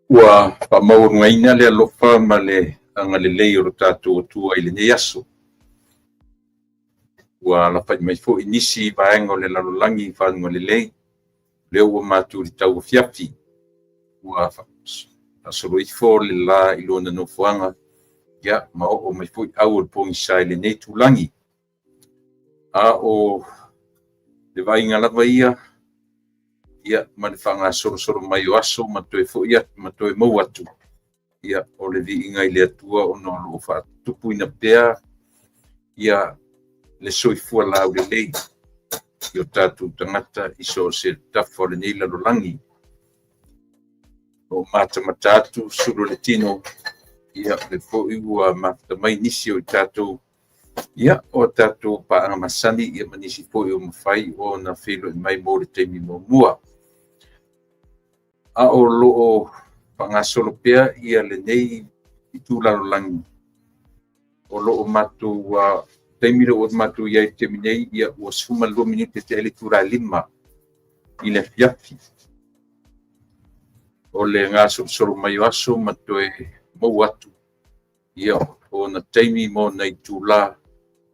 Ua faamaualugaina le alofa ma le agalelei o lo tatou Atua i lenei aso. Ua alafai mai foi nisi vaega o le lalolagi i faguga lelei, lea ua matu i le tauafiafi. Ua faasolo ifo le la i lona nofoaga, ia ma oo mai foi au o le pogisa i lenei itulagi. A o le vaaiga lava ia, ia ma le faagasolosolo mai o aso ma toe foi atu ma toe maua atu, ia o le viiga i le Atua ona o lo o faatupuina pea ia le soifua laulelei i o tatou tagata i so o se tafa o lenei lalolagi. O matamata atu sulu o le tino, ia o lea foi ua mafuta mai nisi o i tatou, ia o tatou paaga masani ia ma nisi foi ua mafai ona feiloai mai mo le taimi muamua. A o lo o faagasolo pea ia lenei itu lalolagi, o lo o matou taimi lea ua matou i ai i le taimi nei, ia ua 12 minute tea i le itula e 5 i le afiafi. O le gasolosolo mai o aso ma toe maua atu ia ona taimi ma ona itula,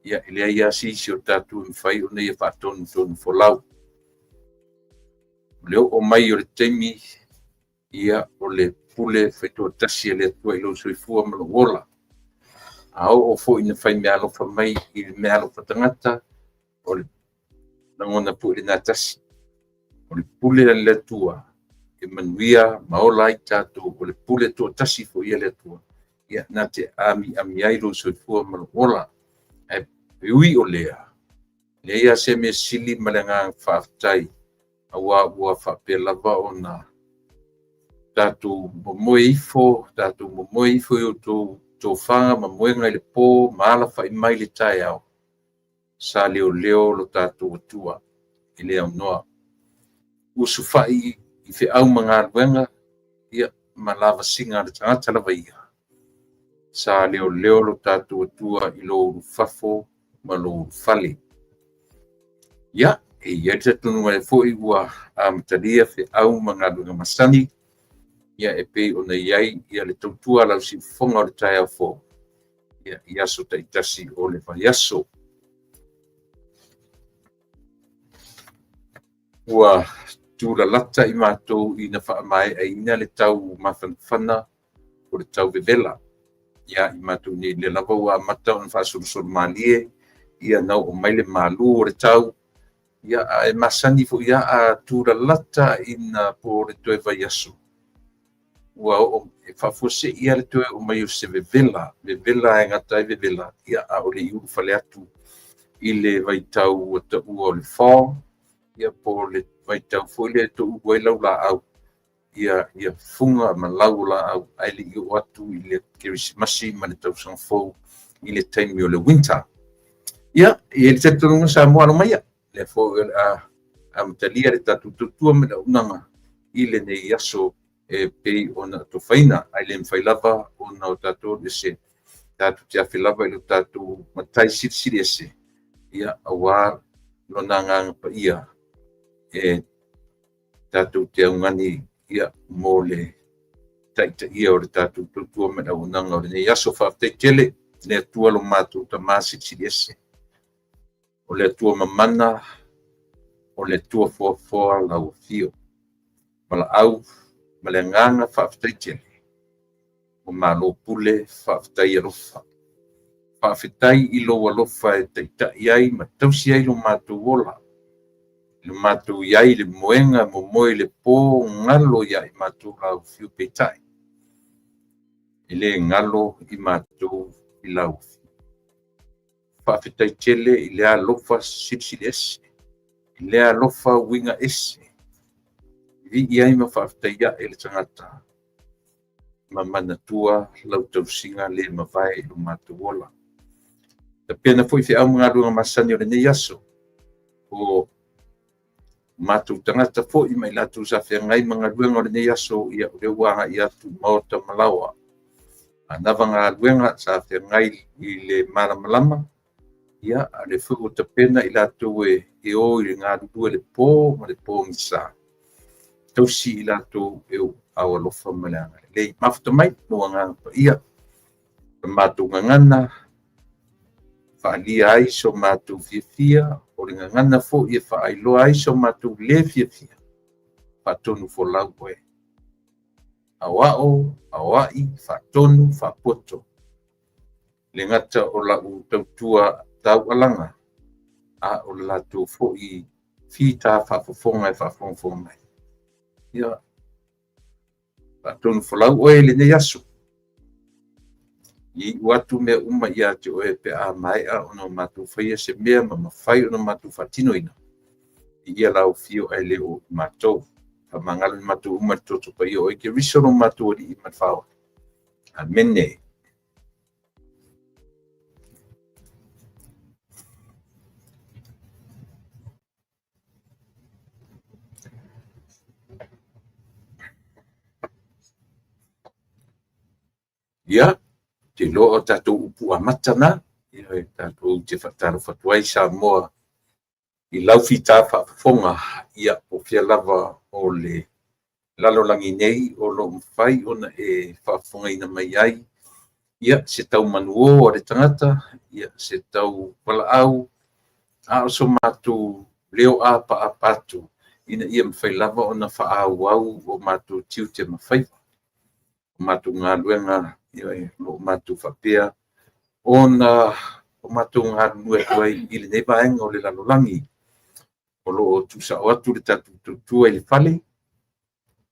ia e leai lava se isi o tatou e mafai ona ia faatonutonu folau. O le oo mai o le taimi, ia o le pule faitoatasi a le Atua i lou soifua ma lou ola. A oo foi ina fai meaalofa mai i le meaalofa tagata, o le lagona foi lena tasi. O le pule a le Atua e manuia ma ola ai tatou, o le pule toatasi foi a le Atua, ia na te amiami ai lou soifua ma lou ola. Ae ui o lea, leai lava se mea sili ma le agaga faafetai, aua ua faapea lava ona tatou momoe ifo, tatou momoe ifo i outou tofaga ma moega i le po ma alafai mai i le taeao, sa leoleo lo tatou Atua e le aunoa. Usufai i feau ma galuega, ia ma lavasiga a le tagata lava ia, sa leoleo lo tatou Atua i lou ulufafo ma lou ulufale. Ia, e i ai le talitonuga foi ua amatalia feau ma galuega masani, ia e pei ona i ai ia le tautua a lau siufofoga o le taeao fou, ia i aso taitasi o le vaiaso. Ua tulalata i matou ina faamaeaina le tau mafanafana o le tau vevela ia i matou nei, lea lava ua amata ona faasolosolo malie, ia na oo mai le malu o le tau, ia ae masani foi lava a tulalata ina po o le toe vaiaso, ua oo e faafuasei lava le toe oo mai o se vevela, vevela e gata ai vevela, ia a o le i ulufale atu i le vaitau ua taua o le fall, ia po o le vaitau foi lea e toulu ai laulaau, ia fuga ma lau o laau, ae le i oo atu i le Kerisimasi ma le tausaga fou i le taimi o le winter. Ia, e i ai le talitonuga Samoa alo maia, lea foi o le a amatalia le tatou tautua ma le auaunaga i lenei aso e pei ona atofaina, ae le mafai lava ona o tatou alu ese, tatou te afe lava i lo tatou Matai Silisili Ese, ia aua lona Agaga Paia e tatou te augani ia mo le taitaia o le tatou tautua ma le auaunaga o lenei aso. Faafetai tele le Atua lo matou Tama Silisili Ese, o le Atua mamana, o le Atua foafoa lau afio. Valaau ma le agaga faafetai tele, ua malo pule, faafetai alofa. Faafetai i lou alofa e taitai ai ma tausi ai lo matou ola, i lo matou i ai i le moega momoe i le po, galo ia i matou lau afio peitai, e le galo i matou i lau afio. Faafetai tele i le alofa silisili ese, i le alofa uiga ese, vivii ai ma faafetai ae le tagata ma manatua lau tausiga le mavae i lo matou ola. Tapena foi feau ma galuega masani o lenei aso, o matou tagata foi ma i latou sa feagai ma galuega o lenei aso, ia o lea ua agai atu i maota ma laoa. Anava galuega sa feagai i le malamalama, ia a o lea foi ua tapena i latou e o i le galulue i le po ma le pogisa. Tausi i latou e aao alofa ma le agalelei. Mafuta mai lou Agaga Paia, le matou gagana faaalia ai so matou fiafia, o le gagana foi e faailoa ai so matou le fiafia, faatonu folau oe. Aoao, aoai, faatonu, faapoto, le gata o lau tautua taualaga, a o le latou foi fita faafofoga e faafogafoga mai. Ia, faatonu folau oe i lenei aso. Ia iu atu mea uma ia te oe pe a maea ona matou faia se mea ma mafai ona matou faatinoina. Viia lau afio ae le o matou. Faamagalo i matou uma i le toto paia o oe Keriso lo matou Alii ma le Faaola. Amene. Ia, te iloa o tatou upu amata na, ia e tatou te faatalofa atu ai Samoa i lau fita faafofoga, ia po o fea lava o le lalolagi nei o lo o mafai ona e faafofogaina mai ai, ia se tau manuō a le tagata, ia se tau valaau, a o so matou leo apaapa atu ina ia mafai lava ona faaauau o matou tiute ma faiva, o matou galuega, ioe, o lo o matou faapea ona o matou galulue atu ai i lenei vaega o le lalolagi. O lo o tuusao atu le tatou tautua i le fale,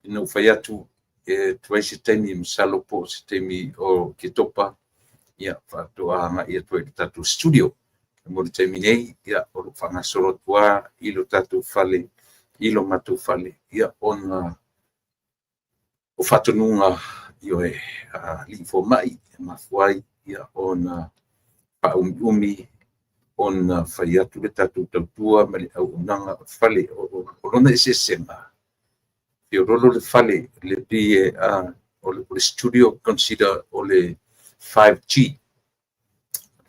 ina ua fai atu e tuai se taimi, masalo po o se taimi o Oketopa, ia faatoa agai atu ai i le tatou studio. Mo le taimi nei, ia, o lo o faagasolo atu lava i lo tatou fale, i lo matou fale, ia, ona o faatonuga, ioe, a alii fomai e mafua ai ona faaumiumi ona fai atu le tatou tautua ma le auaunaga o le fale. O lona eseesega, feoloolo le fale, le pei o le studio consider o le 5G.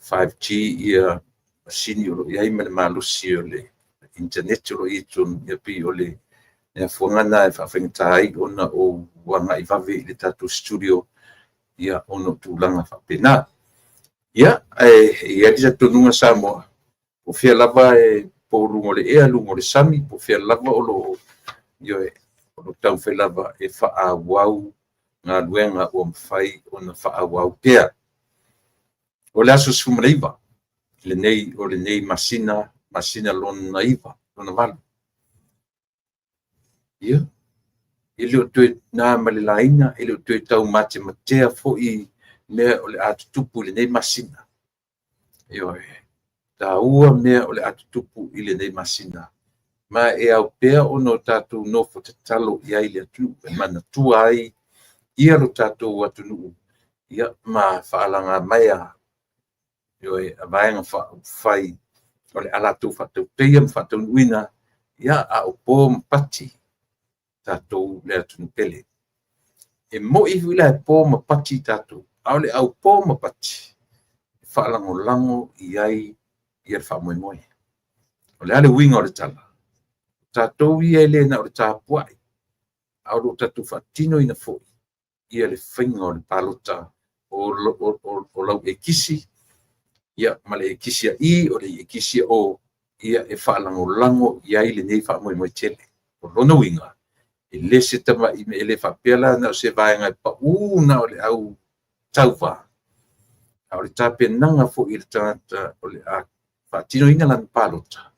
5G ia masini o lo o i ai ma le malosi o le internet o lo o i ai i totonu, e pei o le afuaga lena e faafaigata ai ona ou agai vave i le tatou studio, ia, ona o tulaga faapena. Ia, ae i ai le talitonuga Samoa, o fea lava e po o luga o le ea, luga o le sami, po o fea lava o lo o, ioe, o lo o taumafai lava e faaauau galuega ua mafai ona faaauau pea. O le aso 19 lenei o lenei masina, masina lona 9, lona 8. Ia, e le o toe na ma le laina, e le o toe tau matematea foi mea o le a tutupu i lenei masina. Ioe, taua mea o le a tutupu i lenei masina, ma e ao pea ona o tatou nofo tatalo i ai i le atunuu e manatua ai ia lo tatou atunuu, ia, ma faalagamaea, ioe, a Vaega Faaupufai o le a latou faatautaia ma faataunuuina, ia, a o po ma pati tatou le atunuu pele. E moi foi la e po ma pati tatou, a o le aupo ma pati, e faalagolago i ai le faamoemoe. O le a le uiga o le tala? O tatou ia e le na o le tapuai, a o lo o tatou faatinoina foi ia le faiga o le palota o lau ekisi, ia, ma le ekisi a i, o le ekisi a o, ia, e faalagolago i ai lenei faamoemoe tele. O lona uiga, e le se tamai mea, e le faapea la na o se vaega e pau na o le au tauva, a o le tapenaga foi a le tagata o le a faatinoina lana palota.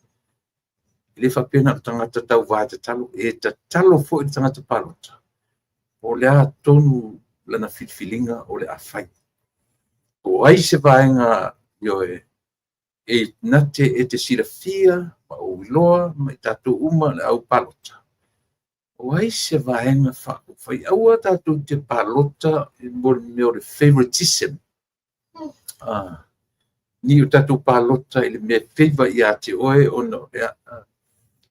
E le faapea na o le tagata tauva e tatalo, e tatalo foi le tagata palota, po o le a tonu lana filifiliga o le a fai. Po o ai se vaega, ioe, e na te e te silafia ma ou iloa ma i tatou uma le au palota, o ai se vaega faaupufai. Aua tatou te palota mo le mea o le favoritism. Ni o tatou palota i le mea e favor ia te oe ona o le a.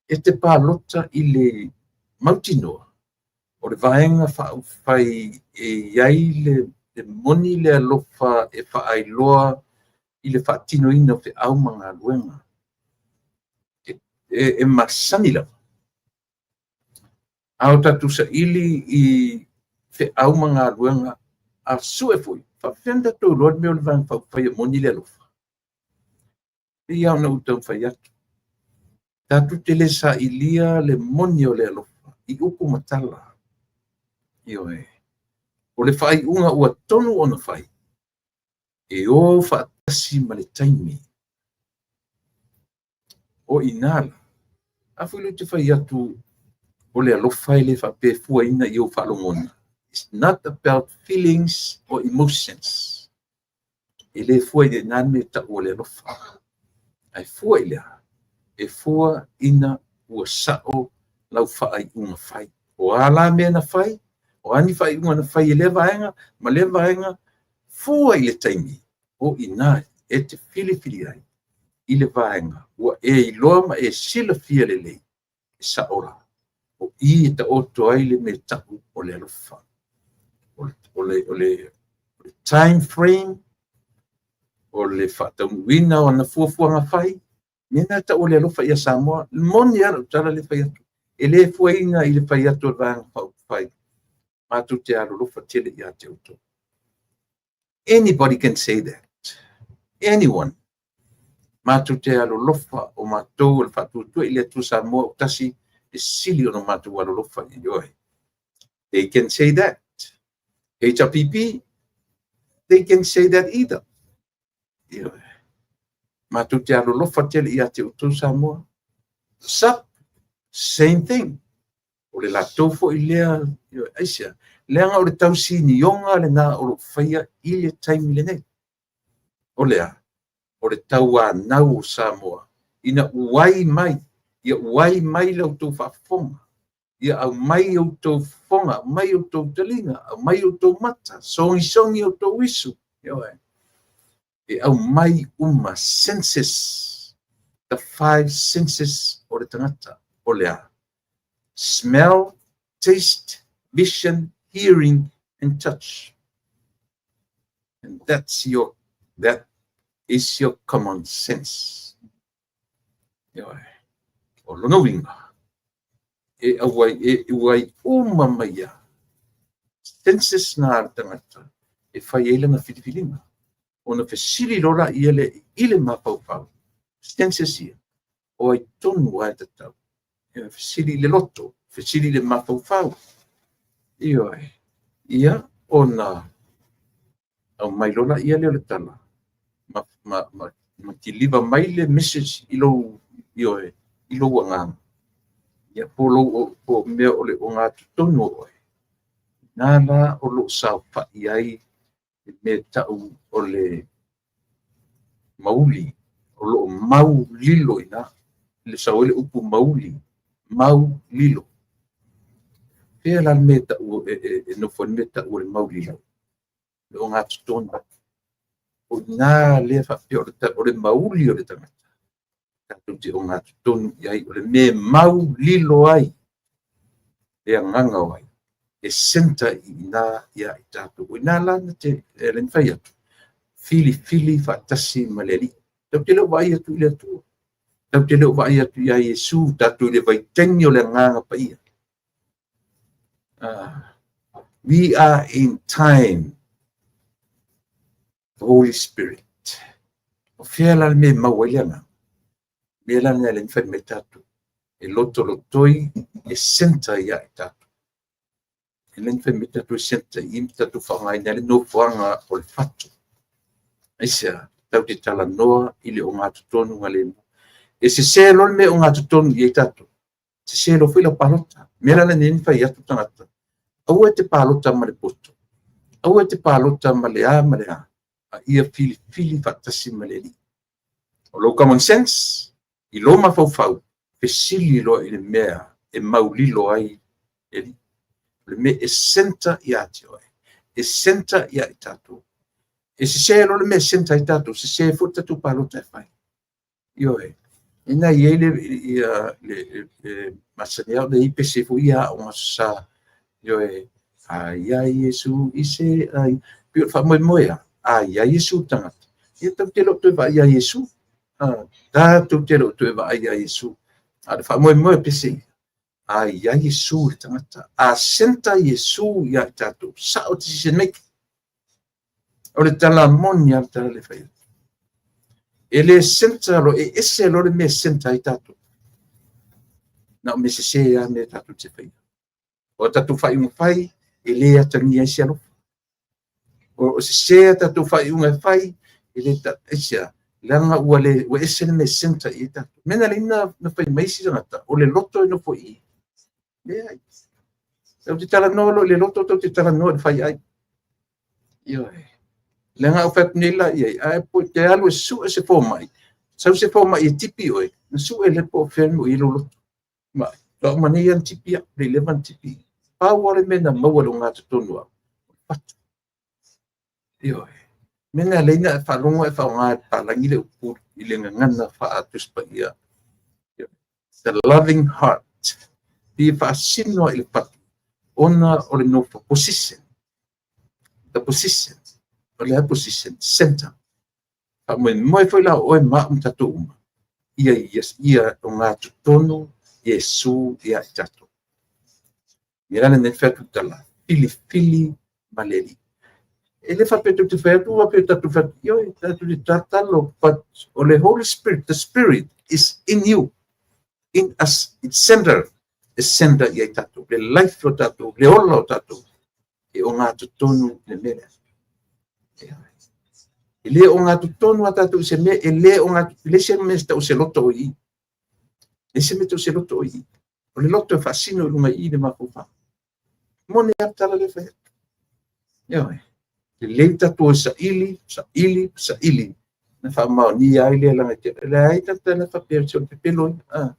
E te palota i le mautinoa o le Vaega Faaupufai e i ai le moni le alofa e faailoa i le faatinoina o feau ma galuega e masani lava. A o tatou saili i Feau ma galuega a sue foi, faapefea ona tatou iloa le mea o le Vaega Faaupufai e moni le alofa? E pei lava ona ou taumafai atu, tatou te le sailia le moni o le alofa i upu ma tala. Ioe. O le faaiuga ua tonu ona fai, e o faatasi ma le taimi. O i ina la, a foi lea ou te fai atu o le alofa e le faapea e fuaina i ou faalogona. It's not about feelings or emotions. E le fua i ina le mea e tau o le alofa. Ae fua i le a? E fua ina ua sao lau faaiuga fai. O a la mea na fai, o a ni faaiuga na fai e lea vaega ma lea vaega, fua i le taimi, o i ina e te filifili ai i le vaega ua e iloa ma e silafia lelei e sao la. O i e taoto ai le mea tau o le alofa. O le time frame, o le faataunuuina o ana fuafuaga fai, mea na e tau o le alofa ia Samoa. E moni lava lau tala lea e fai atu. E le fuaina i le fai atu o le Vaega Faaupufai, matou te alolofa tele ia te outou. Anybody can say that. Anyone. Matou te alolofa, o matou o le Faatuatua i le Atua Samoa o tasi e sili ona matou alolofa i oe. They can say that. HRPP, they can say that either. Ioe. Matou te alolofa tele ia te outou Samoa. SUPP, same thing. O le latou foi lea, ioe, aisea? Leaga o le tausinioga lena o lo o faia i le taimi lenei. O le a? O le tauanau o Samoa ina uai mai, ia uai mai la outou faafofoga, ia aumai outou fofoga, aumai outou taliga, aumai outou mata, sogisogi outou isu, ioe. E aumai uma senses, the five senses o le tagata, o le a? Smell, taste, vision, hearing and touch. And that is your common sense. Ioe. O lona uiga, e auai, e uai uma mai a senses na a le tagata e fai ai lana filifiliga. Ona fesili loa laia lea i le mafaufau, senses ia, o ai tonu lava e tatau. Ioe, fesili i le loto, fesili i le mafaufau. Ioe, ia ona aumai loa laia lea o le tala ma kiliva mai le message i lou, ioe, i lou agaga. Ia, po lou, po mea o le ogatotonu o oe. Na la o lo o saofai ai le mea tau o le mauli, o lo o mau lilo i ina. Le sau ai le upu mauli, mau lilo. Fea la le mea tau e nofo ai le mea tau o le mau lilo? Le ogatotonu. O ina lea faapea o le mauli o le tagata. Tatou te ogatotonu i ai, o le mea mau lilo ai le agaga o ai. E center i ina ia i tatou. O ina la na te e le fai atu, filifili faatasi ma le Alii. Tatou te le o vaai atu i le Atua. Tatou te le o vaai atu ia Iesu, tatou i le vaitaimi o le Agaga Paia. We are in time. The Holy Spirit. O fea la le mea e maua ai le agaga? Mea la lena e le mafai mai tatou. E lotolotoi, e center ia i tatou. E le mafai mai tatou e center i tatou faaaogaina le nofoaga o le fatu. Aisea? Tatou te talanoa i le ogatotonu galemu. E sese loa le mea ogatotonu i ai tatou. Sese loa foi lau palota. Mea la lenei na fai atu tagata. Aua e te palota ma le poto. Aua e te palota ma le a ma le a. A ia filifili faatasi ma le Alii. O lou common sense, i lou mafaufau, fesili loa i le mea e maulilo ai le Alii. O le mea e center ia te oe. E center ia i tatou. E sese loa le mea e center ai tatou, sese foi le tatou palota e fai. Ioe. Ina i ai le masani au le i pese foi ia o sa. Ioe. Ai ai Iesu i se ai. Pei o le faamoemoe a. Ai ai Iesu tagata. Ia tatou te le o toe vaai ia Iesu. Tatou te le o toe vaai ia Iesu. A o le faamoemoe pese ia. A i ai Iesu i le tagata. A centre Iesu ia i tatou, sao decision making. O le tala moni a le tala le fai atu. E le centre lo, e ese lo le mea centre ai tatou. Na o mea sese lava mea tatou te faia. O tatou faaiuga fai, e le atagia ai se alofa. O sese a tatou faaiuga e fai, e le aisea, leaga ua le ua ese le mea centre i ai tatou. Mea na leina na fai mai isi tagata, o le loto e nofo i i. Leai. Tatou te talanoa loa i le loto, tatou te talanoa i le fai ai. Ioe. Leaga a fai atu nei la i ai, ae po te alu e sue se fomai, sau se fomai e tipi oe, na sue le po o fea mo i lou loto. Ma, faatoa uma nei lava ona tipi au, le leva ona tipi. Pau lava le mea na maua i le ogatotonu au, o le fatu. Ioe. Mea na leina e faalogo e faaaoga e palagi le upu i le gagana faa-Tusi Paia. The loving heart. Pe faasino i le fatu, ona o le nofo position. The position. O le position, center. Faamoemoe foi la o oe ma au ma tatou uma, ia ia ogatotonu Iesu ia i tatou. Ia la lenei fai atu tala, filifili ma le Alii. E le faapea tou te fai atu, faapea tatou fai atu, ioe, tatou te tatalo, but o le Holy Spirit, the Spirit is in you, in us, it's center, e center i ai tatou, le life o tatou, le ola o tatou, e ogatotonu le mea lea. E le ogatotonu a tatou i se mea, e le ogatotonu, le se mea tau se loto o i. Le se mea tau se loto o i. O le loto e faasino i luga i le mafaufau. Moni a tala le fai atu. Ioe. Lelei tatou e saili, saili, saili. Na faamaonia ai lea laga te. Leai tata na faapea se o le pepelo ia. Ah.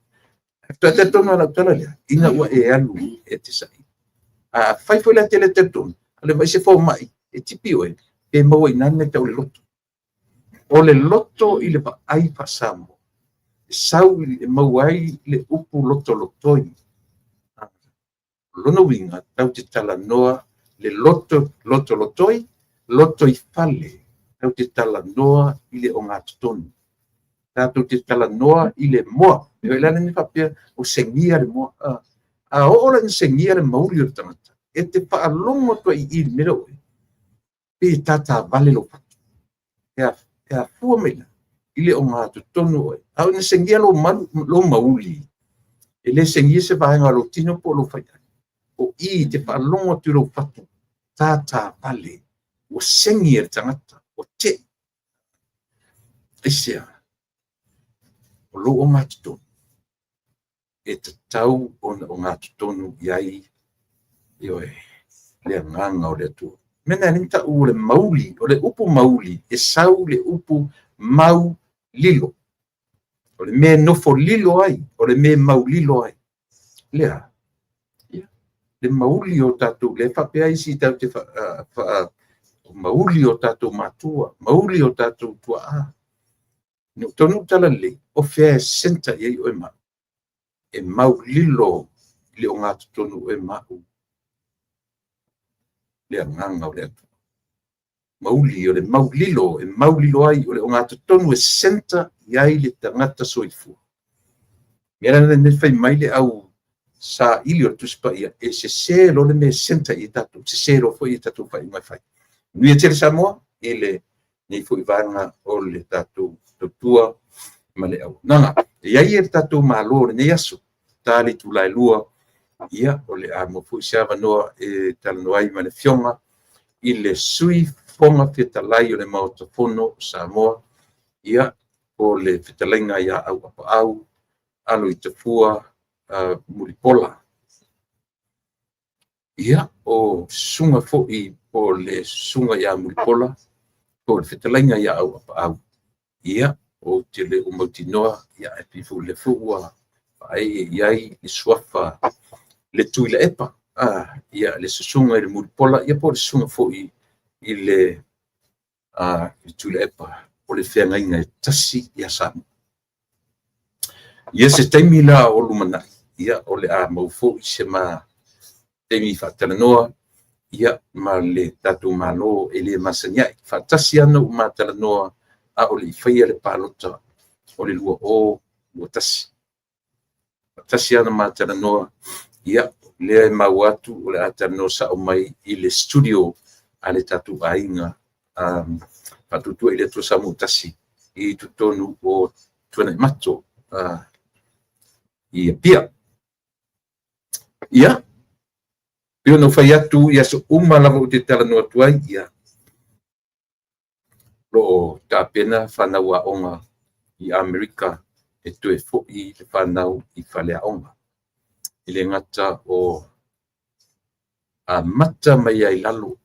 Faatoa talitonu lava lau tala lea, ina ua e alu e te saili. A fai foi la te le talitonu, o le vai se fomai e tipi oe, pe maua i nane tau le loto. O le loto i le vaai faa-Samoa, e sau e maua ai le upu loto lotoi. O lona uiga, tau te talanoa le loto, loto lotoi, loto i fale, tau te talanoa i le ogatotonu. Tatou te talanoa i le moa. E la le faapea, o segia le moa. A oo la ina segia le mauli o le tagata, e te faalogo atu ai i le mea oe, pe tātāvale lou fatu. E afua mai la, i le ogatotonu oe. A o ina segia lou, malu, lou mauli, e le segia se vaega o lou tino po o lou faiai. O i te faalogo atu i lou fatu, tātāvale, ua segi e le tagata, ua te. Aisea, o lou ogatotonu, e tatau ona ogatotonu i ai, ioe, le agaga o le Atua. Mea na e tau o le mauli, o le upu mauli, e sau le upu mau lilo. O le mea nofo lilo ai, o le mea mau lilo ai. Lea, ia, le mauli o tatou, le faapea isi tau te fa, fa, mauli o tatou matua, mauli o tatou tuaa. No tonu tala lelei, o fea e centre i ai oe ma. E mau lilo i le ogatotonu oe ma au. Le agaga o le Atua. Mauli o le mau lilo, e mau lilo ai o le ogatotonu e centre i ai le tagata soifua. Mea la nei fai mai le au saili o le Tusi Paia, e sese lo le mea centre i tatou, sese lo foi i tatou faaiuga e fai. Manuia tele Samoa i le nei foi vaega o le tatou tautua ma le auaunaga. E i ai e le tatou Malo o lenei aso, ta le itula e 2, ia, o le a maua foi se avanoa e talanoa ai ma le Afioga i le Sui Fofoga Fetalai o le Maota Fono o Samoa, ia, o le fetalaiga ia Auapaau Aloitafua Mulipola. Ia, o susuga foi po le susuga ia Mulipola, po le fetalaiga ia Auapaau, ia, ou te le o mautinoa, ia, e pei foi le foi ua faaee i ai le suafa le Tuilaepa, ia, le susuga i le Mulipola, ia po o le susuga foi i le Tuilaepa, o le feagaiga e tasi ia Samoa. Ia se taimi la o lumanai, ia, o le a maua foi se ma taimi faatalanoa, ia, ma le tatou Malo e le masani ai. Faatasi ana ou matalanoa a o le i faia le palota o le 2021. Tasi lava ona ma talanoa, ia, lea e maua atu o le a talanoa sao mai i le studio a le tatou aiga Faatuatua i le Atua Samoa Tasi i totonu o Tuanaimato i Apia. Ia, pei ona ou fai atu i aso uma lava ou te talanoa atu ai, ia, o lo o tapena fanau aoga i Amerika e toe foi le fanau i faleaoga. E le gata o amata mai lava i lalo.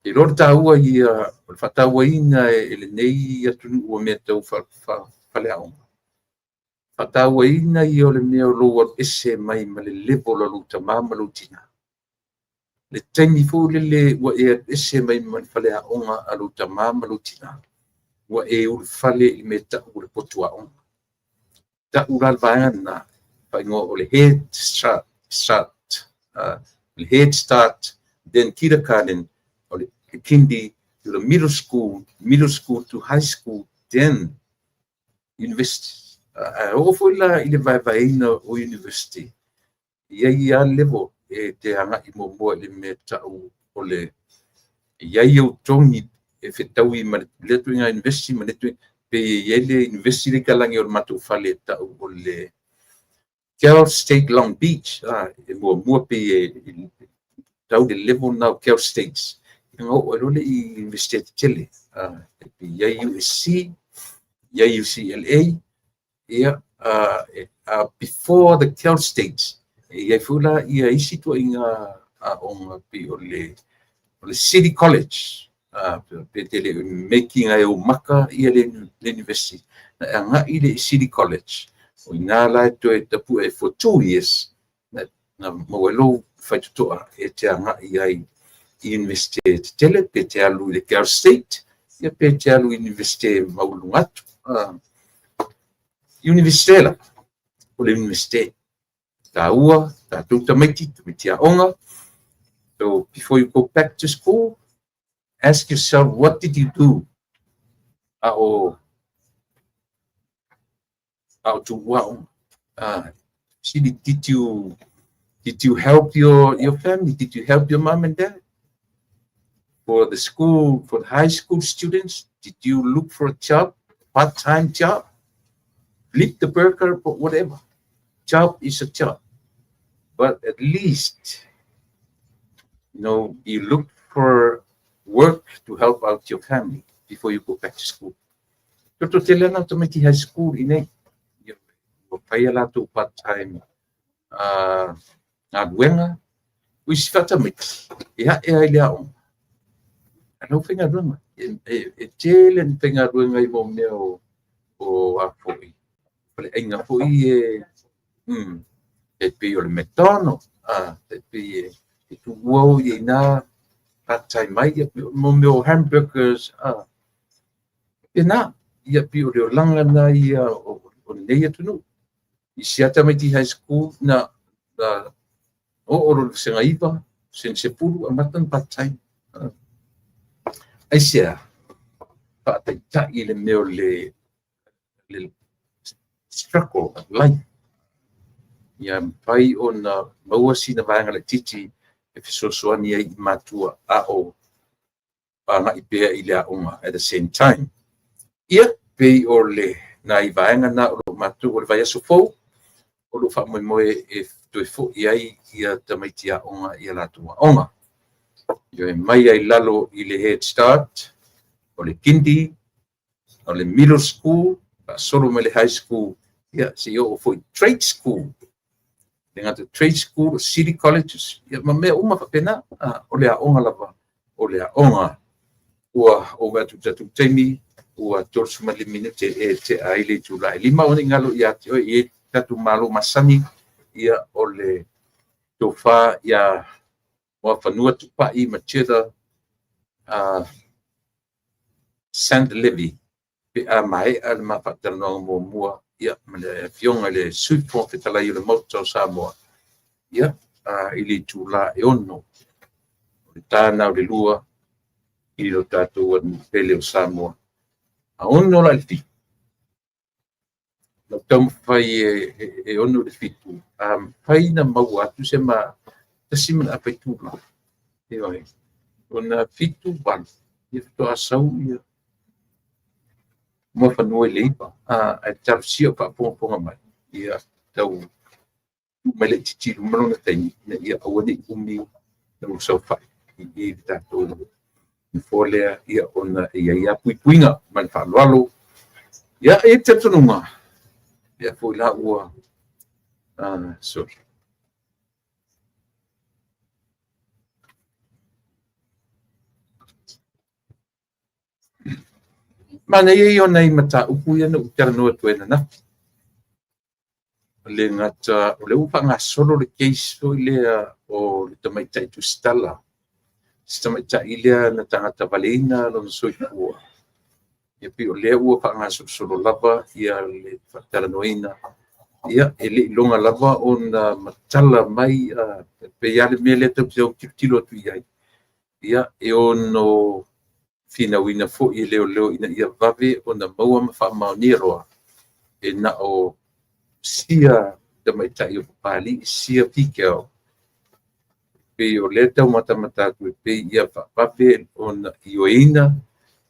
E iloa le taua ia o le faatauaina e lenei atunuu o mea tau faleaoga, faatauaina ia o le mea o lou alu ese mai ma le level o lou tama ma lou tina. Le taimi foi lele ua e alu ese mai ma le faleaoga a lou tama ma lou tina, ua e ulufale i le mea e tau o le potu aoga. Tau la le vaega lena, faaigoa o le Head Start, Head Start, then kindergarten, o le kindy to the middle school, middle school to high school, then university. Ae oo foi la i le vaevaeina o university, e i ai lava level e te agai muamua i le mea e tau o le e i ai ou togi e fetaui ma lea ituaiga university ma lea ituaiga, pei e i ai le university lea i talage o le matou fale e tau o le Cal State Long Beach, e muamua pei e tau le level lena o Cal States, ona oo ai loa lea i university tetele, e i ai USC, i ai UCLA, ia, before the Cal States, e i ai foi la ia isi ituaiga aoga pei o le City College, pe te le making ai ou maka ia le university, na e agai lea i City College, o i ina la e toe tapue for 2 years, na maua ai lou faitotoa e te agai ai i university tetele, pe te alu i le Cal State, ia pe te alu i university maualuluga atu. University la, o le university. Taua, tatou tamaiti, tamaiti aoga. So before you go back to school, ask yourself, what did you do? A o tuua aoga. Did you help your family? Did you help your mom and dad? For the school, for the high school students, did you look for a job, part-time job? Flip the burger, but whatever. Job is a job. But at least, you look for work to help out your family before you go back to school. Toto tele ana tamaiti high school i nei. Ua fai a latou part-time galuega, o isi faatamaiti, e ae ai le aoga. A lau faigaluega, e tele ni faigaluega i mo mea o a foi, faleaiga foi e, e pei o le McDonald, e pei e tuua o i ina part-time mai, ia mo mea o hamburgers, e na, ia pei o le olaga na ia o lenei atunuu. I si ata tamaiti high school na oo lo le vasega 9, vasega 10, amata na part-time. Aisea, faataitai le mea o le struggle of life. Ia mafai ona maua sina vaega laitiiti e fesoasoani ai i matua a o agai pea i le aoga at the same time. Ia, pei o le nai vaega na o lo matou o le vaiaso fou, o lo faamoemoe e toe foi ai ia tamaiti aoga i a latou aoga. Ia e mai ai lalo i le Head Start, o le kindy, o le middle school, faasolo mai le high school, ia seia oo foi trade school. Le gata trade school, city colleges, ia ma mea uma faapena, o le aoga lava, o le aoga. Ua ou vaai atu i le tatou taimi, ua 35 minute e tea ai le itula e 5 o ni galo ia te oe i tatou malo masani, ia o le tofa ia Moafanua Tupai Macheta Sandlevi pe a maea le ma faatalanoaga muamua ia ma le afioga i le Sui Fofoga Fetalai o le Maota o Samoa ia i le itula e 6 o le ta na o le 2 i lo tatou atunuu pele o Samoa. A 6 la i le 7. Lau taumafai e 6:45, a mafai na maua atu se ma 1.5 itula, ioe, ona 7, 8, ia faatoa sau ia Muafanua i le 9. Ae talosia o faafogafoga mai, ia tau tuu mai laitiiti i luma lona taimi, ina ia aua ne i umi lou saofai i le tatou nofoa lea, ia ona e i ai lava puipuiga. Ma le faaaloalo. Ia, e i ai le talitonuga, lea foi la ua sorry. Manaia ia o nai mataupu ia na ou talanoa atu ai ananafi. E le gata o lea ua faagasolo le case foi lea o le tamaitai tusitala, si tamaitai lea na tagatavaleina lona soifua. E pei o lea ua faagasolosolo lava ia le faatalanoaina. Ia, e le i iloga lava ona matala mai, e pei lava le mea lea tatou te tilotilo atu i ai, ia, e ono finauina foi e leoleo ina ia vave ona maua ma faamaonia loa, e na o sia tamaitai o Papalii, sia detail. Pei o lea e tau matamata atu e pei ia faavave ona ioeina,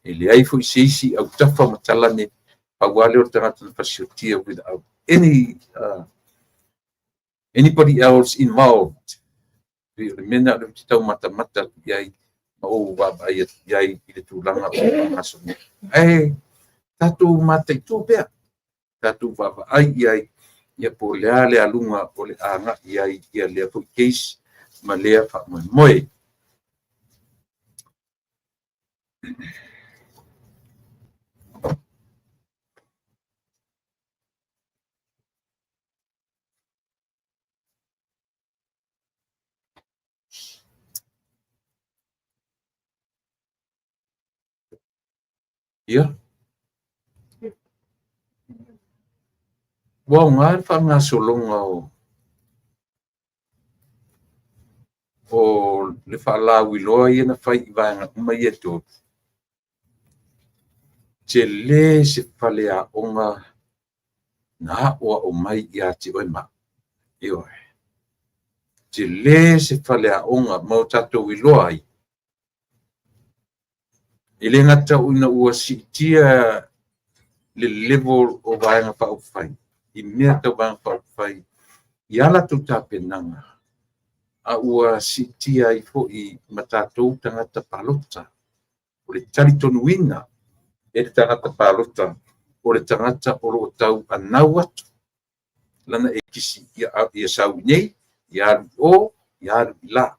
e leai foi se isi autafa o matala ane, pau lava lea o le tagata na fasiotia without anybody else involved. Pei o le mea lena o lea ou te tau matamata atu i ai ma ou vaavaai atu i ai i le tulaga o lo o faagasolo nei. Ae tatou mataitu pea, tatou vaavaai i ai, ia po o le a le aluga o le a agai i ai lea foi case ma lea faamoemoe. Ia, ua aoga le faagasologa o le faalauiloa ia na fai i vaega uma ia e 3. Tele se faleaoga na aoao mai ia te oe ma au. Ioe. Tele se faleaoga ma o tatou iloa ai, e le gata ina ua siitia le level o Vaega Faaupufai i mea tau Vaega Faaupufai i a latou tapenaga, a ua siitia ai foi ma tatou tagata palota. O le talitonuina e le tagata palota o le tagata o lo o tauanau atu lana ekisi ia sau i inei, ia alu i o, ia alu i la.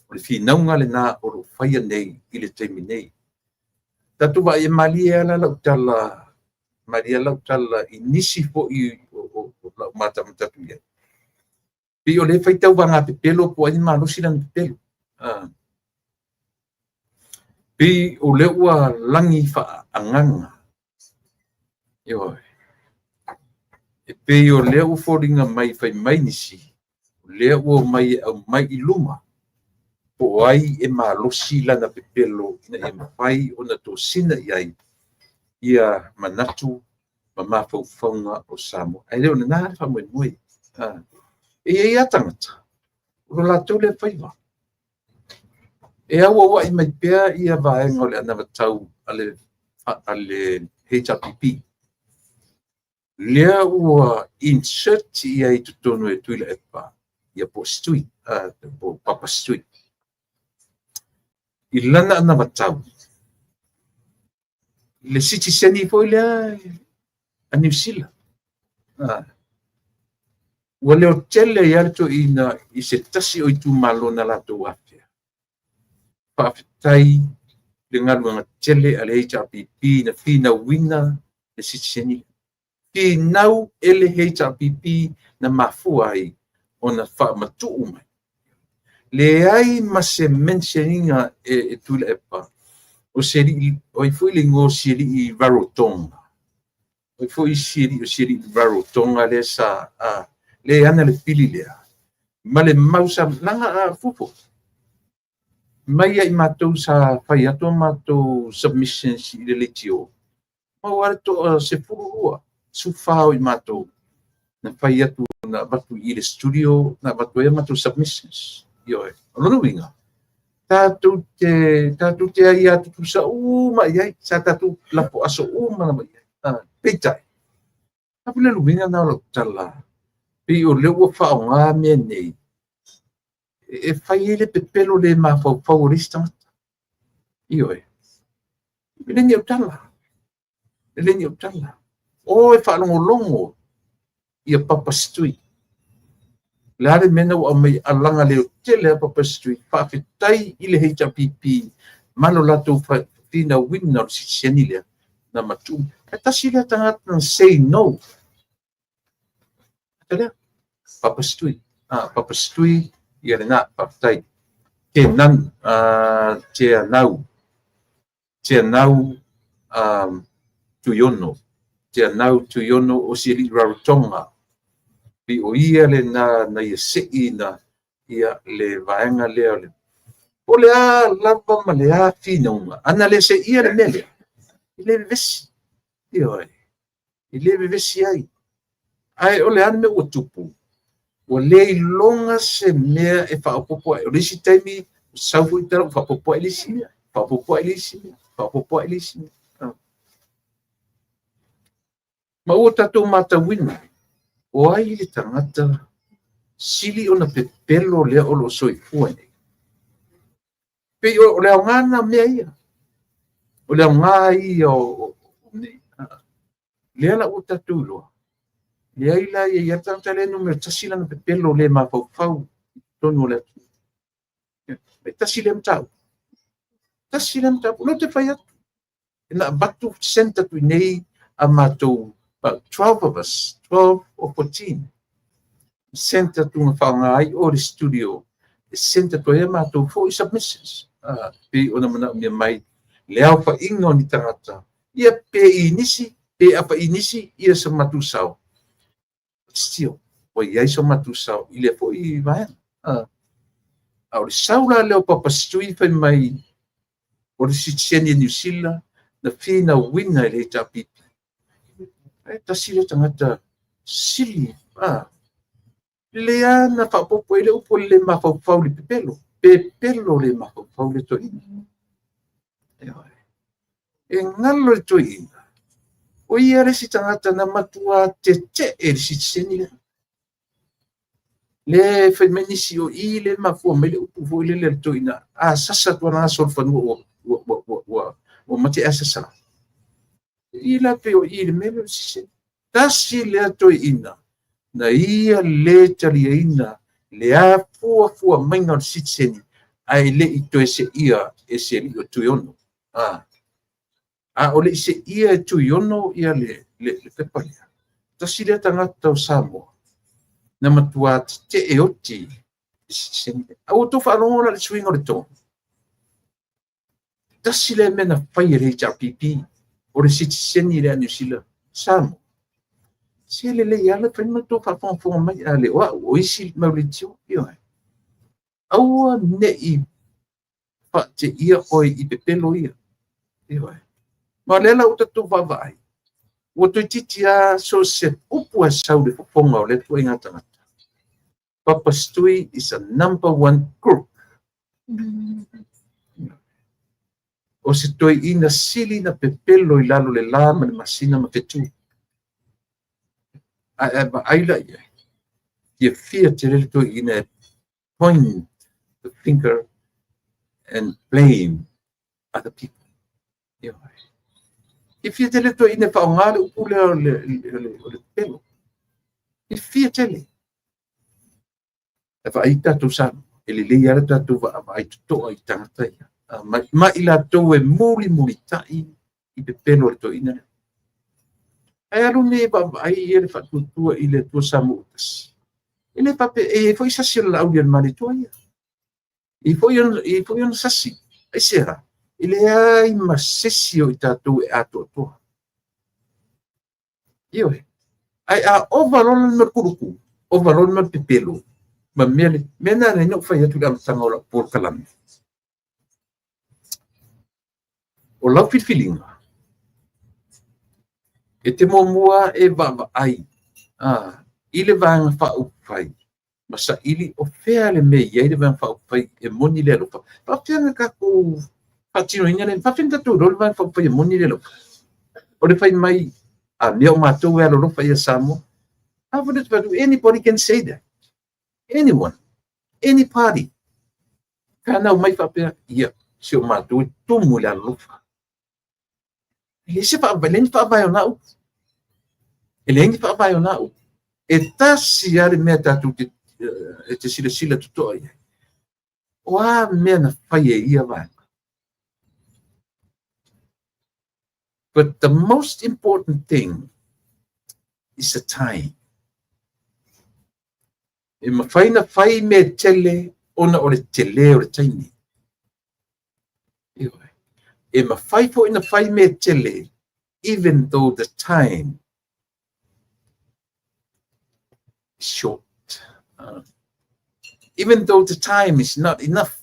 O le finauga lena o lo o faia nei i le taimi nei. Tatou vaai, e malie lava lau tala, malie lau tala i nisi foi o lau matamata atu i ai. Pei o lea e fai tauvaga pepelo po o ai e malosi lana pepelo. Pei o lea ua lagi faaagaga. Ioe. E pei o lea ua foliga mai fai mai nisi, o lea ua omai e aumai i luma po o ai e malosi lana pepelo ina ia mafai ona tosina i ai ia manatu ma mafaufauga o Samoa. Ae le o lena le faamoemoe. E i ai lava tagata o lo latou lea faiva, e auauai mai pea ia vaega o le anavatau a le HRPP, lea ua insert i ai i totonu e Tuilaepa ia po o se tui, po o Papa Setui i lana anavatau, le sitiseni foi lea a Niu Sila. Ua leotele ai lava le toeaina i se tasi o itumalo na latou afea. Faafetai le galuega tele a le HRPP na finauina le sitiseni. Finau e le HRPP na mafua ai ona faamatuu mai. Leai ma se mention ina e Tuilaepa o se alii, o ai foi le igoa o si alii Rarotonga? O ai foi si alii, o si alii Rarotonga lea sa, lea e ana le pili lea, ma le mau sa, leaga a fuafua, mai ia i matou sa fai atu a matou submissions i le leitio, maua lava le toa 12, 14 o i matou na fai atu, na avatu i le studio, na avatu ai a matou submissions. Ioe. O lona uiga, tatou te aia tutusa uma i ai, sa tatou lafo aso uma lava i ai. Peitai, apu le luiga na o lau tala, pei o lea ua faaaoga mea nei, e fai ai le pepelo le mafaufau o le isi tagata. Ioe. E le ni au tala. E le ni au tala. O e faalogologo ia Papa Street. Le a le mea na ua aumai alaga leo tele a Papa Street. Faafetai i le HRPP ma lo latou finauina o le sitiseni lea na matuu. E tasi lea tagata na say no. Lea, Papa Street. Ah, Papa Street, ia lena, faafetai. Te nan, te anau. Te anau Tuiono. Te anau Tuiono o si ali Rarotonga. Pi o ia le na na ia sei na ia le vaega lea o le o le a lava ma le a finauga. Ana le se ia le mea lea. I le vevesi. Ioe. I le vevesi ai. Ae o le a le mea ua tupu. Ua le iloga se mea e faaopoopo ai. O le isi taimi, sau foi tala ua faaopoopo ai le isi mea. Faaopoopo ai le isi mea. Faaopoopo ai le isi mea. Ma ua tatou matauina, o ai le tagata sili ona pepelo lea o lo o soifua nei. Pei o le aoga na mea ia. O le aoga ia o nei. Lea la ua tatou iloa. Leai la ia ia tagata lea numera 1 lana pepelo le mafaufau i totonu o le atunuu. E tasi lea mataupu. Tasi lea mataupu. O lea te fai atu. Na avatu sent atu i nei a matou, about 12 of us, 12 or 14. Sent atu na whaonga ai o le studio. E sent atu ai a matou foi submissions. Pei ona manaomia mai le aofaiga o ni tagata. Ia pe i nisi, pe apa i nisi, ia sa matou sao. Still, ua i ai so matou sao i lea foi vaega. A o le sau la lea o Papa Stui fai mai o le sitiseni e Niu Sila na finauina i le HRPP. E tasi lea tagata sili, lea na faaopoopo ai le upu o le le mafaufau i le pepelo. Pepelo le mafaufau le toeaina. E galo le toeaina. O ia le isi tagata na matua tetee i le sitiseni lea. Le fai mai nisi o i le mafua mai le upu foi lele le toeaina. A sasa atu ana aso o le fanua ua mate a sasa. I la pe o i le mea lea o le sitiseni. Tasi lea toeaina na ia le taliaina le afuafua maiga o le sitiseni ae le i toe seia e se alii o Tuiono. A o le i seia e Tuiono ia le pepa lea. Tasi lea tagata o Samoa na matua tetee oti i sitiseni. A ua tou faalogo la i le suiga o le tonu. Tasi lea mea na fai e le HRPP o le sitiseni lea a Niu Sila Samoa. Se lelei lava le fai ma tou faafogafoga mai a le o au o isi mau leitio. Ioe. Aua nei faateia oe i pepelo ia. Ioe. Ma o lea la ua tatou vaavaai. Ua toeitiiti lava so se upu e sau le fofoga o lea ituaiga tagata. Papa Stui is a number one crook. O se toeaina sili na pepelo i lalo le la ma le masina ma fetu. Ae vaai la i ai. Fiafia tele le toeaina e point the finger and blame other people. Ioe. Fiafia tele le toeaina e faaaoga le upu lea o le pepelo. Fiafia tele. E vaai tatou Samoa, e lelei lava le tatou vaavaai totoa i tagata ia. Ma i latou e mulimulitai i pepelo o le toeaina lea. Ae alu nei vaavaai ia le faatuatua i le Atua Samoa tasi. E le faapea, e i ai foi sasi o le Laaulialemalietoa ia. E i ai foi ona sasi. Aisea? E leai ma sesi o i tatou e atoatoa. Ioe. Ae a ova loa le mea o le kuluku, ova loa le mea o le pepelo, ma mea le mea na na ou fai atu i le amataga o lau polokalame. O lau filifiliga, E te muamua e vaavaai i le Vaega Faaupufai ma saili o fea le mea e i ai le Vaega Faaupufai e moni le alofa. Faapefea ona tatou faatinoina le, faapefea ona tatou iloa le Vaega Faaupufai e moni le alofa? O le fai mai, a mea o matou e alolofa ia Samoa. A foi le Anybody can say that. Anyone. Any party. Fanau mai faapea, ia, si o matou e tumu i le alolofa. E leai se faavae, leai ni faavae o na upu. E leai ni faavae o na upu. E tasi lava le mea tatou te, e te silasila totoa i ai. O a mea na fai e ia vaega? But the most important thing is the time. E mafai na fai mea tele ona o le tele o le taimi. E mafai foi na fai mea tele even though the time is short. Even though the time is not enough.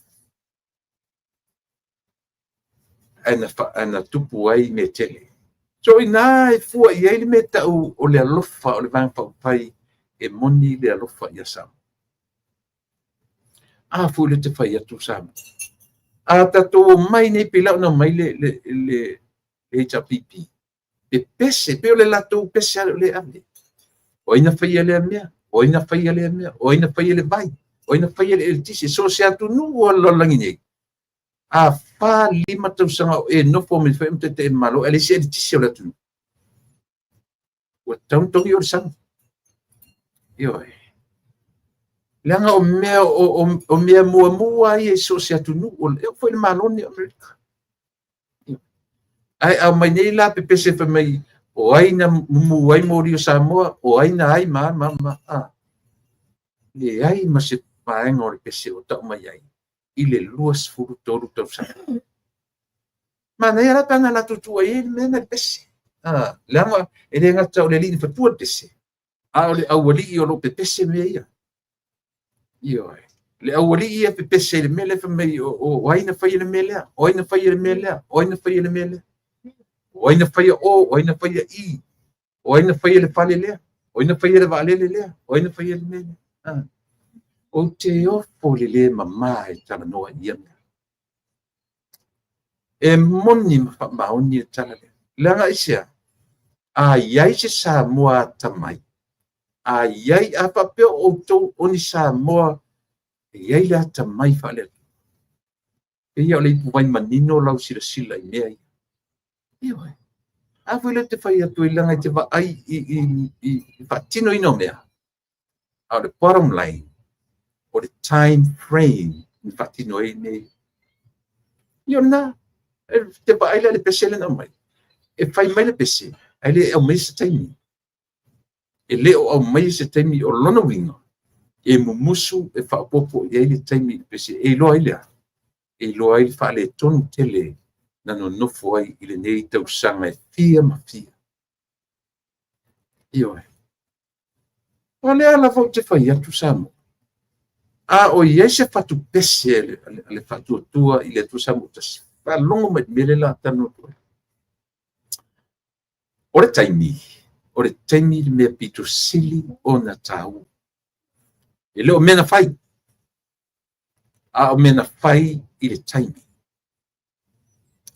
Ae na tupu ai mea tele. So inā e fua i ai le mea tau o le alofa o le Vaega Faaupufai e moni le alofa ia Samoa. A foi le te fai atu Samoa. A tatou omai nei pei la ona omai le HRPP, pepese, pei o le latou pese lava o le ave. O ai na faia lea mea? O ai na faia lea mea? O ai na faia le vai? O ai na faia le eletise? So o se atunuu o le lalolagi nei, a 4, 5 tausaga o e nofo mai fai ma taitai Malo, ae leai se eletise o le atunuu. Ua tatau ona togi o le sami. Ioe. Leaga o mea, o mea muamua ia i so o se atunuu, e oo foi i le Malo lenei o Amerika. Ae aumai nei la pepese fai mai, o ai na mumu ai moli o Samoa, o ai na ai ma ma ma. A. Leai ma se vaega o le pese o tau mai ai i le 23 tausaga. Manaia la pe ana latou tuuai ai le mea na le pese. A, leaga e le gata o le alii na fatua le pese, a o le aualii o lo o pepese mea ia. Ioe. Le aualii ia pepese i le mea lea fai mai o ai na faia le mea lea, o ai na faia le mea lea, o ai na faia le mea lea. O ai na faia o, o ai na faia i, o ai na faia le fale lea, o ai na faia le vaalele lea, o ai na faia le mea lea. Ah. Ou te ofo i le lē mamā e talanoa i ia mea. E moni ma faamaoni le tala lea. Leaga aisea? A i ai se Samoa atamai, a i ai, a faapea o outou o ni Samoa e i ai le atamai faale-Atua, pei o le ipuvai manino lau silasila i mea ia. Ioe. A foi lea te fai atu ai leaga e te vaai i faatinoina o mea. A o le bottom line, o le time frame na faatino ai nei. Ia o lena, e te vaai la i le pese lea na aumai. E fai mai le pese, ae le aumaia se taimi. E le o aumaia se taimi o lona uiga, e mumusu e faaopoopo i ai le taimi i le pese. E iloa ai le a? E iloa ai le faaletonu tele na nonofo ai i lenei tausaga e fia ma fia. Ioe. O lea lava ou te fai atu Samoa, a o i ai se fatu pese a le Faatuatua i le Atua Samoa Tasi, faalogo mai i le mea lea o le a talanoa atu ai. O le taimi, o le taimi le mea pito sili ona taua. E le o mea na fai, a o mea na fai i le taimi.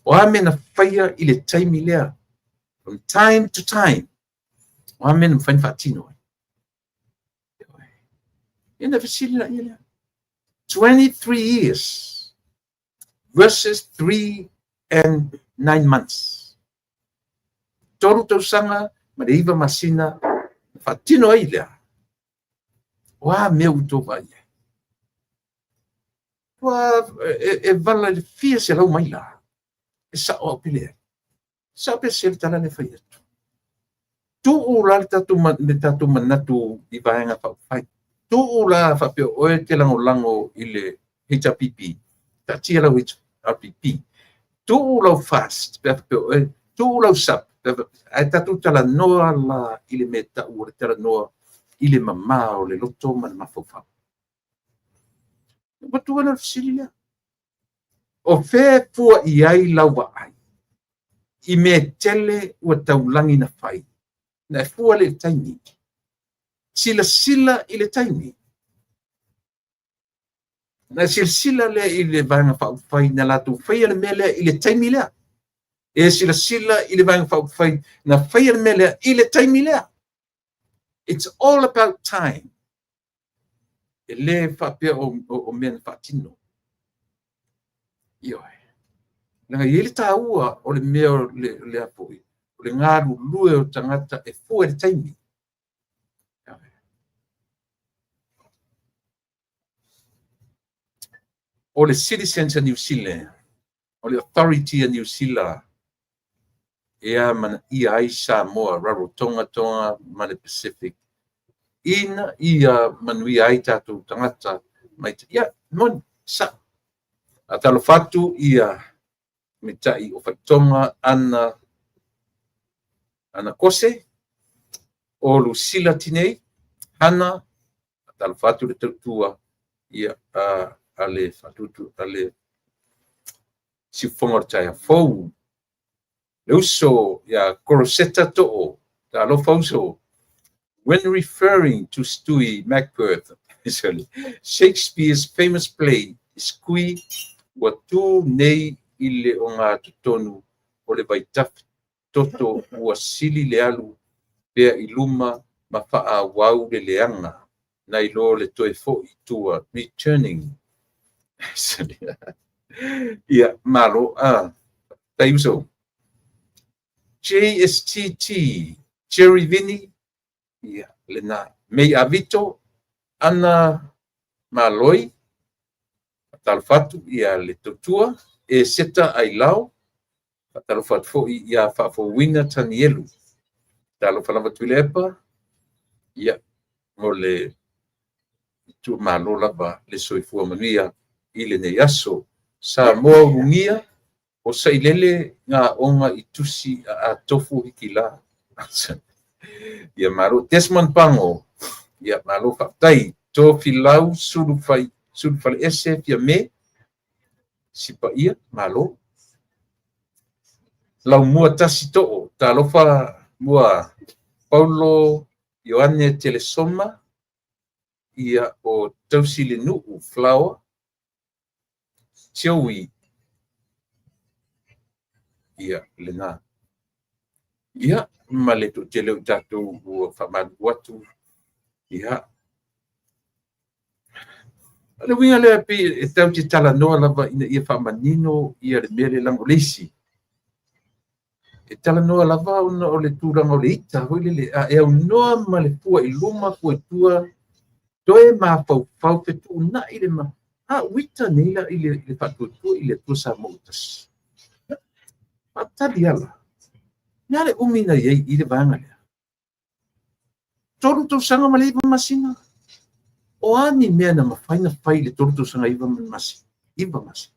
O a mea na faia i le taimi lea, from time to time, o a mea na mafai ona faatino ai. Ia na fesili laia lea. 23 years versus 3 and 9 months. 3 tausaga ma le 9 masina na faatino ai lea. O a mea ua outou vaai ai? Ua e vala i le fia selau maila. E sao au pe leai. Sao pe se le tala lea fai atu. Tuu la le tatou manatu i Vaega Faaupufai. Tuu la faapea oe e te lagolago i le HRPP. Taatia lau HRPP. Tuu lau FAST pe a faapea oe. Tuu lau SUP. Ae tatou talanoa la i le mea tau o le talanoa i le mamā o le loto ma le mafaufau. Ua tua lea o le fesili lea. O fea e fua i ai lau vaai i mea tele ua taulagi na fai? Na e fua lea i le taimi. Silasila i le taimi. Na e silasila lea i le Vaega Faaupufai na latou faia le mea lea i le taimi lea. E silasila i le Vaega Faaupufai na faia le mea lea i le taimi lea. It's all about time. E le faapea o mea na faatino. Ioe. Leaga e i ai le taua o le mea o le a foi, o le galulue o tagata e fua i le taimi. O le citizens a Niu Sila, o le authority a Niu Sila e amanaia ai Samoa, Rarotonga, Tonga ma le Pacific, ina ia manuia ai tatou tagata mai. Ia, moni, sao. Faatalofa atu ia mitai o Faitoga Ana Kose, o Lusila Tinei, Hana, faatalofa atu le tautua ia a le faatutu a le siufofoga o le taeao fou. Le uso ia Koroseta Too, talofa uso. When referring to Stewie Macbeth, sorry, Shakespeare's famous play, Squee, ua tu nei i le ogatotonu o le vaitafe toto ua sili le alu pea i luma ma faaauau le leaga, nai lo le toe foi i tua, returning. Ia, malo, faafetai uso. JSTT, Jerry Vinny, ia, lena. Mei Avito, Ana Maloi, faatalofa atu ia le tautua, e Seta Ailao, faatalofa atu foi ia Faafouina Tanielu. Talofa lava Tuilaepa, ia, mo le tuumalo lava le soifua manuia i lenei aso. Samoa ulugia, o sailele ngā onga i tusi a tofu hiki la. Ia malo. Desmond Pango, ia malo faafetai. Tofilau sulu fai sulu fale ese fia me sipa ia malo. Lau mua tasi too, talofa mua Paulo Ioane Telesoma, ia o tausi le nuu Flower, Joey, ia lena. Ia, ma le toatele o tatou ua faamalulu atu. Ia, o le uiga lea pei e tatou te talanoa lava ina ia faamanino ia le mea lea leaga o le isi. E talanoa lava ona o le tulaga o le ita foi lele, a e aunoa ma le fua i luma, fua i tua, toe mafaufau fetuunai le ma a uita nei la i le faatuatua i le Atua Samoa ua tasi. Faatali ala. Le a le umi na i ai i le vaega lea? 3 tausaga ma le 9 masina. O a ni mea na mafai na fai i le 3 tausaga 9 masina? 9 masina.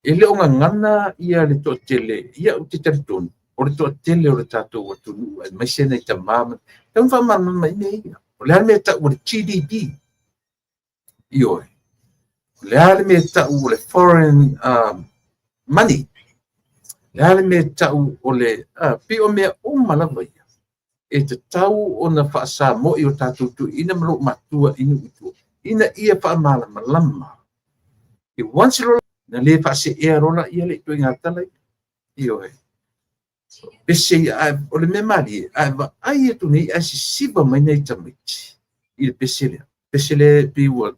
E le o gagana ia le toatele, ia ou te talitonu, o le toatele o le tatou atunuu, aemaise nai tama, tau faamalamalama i mea ia. O le a le mea e tau o le GDP? Ioe. O le a le mea e tau o le foreign money? O le a le mea e tau o le pei o mea uma lava ia. E tatau ona faasamo'i o tatou tuuina ma lou matua i nuu i tua, ina ia faamalamalama. E once loa na le faaseea loa la ia le ituaiga tala ia. Ioe. Pese ia, o le mea malie, a e vaai atu nei ae sisiva mai nai tamaiti i le pese lea. Pese lea pei ua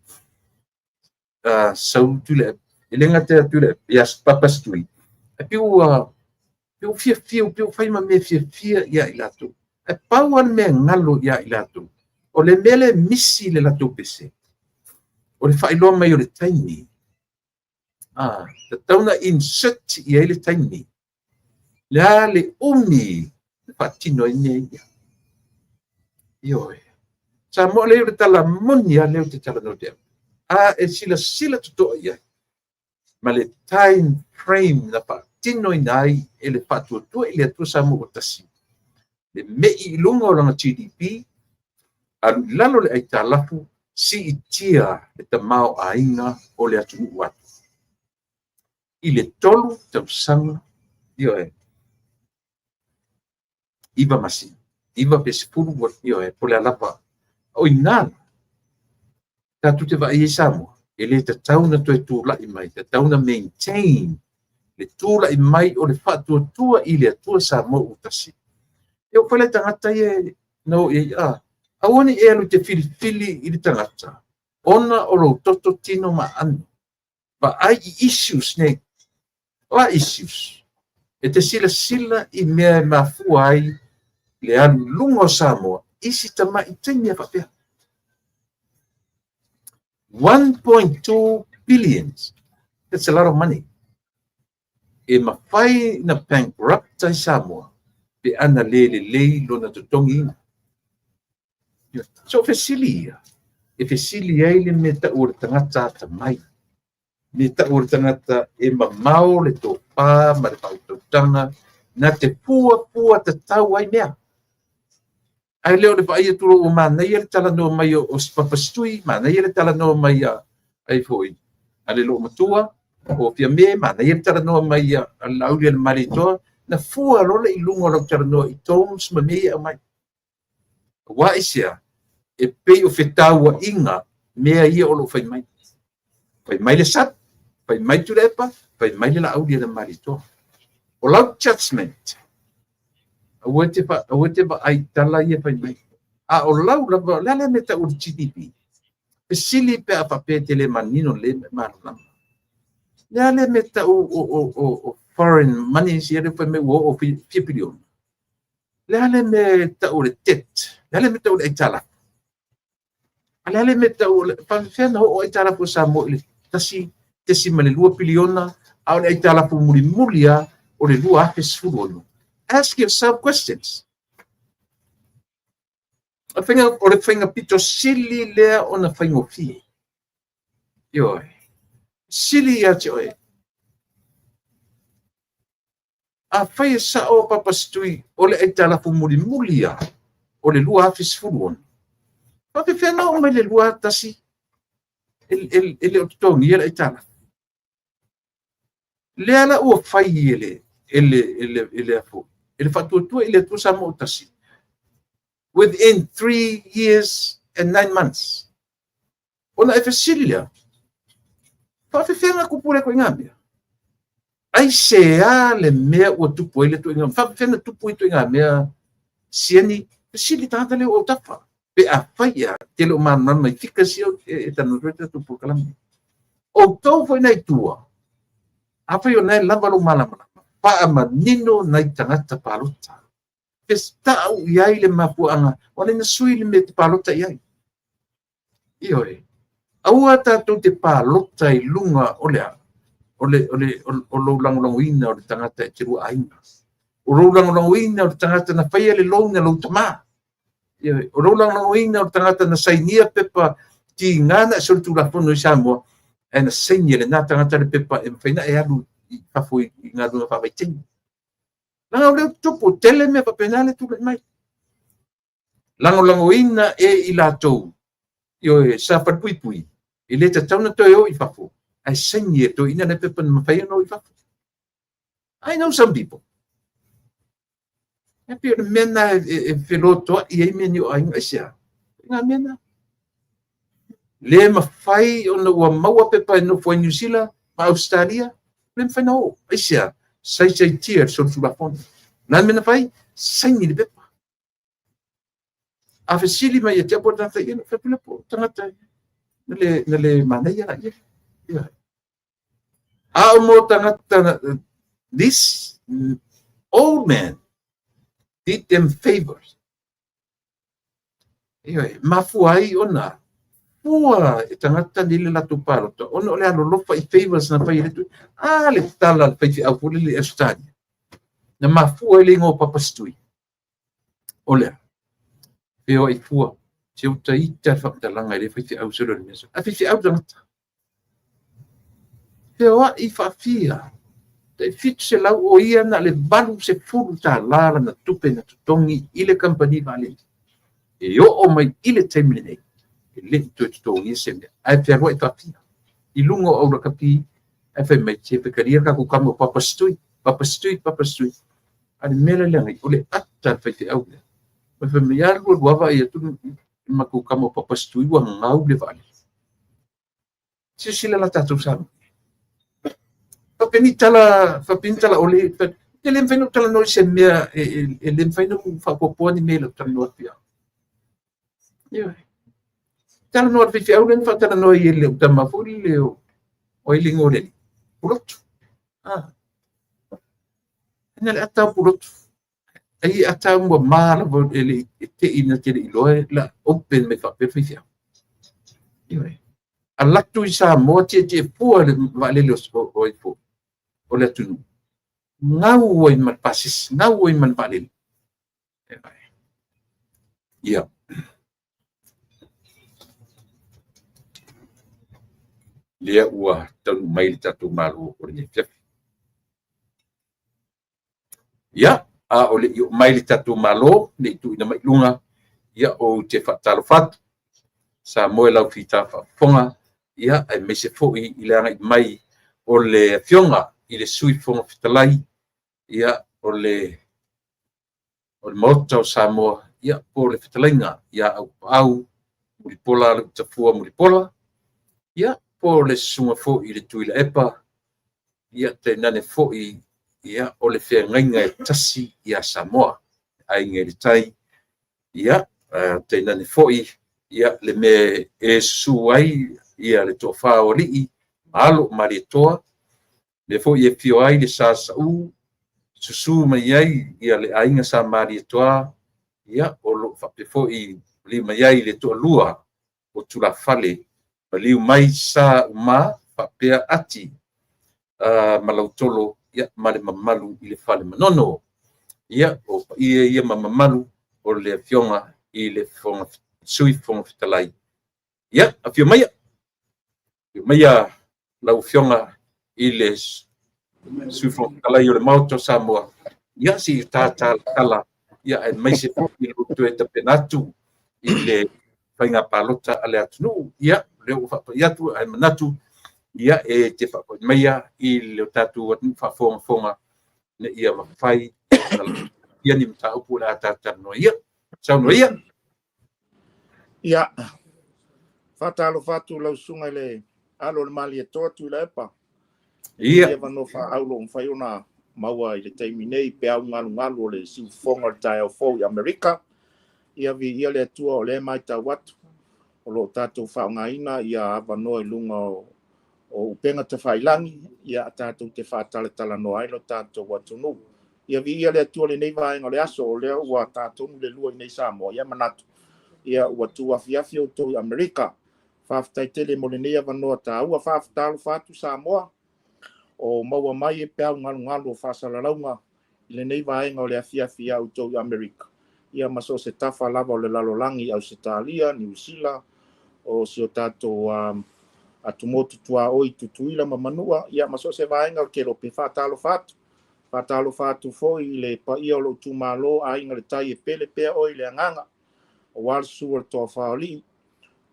sau Tuilaepa, e le gata ia Tuilaepa, ia Papa Stui, ae pei ua fiafia, pei ua fai ma mea fiafia ia i latou. Ae pau lava le mea galo ia i latou, o le mea lea misi i le latou pese, o le faailoa mai o le taimi. Tatau na insert i ai le taimi. Le a le umi na faatino ai mea ia. Ioe. Samoa lea o le tala moni lava lea ou te talanoa te au. A e silasila totoa i ai ma le time frame na faatinoina ai e le faatuatua i le Atua Samoa ua tasi, le mei i luga o lana GDP, alu i lalo le aitalafu, siitia le tamaoaiga o le atunuu atu. I le 3 tausaga, ioe. 9 masina, 9 pe 10, ioe, po o le a lava. O i ina la, tatou te vaai ai Samoa, e le tatau ona toe tulai mai, tatau ona maintain le tulai mai o le Faatuatua i le Atua Samoa ua tasi. E oo foi la i tagata ia na o i ai, a, aua ne i e alu e te filifili i le tagata ona o lou toto, tino ma aano. Vaai i issues nei. O a issues? E te silasila i mea e mafua ai le alu i luga o Samoa i si tamai taimi a faapea. 1.2 billions. That's a lot of money. E mafai na bankrupt ai Samoa pe ana le lelei lona totogiina. So fesili ia, e fesili ai le mea tau o le tagata atamai, me tau o le tagata e mamao le tofa ma le faautautaga na te fuafua tatau ai mea. Ae le o le vaai atu loa ua manaia le talanoa mai o Papa Setui, manaia le talanoa mai a ai foi a le loomatua o Fiame, manaia le talanoa mai a le Laaulialemalietoa, na fua loa lea i luga o lau talanoa i tones ma mea ia e aumai. Aua aisea? E pei o fetauaiga mea ia o lo o fai mai. Fai mai le SAP, fai mai Tuilaepa, fai mai le Laaulialemalietoa. O lau judgment, aua te vaai i tala ia fai mai. A o lau lava, o le a lea mea e tau o le GDP? Fesili pe a faapea e te le manino lelei ma e malamalama. O le a lea mea e tau o foreign money ia lea fai mai ua oo fia piliona? O le a lea mea e tau o le debt? O le a lea mea e tau o le aitalafu? A le a lea mea e tau o le faapefea na oo aitalafu a Samoa i le 1.2 piliona, a o le aitalafu mulimuli lava o le 2016? Ask yourself questions. O le faiga pito sili lea ona faigofie. Ioe. Sili ia te oe. Afai e sao Papa Setui o le aitalafu mulimuli lava o le 2016, faapefea na oo mai le 21 e le o totogia le aitalafu? Lea la ua fai e le e le e le e le e le Faatuatua i le Atua Samoa tasi within 3 years and 9 months. Ona e fesili lea, faapefea na tupu lea ituaiga mea? Aisea le mea ua tupu ai le ituaiga mea? Faapefea na tupu ituaiga mea sieni? Fesili tagata lea o autafa. Pe afai ia, te le o malamalama i figures ia e talanoa atu ai tatou polokalame. Outou foi nai tua, afai o na e lava lou malamalama, faamanino nai tagata palota. Tau i ai le mafuaaga, o lena sui le mea e te palota i ai. Ioe. Aua tatou te palota i luga o le a? O le, o le, o lou lagolagoina o le tagata e te lua aiga. O lou lagolagoina o le tagata na faia le loan a lou tama. Ioe. O lou lagolagoina o le tagata na sainia pepa tiga na e solitulafono i Samoa, ae na saini e lena tagata le pepa e mafai ona e alu i fafo i galuega faavaitaimi. Leaga o lea ua tupu, tele mea faapena le tulai mai. Lagolagoina e i latou, ioe, sa falepuipui, e le tatau ona toe o i fafo, ae saini e toeaiina le pepa na mafai ona o i fafo. I know some people. E pei o le mea lena e felotoai ai mea nei o aiga, aisea? Ngā mea na. Le mafai ona ua maua pepa e nofo ai Niu Sila ma Ausetalia, le mafai na o. Aisea? Saisaitia le solitulafono. O le a le mea na fai? Saini le pepa. A fesili mai ia te au po o le tagata ia, fai atu lea po o le tagata na le manaia la ia. A o mo tagata, this old man did them favors. Ioe, mafua ai ona fua e tagata nei le latou palota ona o le alolofa i favors na fai e le tui. A le tala a le faifeau foi lele i Australia, na mafua ai le igoa o Papa Setui. O le a? Feoai fua, se uta ita le faamatalaga e le faifeau solo le mea. A faifeau tagata. Feoai faafia, tai 700 o ia na o le $80 lana tupe na totogi i le kamupani vaalele. E oo mai i le taimi lenei, e le i toe totogia se mea. Ae fealuai faafia i luga o aulakapi, ae fai mai, se fai talia le tatou tama o Papa Setui, Papa Setui, Papa Setui. A o le mea lea leaga, o le ata ata a le faifeau lea. Ma fai mai, alu alu lava vaai atu le matou tama o Papasitui ua gau le vaalele. Silasila la tatou Samoa. Faapeni tala, faapeni tala ole, e le mafai ona ou talanoa i se mea e le mafai ona ou faaopoopoa ni mea i lau talanoa atu ia. Ioe. Talanoa le faifeau lea na faatalanoa i le tama foi lele o ai le igoa o le alii? Pulotu. Ah. Na le ata o Pulotu. Ai e ata ua ma lava e le e te i na te le iloa la open mai faapea le faifeau. Ioe. Alu atu i Samoa tietie fua le vaalele o ai foi o le atunuu. Gau ai ma le pasese, gau ai ma le vaalele. Ia. Lea ua taunuu mai le tatou Malo o lenei afiafi. Ia, a o le i oo mai le tatou Malo, ne i tuuina mai i luga, ia ou te faatalofa atu Samoa i lau fita faafofoga, ia, aemaise foi i le agai mai o le Afioga i le Sui Fofoga Fetalai, ia, o le Maota o Samoa, ia, po o le fetalaiga ia Auuapaau Mulipola Aloitafua Mulipola, ia, po o le susuga foi i le Tuilaepa, ia, tainane foi, ia, o le feagaiga e tasi ia Samoa, Aiga i le Tai, ia, tainane foi, ia, le mea e susu ai ia le toafa o alii ma alo o Malietoa, lea foi e afio ai le Sa Sauu, susu mai ai ia le aiga Sa Malietoa, ia, o lo o faapea foi maliu mai ai le toalua o tulafale, maliu mai Sa Uma faapea Ati ma Lautolo, ia, ma le mamalu i le Fale Manono. Ia, o paia ia ma mamalu o le Afioga i le Sui Fofoga Fetalai. Ia, afio maia, afio maia lau Afioga i le Sui Fofoga Fetalai o le Maota o Samoa, ia se i ta talatala, ia aemaise foi le toe tapena atu i le faiga palota a le atunuu. Ia, o lea ua faapai atu, ae manatu, ia, e te faapai maia i le tatou atunuu faafogafoga, ina ia mafai ona ia ni mataupu o le a talanoa. Ia, saunoa ia. Ia, faatalofa atu lau susuga i le alo o le Malietoa Tuilaepa. Ia. Ia avanoa faaaulo ua mafai ona maua i le taimi nei peau galugalu o le siufofoga o le taeao fou i Amerika. Ia viia le Atua o lea e matau atu o lo o tatou faaaogaina ia avanoa i luga o upega tafailagi, ia tatou te faatalatalanoa ai lo tatou atunuu. Ia viia le Atua lenei vaega o le aso, o lea ua tatonu le lua i nei Samoa. Ia manatu, ia ua tuafiafi outou i Amerika. Faafetai tele mo lenei avanoa taua. Faafetalofa atu Samoa o maua mai e peau galugalu o faasalalauga i lenei vaega o le afiafi ia outou i Amerika, ia ma so o se tafa lava o le lalolagi, Ausetalia, Niu Sila, o si o tatou atumotu tuaoi Tutuila ma Manua, ia ma so o se vaega o le Kelope. Faatalofa atu. Faatalofa atu foi i le paia o lou itumalo, Aiga i le Tai, e pele pea oe i le agaga, aua le susu o le toafa o alii,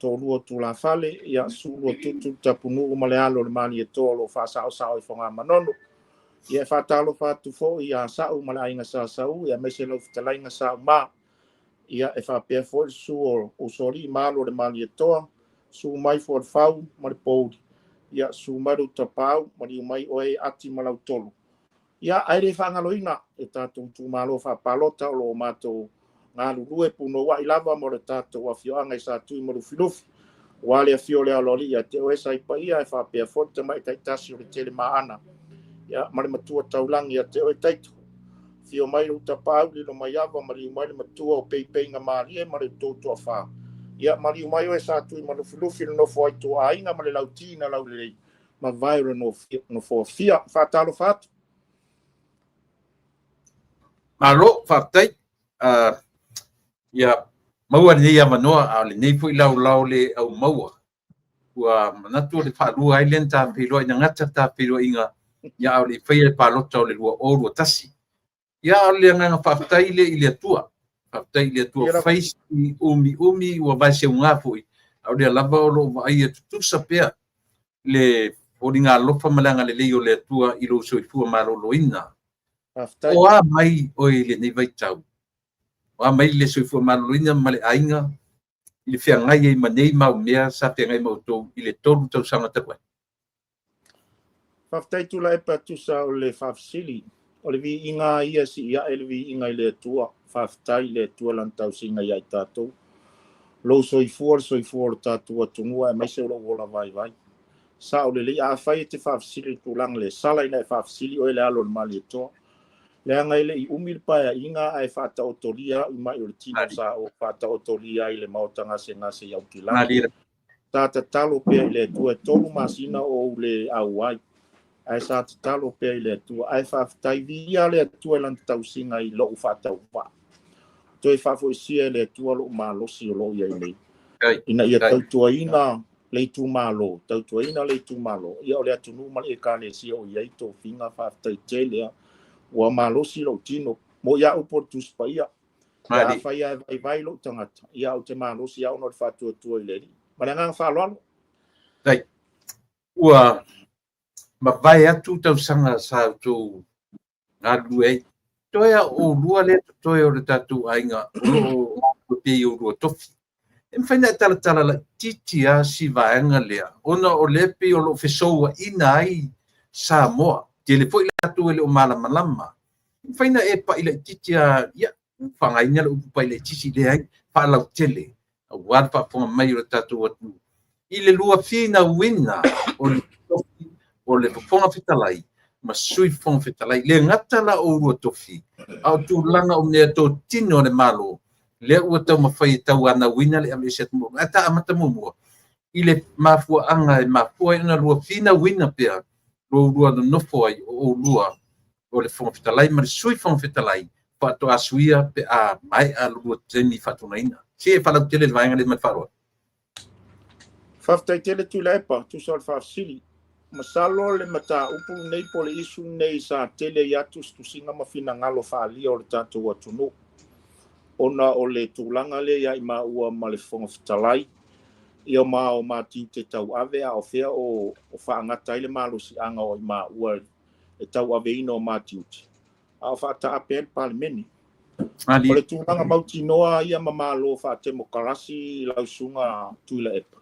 toalua o tulafale, ia susu Luatutu, Tapunuu ma le alo o le Malietoa o lo o faasaosao i Fogamanono. Ia e faatalofa atu foi ia Sau ma le aiga Sa Sau, ia aemaise lau fetalaiga Sauma. Ia e faapea foi le susu o Usoalii ma alo o le Malietoa, susu mai Fualefau ma le Pouli, ia susu mai le Utapau, maliu mai oe Ati ma Lautolo. Ia, ae le faagaloina e tatou itumalo faapalota o lo o matou galulue punouai lava mo le tatou afioaga i Satui ma Lufilufi, aua le afio o le Aloalii ia te oe Saipaia, e faapea foi le tamaitai tasi o le Telemaana, ia, ma le matua taulagi ia te oe Taito. Afio mai le Utapaau, lilo mai ava, maliu mai le matua o Peipeiga Malie ma le tou toafa. Ia, maliu mai oe Satui ma Lufilufi, le nofo ai tuaiga ma le lauti na laulelei, ma vae o le nofoafia. Faatalofa atu. Malo, faafetai. Ia maua lenei avanoa, a o lenei foi laolao le au maua. Ua manatu o le faalua ai lea na ta feiloai, na gata le ta feiloaiga, ia a o le i faia le palota o le 2021. Ia, a o le agaga faafetai lea i le Atua. Faafetai i le Atua, fai si umi umi ua vaeseuga foi, a o lea lava o lo o vaaia tutusa pea le foliga alofa ma le agalelei o le Atua i lou soifua maloloina. Faafetai. O a mai oe i lenei vaitau? O a mai le soifua maloloina ma le aiga i le feagai ai ma nei mau mea sa feagai ma outou i le 3 tausaga talu ai. Faafetai Tuilaepa e tusa o le faafesili. O le viiga ia sii ae le viiga i le Atua. Faafetai i le Atua lana tausiga ia i tatou. Lou soifua le soifua o le tatou atunuu aemaise o lou ola vaivai. Sao lelei, afai e te faafesili i le tulaga lea, sala ina e faafesili oe le alo o le Malietoa. Leaga e le i umi le paeaiga ae faataotolia au i mai o le tino sa ou faataotolia ai i le maota gasegase i Aukilani. Sa tatalo pea i le Atua e 3 masina o ou le auai, ae sa tatalo pea i le Atua. Ae faafetai, viia le Atua i lana tausiga i lou faatauvaa. Toe faafoisia e le Atua lou malosi o lou i ai nei. Ina ia tautuaina le itumalo, tautuaina le itumalo, ia o le atunuu ma le ekalesia o i ai tofiga, faafetai tele. Ua malosi lou tino, mo ia upu o le Tusi Paia. Ia afai ae vaivai lou tagata, ia ou te malosi au ona o le faatuatua i le Alii. Ma le agaga faaaloalo. Dai. Ua mavae atu tausaga sa outou galulue ai. Toe a oulua lea totoe o le tatou aiga o loo pei oulua tofi. E mafai ona e talatala laitiiti lava si vaega lea, ona o lea pei o loo fesouaina ai Samoa. Tele foi latou e le o malamalama. E mafai ona e pai laitiiti lava, ia, faaaogaina le upu pai laitiiti, leai, faalautele, aua le faafofoga mai o le tatou atunuu. I le lua finauina o le tofi o le Fofoga Fetalai ma Sui Fofoga Fetalai. Le gata la o oulua tofi, a o tulaga o mea totino a le Malo, lea ua taumafai e tauanauina le aveese atu muamua. Ae ta amata muamua i le mafuaaga e mafua ai ona lua finauina pea lo oulua nonofo ai o oulua o le Fofoga Fetalai ma le Sui Fofoga Fetalai faatoa suia pe a maea lo lua taimi faatugaina. Se e faalautele le vaega lea ma le faaaloalo. Faafetai tele Tuilaepa, tusa o le faafesili. Masalo le mataupu lenei po o le issue lenei sa tele ai lava tusitusiga ma finagalo faaalia o le tatou atunuu, ona o le tulaga lea ia i maua ma le Fofoga Fetalai, ia ma o matiute tauave a o fea o faagata ai le malosiaga o i maua e tauaveina o matiute, a o faataape ai le Palemene. O le tulaga mautinoa ia ma malo faatemokarasi lausuga Tuilaepa,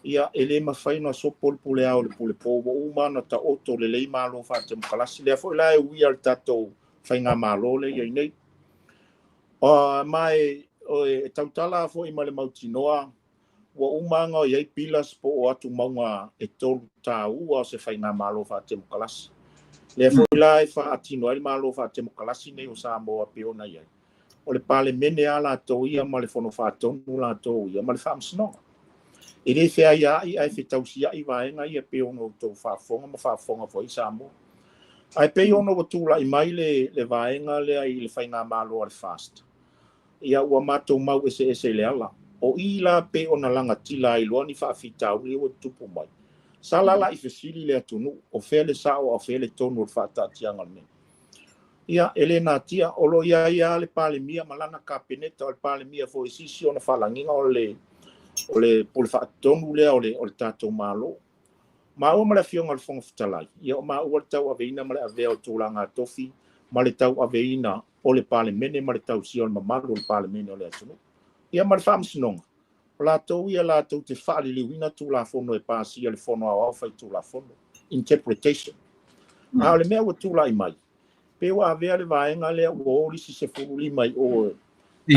ia e le mafai ona sopo le pule ao i le pule po, ua uma ona taoto lelei malo faatemokarasi. Lea foi la e uia le tatou faigamalo lea i ai nei. Ma e tautala foi ma le mautinoa, ua uma ona i ai pillars po o atumauga e 3 taua o se faigamalo faatemokarasi. Lea foi la e faatino ai le malo faatemokarasi nei o Samoa pei ona i ai. O le Palemene a latou ia ma le Fono Faatonu latou ia ma le Faamasinoga. E le feaiaai ae fetausiai vaega ia pei ona outou faafofoga ma faafofoga foi Samoa. Ae pei ona ua tulai mai le vaega lea i le faigamalo a le FAST, ia ua matou mau eseese i le ala. O i la pei ona lagatila ai loa ni faafitauli ua tutupu mai. Sa lala i fesili le atunuu, o fea le sao a o fea le tonu o le faataatiaga lenei. Ia, e le natia, o lo o i ai lava le Palemia ma lana Kapeneta, o le Palemia foi sisi ona faalagiga o le pule faatonu lea o le tatou Malo. Maua ma le Afioga i le Fofoga Fetalai, ia o maua le tauaveina ma le avea o tulaga tofi ma le tauaveina o le Palemene ma le tausia o le mamalu o le Palemene o le atunuu. Ia ma le Faamasinoga, o latou ia latou te faaliliuina Tulafono e pasia le Fono Aoao Faitulafono, interpretation. A o le mea ua tulai mai, pe ua avea le vaega lea ua o lisi 15 i o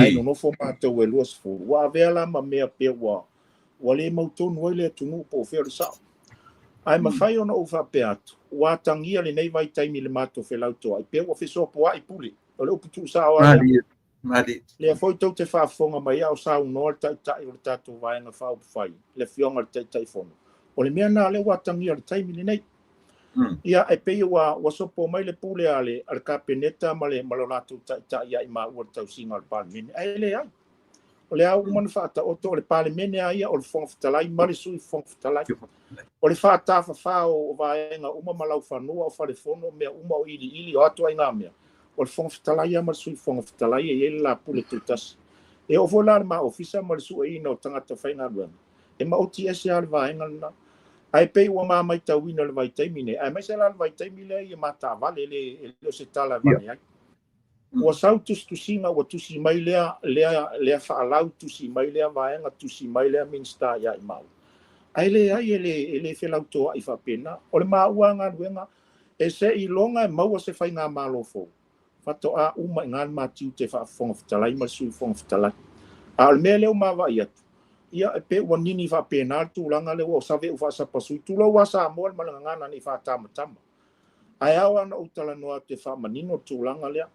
ae nonofo matou e 20, ua avea la ma mea pe ua le mautonu ai le atunuu po o fea o le sao. Ae mafai ona ou faapea atu, ua atagia lenei vaitaimi i le matou felautoai, pe ua fesopoai pule, o le upu tuusao a lea. Lea foi tou te faafofoga mai a o saunoa le taitai o le tatou vaega faaupufai, le Afioga i le Taitaifono. O le mea lena lea ua atagia i le taimi lenei. Ia, e pei ua sopo mai le pule a le Kapeneta ma le latou taitai ia i maua le tausiga o le Palemene. Ae leai. O le a uma ona faataoto o le Palemene a ia o le Fofoga Fetalai ma le Sui Fofoga Fetalai. O le faatafafā o vaega uma ma laufanua o falefono, mea uma o iliili o atu ai ngā mea. O le Fofoga Fetalai ia ma le Sui Fofoga Fetalai e i ai le lapule tutasi. E oo foi la le ma ofisa ma le sueina o tagata faigaluega. E maoti ese lava le vaega lena. Ae pei ua mamaitauina le vaitaimi nei. Aemaise la le vaitaimi lea ia matavale le o se tala e vane ai. Ua sau tusitusiga ua tusi mai lea lea lea faalau, tusi mai lea vaega, tusi mai lea Minisita ia i maua. Ae leai e le e le felautoa'i faapena. O le maua galuega e seiloga e maua se faigamalo fou faatoa uma i ina le ma tiute faa-Fofoga Fetalai ma le Sui Fofoga Fetalai. A o le mea lea ua maavaai atu, ia e pei ua nini faapena le tulaga lea ua save'u faasapasui, tulou lava Samoa ma le gagana nei faatamatama. Ae ao lava ona ou talanoa atu e faamanino le tulaga lea.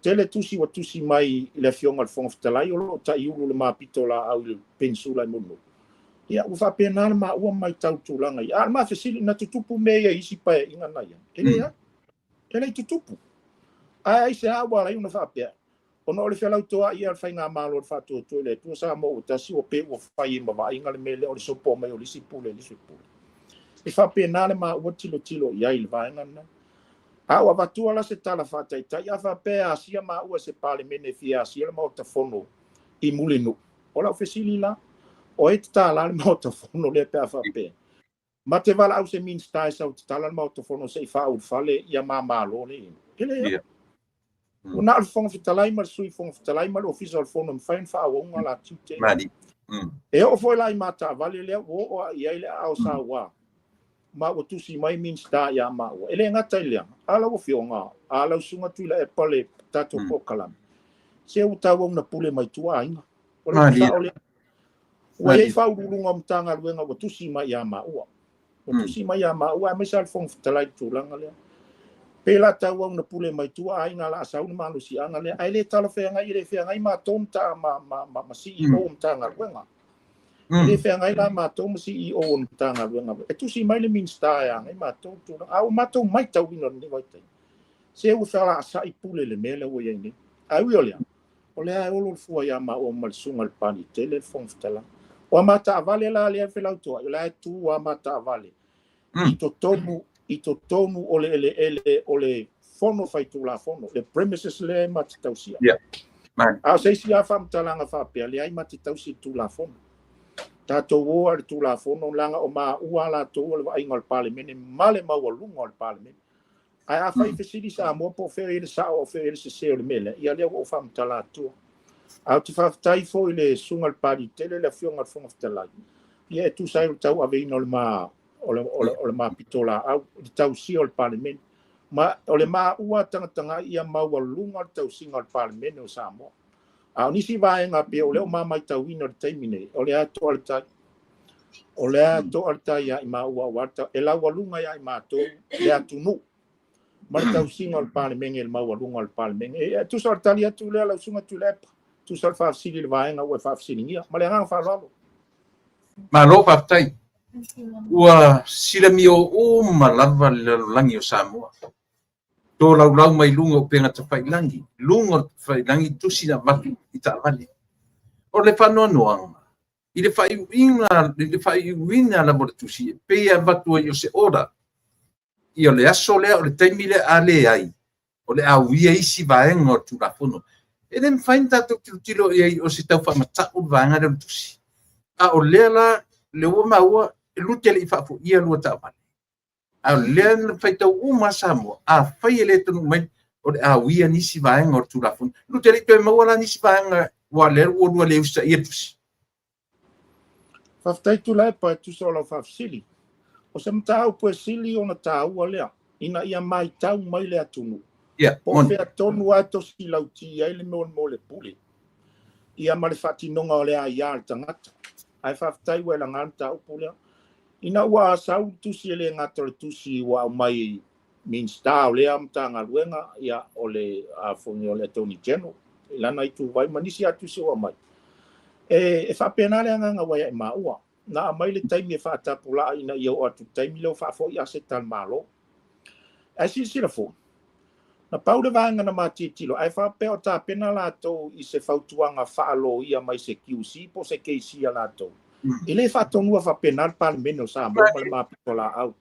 Tele tusi ua tusi mai i le Afioga i le Fofoga Fetalai o lo o taiulu le ma pitolaau i le peninsula i Mulinuu. Ia ua faapena le maua matau i tulaga ia. A o le ma fesili, na tutupu mea ia i isi paeaiga na i ai? E leai, e le i tutupu. Ae aisea ua ala ai ona faapea? Ona o le felautoa'i o le faigamalo o le Faatuatua i le Atua Samoa ua Tasi ua pei ua fai ai ma vaaiga le mea lea o le sopo mai o le isi pule i le isi pule. E faapena le maua tilotilo i ai i le vaega lena. A ua avatua la se tala faataitai, a faapea e asia maua e se Palemene e fia asia le Maota Fono i Mulinuu, o lau fesili la, o ai e tatala le Maota Fono lea pe a faapea? Ma te valaau se Minisita e sau e tatala le Maota Fono se i faaulufale ia ma Malo lea e i ai nei? E leai. Ua na o le Fofoga Fetalai ma le Sui Fofoga Fetalai ma le Ofisa o le Fono e mafai ona faaauauga la tiute. E oo foi la i mataavale lea ua oo lava i ai le aao saua ma ua tusi mai Minisita ia maua. E le gata i lea, a lau Afioga, a lau Susuga Tuilaepa le tatou polokalame, se ua tauau na pule mai tua aiga. O le upu sao lea. Ua i ai Faauluuluga o Matagaluega ua tusi mai ia maua. Ua tusi mai ia maua aemaise lava le Fofoga Fetalai i le tulaga lea. Pe la tauau na pule mai tua aiga la sau le malosiaga lea, ae le talafeagai, e le feagai matou ma, ma, ma, ma CEO o Matagaluega. E le feagai la matou ma CEO o Matagaluega. E tusi mai le Minisita e agai matou tulaga. A ua matou matauina i lenei vaitaimi, se ua felaasai pule i le mea lea ua i ai nei. Ae ui o lea, o lea e olo le fua ia maua ma le Susuga i le Paletele le Fofoga Fetalai. O a ma taavale la lea e felautoai, o la e tu a ma taavale i totonu i totonu o le eleele o le Fono Faitulafono, le premises lea e ma te tausia. A o se isi lava faamatalaga faapea, leai ma te tausi i le Tulafono. Tatou o lava i le Tulafono, leaga o maua latou o le vaaiga o le Palemene ma le maualuga o le Palemene. Ae afai e fesili Samoa po o fea o i ai le sao a o fea o i ai le sese o le mea lea, ia lea ua ou faamatala atua. Ae ou te faafetai foi i le Susuga i le Paletele, le Afioga i le Fofoga Fetalai, ia e tusa ai o le tauaveina o le ma o le, o le, o le ma pitolaau, le tausia o le Palemene. Ma o le maua tagatagai ia maualuga le tausiga o le Palemene o Samoa. A o nisi vaega pei o lea ua ma matauina i le taimi nei, o lea e toa le tai. O lea e toa le tai ia i maua aua e laualuga ia i matou le atunuu ma le tausiga o le Palemene, le maualuga o le Palemene. E tusa o le tali atu lea lau Susuga Tuilaepa, tusa o le faafesili i le vaega ua e faafesiligia. Ma le agaga faaaloalo. Malo faafetai. Ua silamio uma lava le lalolagi o Samoa. Tolaulau mai luga o upega tafailagi, luga o tafailagi tusi na avatu i taavale. O le faanoanoaga, i le faaiuina, i le faaiuina lava o le tusi, e pei e avatu ai o se order. Ia o le aso lea, o le taimi lea, a leai, o le a uia isi vaega o le Tulafono. E le mafai ona tatou tilotilo i ai o se tau faamata'u le vaega lea o le tusi. A o lea la, lea ua maua, e lute le i faafoia lua taavale. A o lea na faitau uma Samoa, afai e le taunuu mai, o le a uia nisi vaega o le Tulafono. Lute le i toe maua la nisi vaega, ua lea ua lua le usitaia le tusi. Faafetai Tuilaepa e tusa o lau faafesili. O se mataupu e sili ona taua lea, ina ia matau mai le atunuu. Po o fea tonu lava e tosi lauti ai le mea o le pule, ia ma le faatinoga o le aia a le tagata. Ae faafetai ua e laga le mataupu lea. Ina ua sau le tusi e le gata o le tusi ua aumai Minisita o lea Matagaluega, ia, o le afoni o le Attorney General i lana ituvai ma nisi lava tusi ua aumai. E faapena le agaga ua ia i maua. Na aumai le taimi e faatapulaa ina ia oo atu i le taimi lea ua faafoi aseta a le Malo. Ae silasila foi, na pau le vaega na matilotilo, ae faapea o tapena latou i se fautuaga faaloia mai se QC po o se KC a latou. E le faatonua faapena le Palemene o Samoa ma le mapitolaau.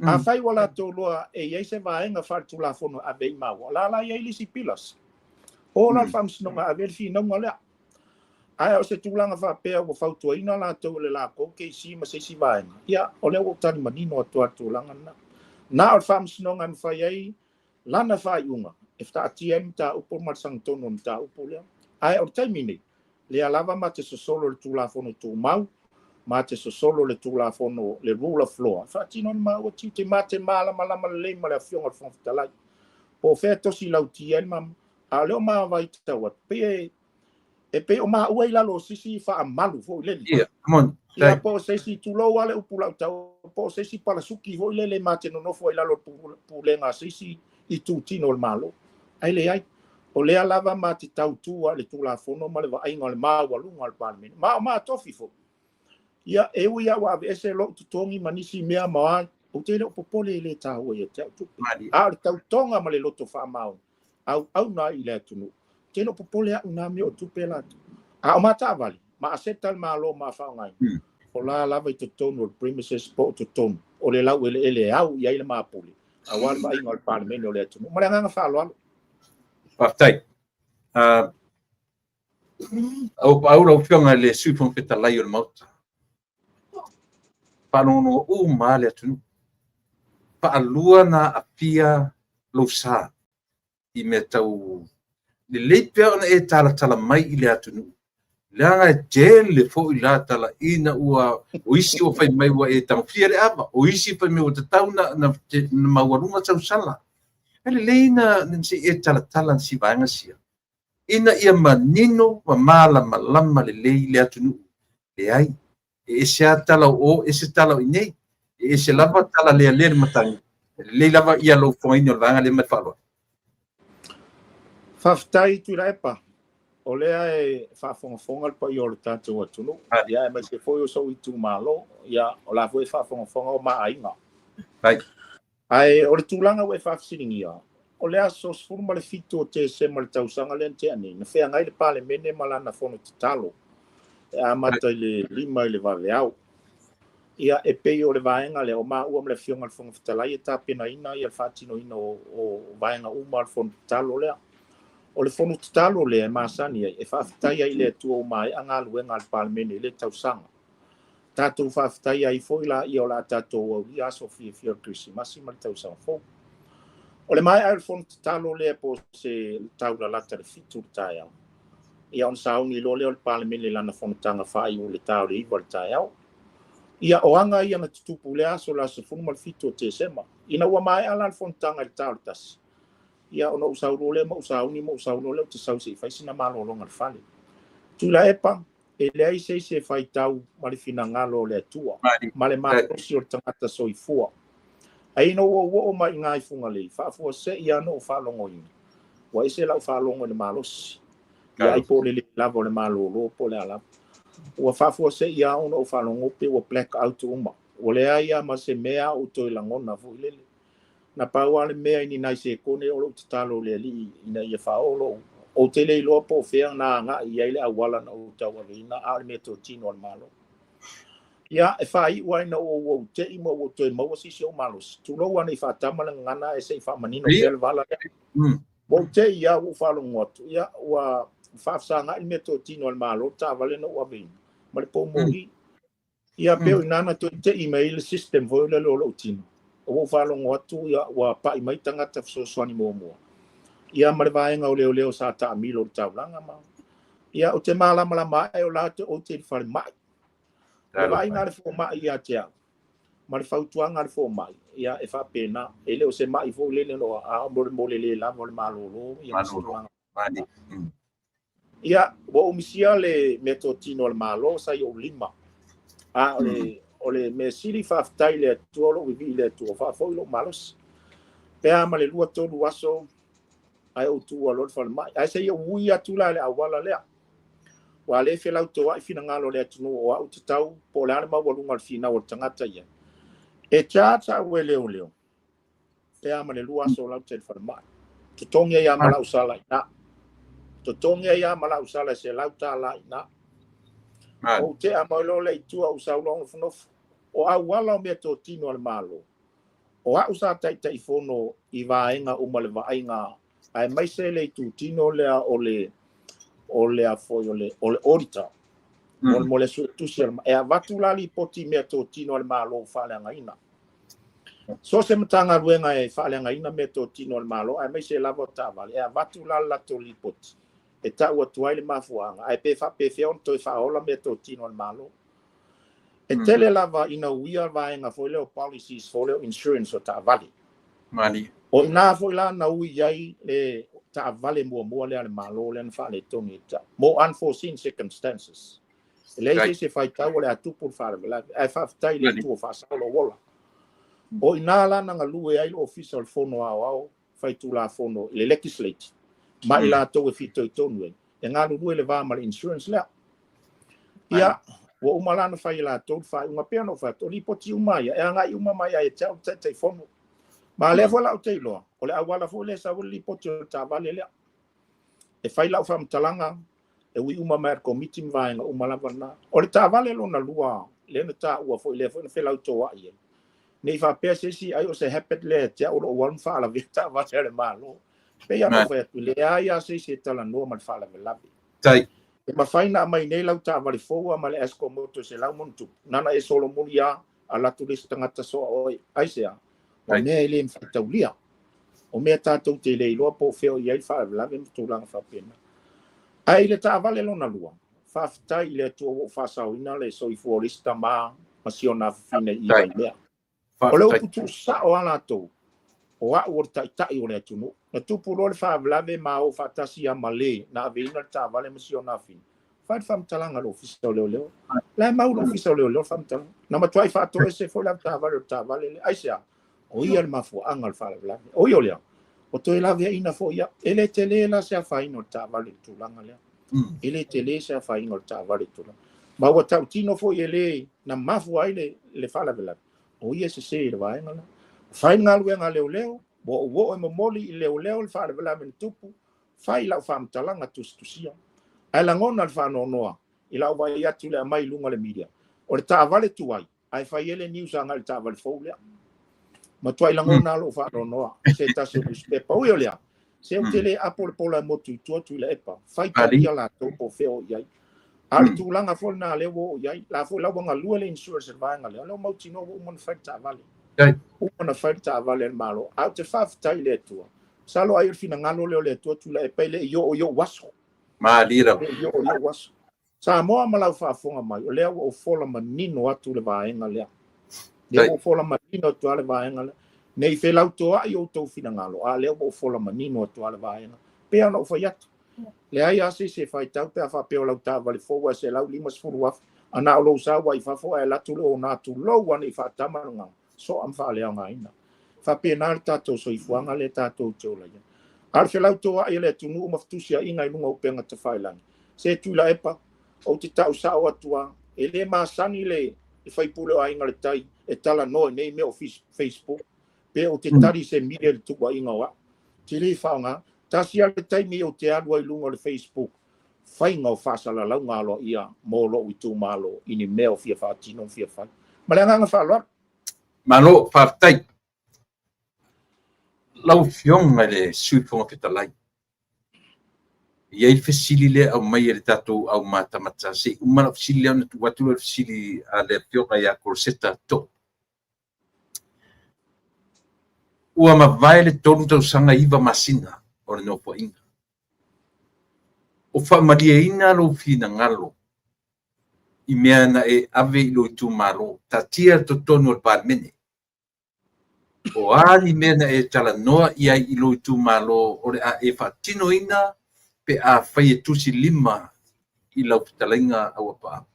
Afai ua latou loa e i ai se vaega faaletulafono e ave ai maua, o la la i ai le isi pillars. O la le Faamasinoga e ave ai le finauga lea. Ae o se tulaga faapea ua fautuaina latou e le latou KC ma se isi vaega, ia, o lea ua ou tali manino atu lava i le tulaga lena. Na o le Faamasinoga e mafai ai lana faaiuga. E taatia ai le mataupu ma le sagatonu o le mataupu lea. Ae o le taimi nei, lea lava ma te sosolo le Tulafono Tumau, ma te sosolo le Tulafono, le rule of law. E faatino le maua tiute ma te malamalama lelei ma le Afioga i le Fofoga Fetalai. Po o fea tosi lauti ai ma a o lea o ma vaitau atu, pei e pei o maua i lalo o sisi faamalu foi lele. Ia, moni. Ia po o se isi tulou ale upu lau tau, po o se isi palasuki foi lele ma te nonofo ai lalo o pulega a se isi itutino o le Malo. Ai leai, o lea lava ma te tautu a le Tulafono ma le vaaiga o le maualuga o le Palemene. Ma o matofi foi. Ia, e ui au aveese lou totogi ma nisi mea ma ou te le o popole i le taua ia te au tupe. A o le tautoga ma le loto faamaoni, auauna ai i le atunuu. Te le o popole au nā mea o tupe latou. A o mataavale, ma aseta le Malo ma faaaogaina. O la lava i totonu o le premises po o totonu o le laueleele e au i ai le mapule, aua le vaaiga o le Palemene o le atunuu. Ma le agaga faaaloalo. Faafetai. Au lau Afioga i le Sui Fofoga Fetalai o le Maota. Faalogologo uma le atunuu. Faalua na aafia lou sa i mea tau lelei pea ona e talatala mai i le atunuu. Leaga e tele foi la talaina ua o isi ua fai mai ua e tagofia le ava, o isi fai mai ua tatau na maualuga sau sala. E lelei na se i e talatala si vaega sia, ina ia manino ma malamalama lelei le atunuu. Leai, e ese lava tala o o, ese tala o i inei. E ese lava tala lea le matagi. E lelei lava ia lou fofogaina o le vaega lea ma le faaaloalo. Faafetai Tuilaepa. O lea e faafogafoga le paia o le tatou atunuu. Ia aemaise foi o sou itumalo. Ia o la foi e faafogafoga o maaiga. Ae o le tulaga ua e faafesiligia, o le aso 17 o Tesema le tausaga lea na tea nei, na feagai le Palemene ma lana fono tatalo e amata i le 5 i le vaveao. Ia e pei o le vaega lea o maua ma le Afioga i le Fofoga Fetalai e tapenaina ia le faatinoina o vaega uma o le fono tatalo lea. O le fono tatalo lea e masani ai, e faafetai ai i le Atua ua maea galuega a le Palemene i le tausaga. Tatou faafetai ai foi la ia o la tatou aulia aso fiafia o le Kerisimasi ma le tausaga fou. O le maea o le fono tatalo lea po o se taulalata le 7 le taeao. Ia ona sauni loa lea o le Palemene i lana fonotaga faaiu i le ta o le 9 le taeao. Ia o aga ia na tutupu lea aso le aso 17 o Tesema. Ina ua maea la le fonotaga i le ta o le 1. Ia ona ou sau loa lea ma ou sauni ma ou sau loa lea ou te sau se i fai sina malologa i le fale. Tuilaepa, e leai se isi e faitau ma le finagalo o le Atua, ma le malosi o le tagata soifua. Ai ina ua ou oo mai i ngā i Fugalei, faafuasei lava na ou faalogoina. Ua ese lau faalogo i le malosi. Ia ai po o le le lava o le malolo po o le a lava. Ua faafuasei lava ona ou faalogo pe ua black out uma. Ua leai lava ma se mea ou toe lagona foi lele. Na pau lava le mea i ni nai sekone o lou tatalo i le Alii ina ia faaoo lou. Ou te le iloa po o fea na agai i ai le auala na ou tauaveina, a o le mea totino a le Malo. Ia, e faaiu ai na ou ou tei ma ou toe maua sisi o malosi. Tulou ane i faatama le gagana e se i faamanino pea le vala lea. Ua ou tei ia ua ou faalogo atu. Ia, ua faafesagai le mea totino a le Malo, taavale na ou aveina ma le poumoli. Ia pei o i ina na toe tei mai ai le system foi lele o lou tino. Ua ou faalogo atu ia ua pai mai tagata fesoasoani muamua. Ia ma le vaega o leoleo sa taamilo i le taulaga ma. Ia ou te malamalama ae o la ou te i le falemai. O le vaaiga a le fomai ia te au, ma le fautuaga a le fomai, ia e faapena. E le o se mai foi lele no a o mo le le lava o le malolo ia ma se tulaga. Ia, ua ou misia le meatotino a le Malo sa i ou lima. A o le mea sili faafetai i le Atua, o lou vivii i le Atua, faafoi lou malosi. Pe a ma le 2-3 aso ae ou tuua loa le falemai. Ae se i ou ui atu la i le auala lea. Ua le felautoai finagalo o le atunuu o au tatau po o le a le maualuga o le finau o le tagata ia. E charge au e leoleo pe a ma le 2 aso o lau te i le falemai. Totogi ai lava ma lau sala i ina. Totogi ai lava ma lau sala e $100 i ina. Ou tea mai loa lea i tua ou sau loa nofonofo. O auala o meatotino a le Malo. O au sa taitaifono i vaega uma le vaaiga aemaise le itutino lea o le o le a foi o le auditor. Mo le suetusi a le, e avatu la lipoti meatotino a le Malo faaleagaina. So o se Matagaluega e faaleagaina meatotino a le Malo aemaise lava o taavale, e avatu la le latou lipoti e tau atu ai le mafuaaga ae pe faapefea ona toe faaola meatotino a le Malo. E tele lava ina uia vaega foi lea o policies foi lea o insurance o taavale. Malie. O ina foi la na ui i ai le taavale muamua lea a le Malo lea na faaletonu e tau mo unforeseen circumstances. E leai se isi e faitau o le a tupu le faalavelave, ae faafetai i le Atua ua faasao lou ola. O ina la na galue ai le Ofisa o le Fono Aoao Faitulafono i le Legislative ma i latou e fitoitonu ai, e galulue i le va ma le insurance lea. Ia, ua uma la ona fai e latou le faaiuga, pei ona ou fai atu, o lipoti uma ia, e agai uma mai ia te au le Taitaifono. Ma o lea foi la ou te iloa, o le auala foi lea e sau ai le lipoti o le taavale lea. E fai lau faamatalaga, e ui uma mai i le Komiti ma vaega uma lava na. O le taavale lona lua lea na taua foi, lea foi na felautoai ai, ne i faapea se isi ai o se habit lea te au lou alu ma faalavea taavale a le Malo. Pei lava ona ou fai atu, leai lava se isi e talanoa ma le faalavelave. Tai. E mafai ona aumai nei lau taavale fou ma le Escort Moto e 100 ma ono tupu, na ona e solomuli lava, alu atu le isi tagata soa oe. Aisea? O mea e le mafai taulia. O mea tatou te le iloa po o fea o i ai le faalavelave ma tulaga faapena. Ae i le taavale lona lua, faafetai i le Atua ua ou faasaoina le soifua o le isi tama ma si ona afafine i Vaimea. O le upu tuusao a latou, o au o le taitai o le atunuu. Na tupu loa le faalavelave ma o faatasi ia ma le na aveina le taavale ma si ona afafine. Fai le faamatalaga a le Ofisa o Leoleo. La e mau le Ofisa o Leoleo le faamatalaga. Na matuai faatoese foi le avetaavale o le taavale lea. Aisea? O ia le mafuaaga o le faalavelave. O ia o lea, o toe laveaiina foi ia. E le tele la se afaina o le taavale i le tulaga lea. E le tele se afaina o le taavale i le tulaga. Ma ua tautino foi e le na mafua ai le faalavelave, o ia e sese i le vaega lea. Fai le galuega a leoleo, ua ou oo e momoli i leoleo le faalavelave na tupu, fai lau faamatalaga tusitusia. Ae lagona le faanoanoa i lau vaai atu le aumai i luga o le media. O le taavale tuai, ae fai ai le news agai i le taavale fou lea. Matuai lagona lou faanoanoa se tasi o newspaper. Ui o lea, se ou te le apo le pola e motu i tua Tuilaepa. Fai talia latou po o fea o i ai. A o le tulaga foi lena lea ua oo i ai, la foi la ua galue le insurance i le vaega lea, o lea ua mautinoa ua uma ona fai le taavale. Uma ona fai le taavale a le Malo. Ae ou te faafetai i le Atua. Masalo ai o le finagalo lea o le Atua Tuilaepa e le i oo i ou aso. Malie lava. E le i oo i ou aso. Samoa ma lau faafofoga mai, o lea ua ou fola manino atu le vaega lea. Lea ua ou fola manino atu lava le vaega lea. Ne i felautoai outou finagalo, a lea ua ou fola manino atu lava le vaega. Pei ona ou fai atu, leai lava se isi e faitau pe a faapea o lau taavale fou ae 150,000, a na o lou sau lava i fafo ae alu atu le ona tulou ane i faatama le gaga, soa ma faaleaogaina. E faapena le tatou soifuaga lea tatou te ola i ai. A o le felautoai o le atunuu ma fetusiaiga i luga o upega tafailagi, se Tuilaepa, ou te tau sao atu lava, e le masani le faipule o Aiga i le Tai e talanoa i nei mea o Facebook, pe ou te tali i se media i le tuuaiga o au. Ou te le faaaoga. Tasi lava le taimi ou te alu ai i luga o le Facebook, faiga o faasalalauga aloaia mo lou itumalo i ni mea o fia faatino ma fia fai. Ma le agaga faaaloalo. Malo, faafetai. Lau Afioga i le Sui Fofoga Fetalai, e i ai le fesili lea e aumai e le tatou aumatamata. Se i uma lau fesili lea ona tuu atu lea o le fesili a le Afioga ia Koloseta Too. Ua mavae le 3 tausaga 9 masina o le Nofoaiga. O faamalieina lou finagalo i mea na e ave i lou itumalo, taatia totonu o le Palemene. O a ni mea na e talanoa i ai i lou itumalo o le a e faatinoina pe a fai e tusi lima i lau fetalaiga Auapaau.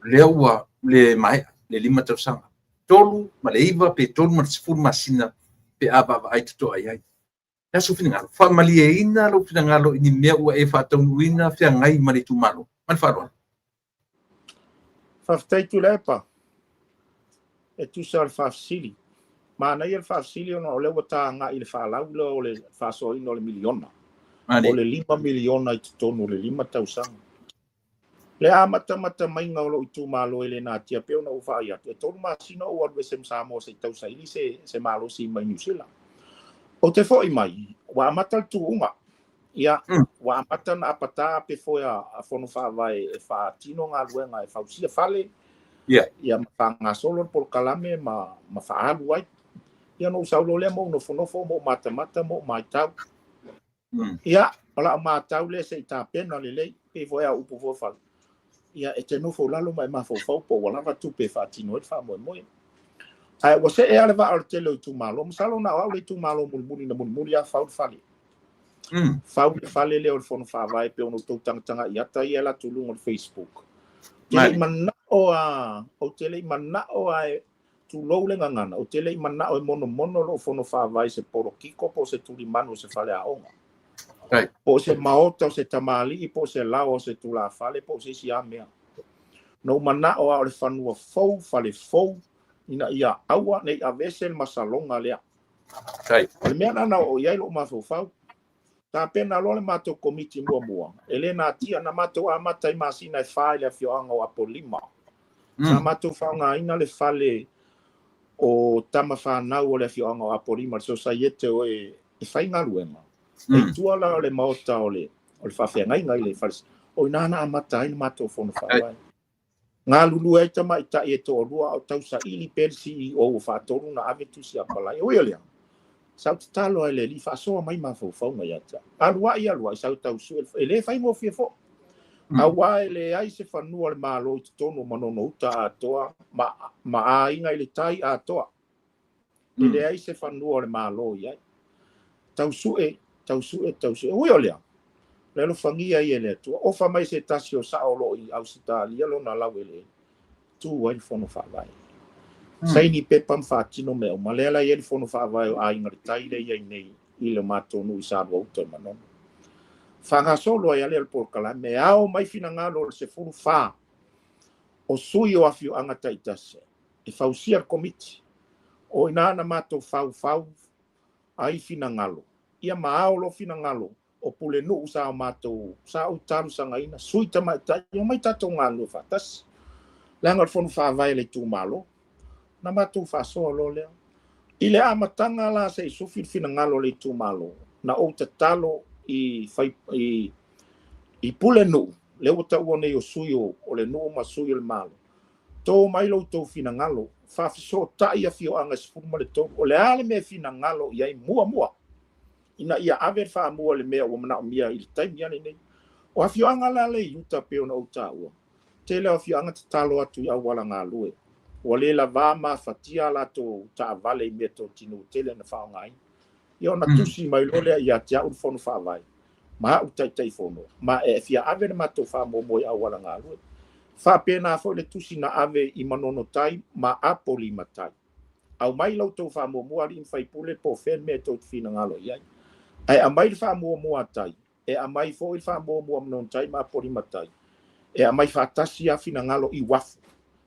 Lea ua le maea le 5 tausaga, 3 ma le 9 pe 3 ma le 10 masina pe a vaavaai totoa i ai. Le aso finagalo, faamalieina lou finagalo i ni mea ua e faataunuuina feagai ma le itumalo. Ma le faaaloalo. Faafetai Tuilaepa e tusa o le faafesili. Manaia le faafesili ona o lea ua ta agai i le faalau lea o le faasoaina o le miliona. O le 5 miliona i totonu o le 5 tausaga. Le amatamata maiga o lou itumalo e le natia pei ona ou faai atu, e 3 masina ou alu ese ma Samoa se i tausaili se malosi mai Niu Sila. Ou te foi mai, ua amata le tuuga. Ia, ua amata ona apata pe foe a Fono Faavae e faatino galuega e fausia fale, ia, ma Faagasolo le polokalame ma faaalu ai. Ia ona ou sau loa lea ma ou nofonofo ma ou matamata ma ou matau. Ia, o lau matau lea se i tapena lelei, pei foi a upu foi fale. Ia, e te nofo i lalo ma e mafaufau po ua lava tupe e faatino ai le faamoemoe. Ae ua see lava le vaa o le tele o itumalo. Masalo na o au le itumalo mulimuli na mulimuli lava fau le fale. Fau le fale lea o le Fono Faavae pei ona outou tagatagai ata ia e alu atu i luga o le Facebook. Te le i manao a, ou te le i manao a e tulou le gagana, ou te le i manao e monomono lou Fono Faavae i se polokiko po o se tulimanu o se faleaoga. Po o se maota o se tamalii po o se laoa o se tulafale po o se isi a mea. Na ou manao a o le fanua fou, fale fou, ina ia aua ne i aveese le masaloga lea. O le mea lena na oo i ai lou mafaufau. Tapena loa le matou komiti muamua, e le natia, na matou amata i masina e 4 i le afioaga o Apolima. Sa matou faaaogaina le fale o tama fanau o le afioaga o Apolima, le sosaiete o e faigaluega. E i tua la o le maota o le faafeagaiga i le fale, o i ina na amata ai le matou fono faavae. Galulue ai tamaitai e toalua a o tausaili pea le CEO ua faatolu na ave tusi apalai. E ui o lea, sa ou tatalo lava i le Alii, faasoa mai mafaufauga ia te au. Alu ai, alu ai, sau tau sue, e le faigofie foi. Aua e leai se fanua o le Malo i totonu o Manono Uta atoa ma aiga i le tai atoa. E leai se fanua o le Malo i ai. Tau sue, tau sue, tau sue. Ui o lea, le alofagia ia e le Atua. Ofa mai se tasi o sao o lo o i Ausetalia lona laueleele, tu ai le Fono Faavae. Saini pepa ma faatino mea uma. Lea la e i ai le Fono Faavae o Aiga i le Tai lea e i ai nei i le matou nuu i Saluauta i Manono. Faagasolo ai lava lea o le polokalame, e ao mai finagalo o le 14 o sui o afioaga taitasi e fausia le komiti. O i ina na matou faufau ai finagalo, ia ma ao loa finagalo o pulenuu sa o matou, sa ou talosagaina, sui tamaitai, omai tatou galulue faatasi. Leaga o le fono faavae a le itumalo, na matou faasoa loa lea. I le amataga la se i sufi le finagalo o le itumalo, na ou tatalo i, fai, i pulenuu, lea ua taua nei o sui o le nuu ma sui o le Malo, to mai lo outou finagalo, faafesootai afioaga e 13, o le a le mea e finagalo i ai muamua, ina ia ave le faamua i le mea ua manaomia i le taimi lenei. O afioaga la le i uta pei ona ou taua, tele o afioaga tatalo atu i auala galue, ua le lavā mafatia a latou taavale i meatotino ua tele na faaaogaina. Ia ona tusi mai loa lea ia te au le Fono Faavae, ma au Taitaifono, ma e fia ave le matou faamuamua i auala galue. Faapena foi le tusi na ave i Manono Tai ma Apolima Tai. Aumai la outou faamuamua alii ma faipule po o fea le mea e tou te finagalo i ai. Ae aumai le faamuamua a Tai, e aumai foi le faamuamua a Manono Tai ma Apolima Tai, e aumai faatasi lava finagalo i uafu,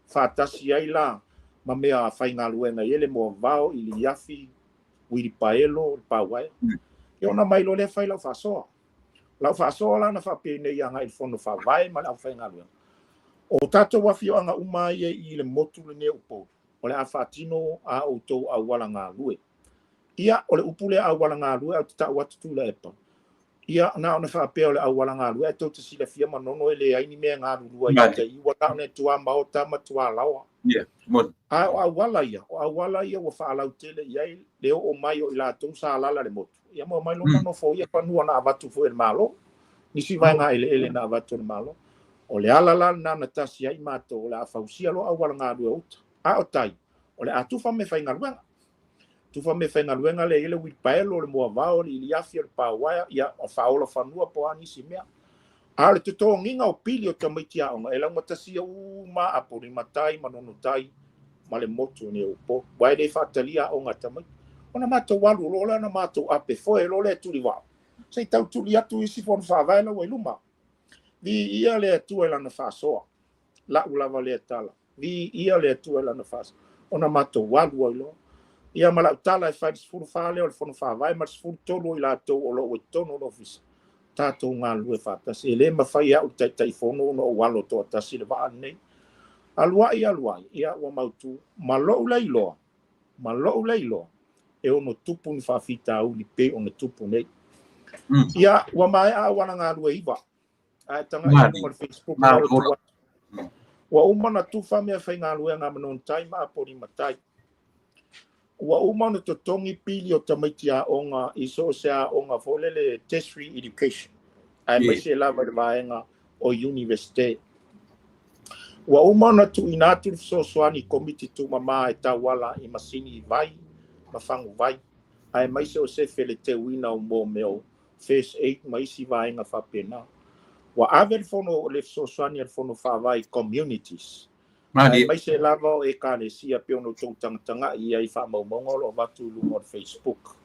faatasi ai la ma mea faigaluega i ai le moavao, iliafi, uilipaelo, le pauaea. Ia ona aumai loa lea fai lau faasoa. Lau faasoa la na faapenei agai i le Fono Faavae ma le aufaigaluega. O tatou afioaga uma ia i le motu lenei o Upolu, o le a faatino a outou auala galue. Ia, o le upu lea auala galue, ae ou te tau atu Tuilaepa. Ia, na ona faapea o le auala galue, ae tou te silafia Manono e leai ni mea e galulue ai i tai, ua na ona tuamaota ma tualaoa. Ae o auala ia, o auala ia ua faalautele i ai le oo mai o i latou sa alaala i le motu. Ia ma omai loa ma nofoia fanua na avatu foi e le Malo, nisi vaega eleele na avatu e le Malo. O le ala la lena na tasi ai matou, o le a fausia loa auala galue o uta. A o tai, o le a tufa meafaigaluega. Tufa meafaigaluega lea e i ai le uilipaelo, le moavao, le iliafi, o le pauaea, ia, o faaola fanua po o a nisi mea. A o le totogiga o pili o tamaiti aoga, e laugatasia uma Apolima Tai, Manono Tai, ma le motu nei o Upolu. Aua e le faatalia aoga a tamaiti. Ona matou alu loa lea na matou ape foe loa lea e tulivao, se i tau tuli atu isi fono faavae la ua i luma. Viia le Atua i lana faasoa. Lau lava lea tala. Viia le Atua i lana faasoa. Ona matou alu ai loa. Ia ma lau tala e fai i le 14 lea o le Fono Faavae ma le 13 o i latou o lo o ua i totonu o le Ofisa, tatou galulue faatasi. E le mafai e au le Taitaifono ona ou alo toatasi i le vaa lenei. Alu ai, alu ai, ia ua mautu. Ma lou le iloa, ma lou le iloa, e ono tupu ni faafitauli pei ona tupu nei. Ia, ua maea auala galue 9. Ae tagai i luga o le Facebook la ua tuu atu. Ua uma ona tufa meafaigaluega a Manono-tai ma Apolima-tai. Ua uma ona totogi pili o tamaiti aoga i so o se aoga foi lele tertiary education, aemaise lava i le vaega o Iunivesite. Ua uma ona tuuina atu le fesoasoani i Komiti Tumama e tauala i masini vai ma faguvai, aemaise o sefe i le teuina o mea o first aid ma isi vaega faapena. Ua ave le fono le fesoasoani a le Fono Faavae i communities, aemaise lava o Ekalesia pei ona outou tagatagai i ai i faamaumauga o lo o avatu i luga o le Facebook.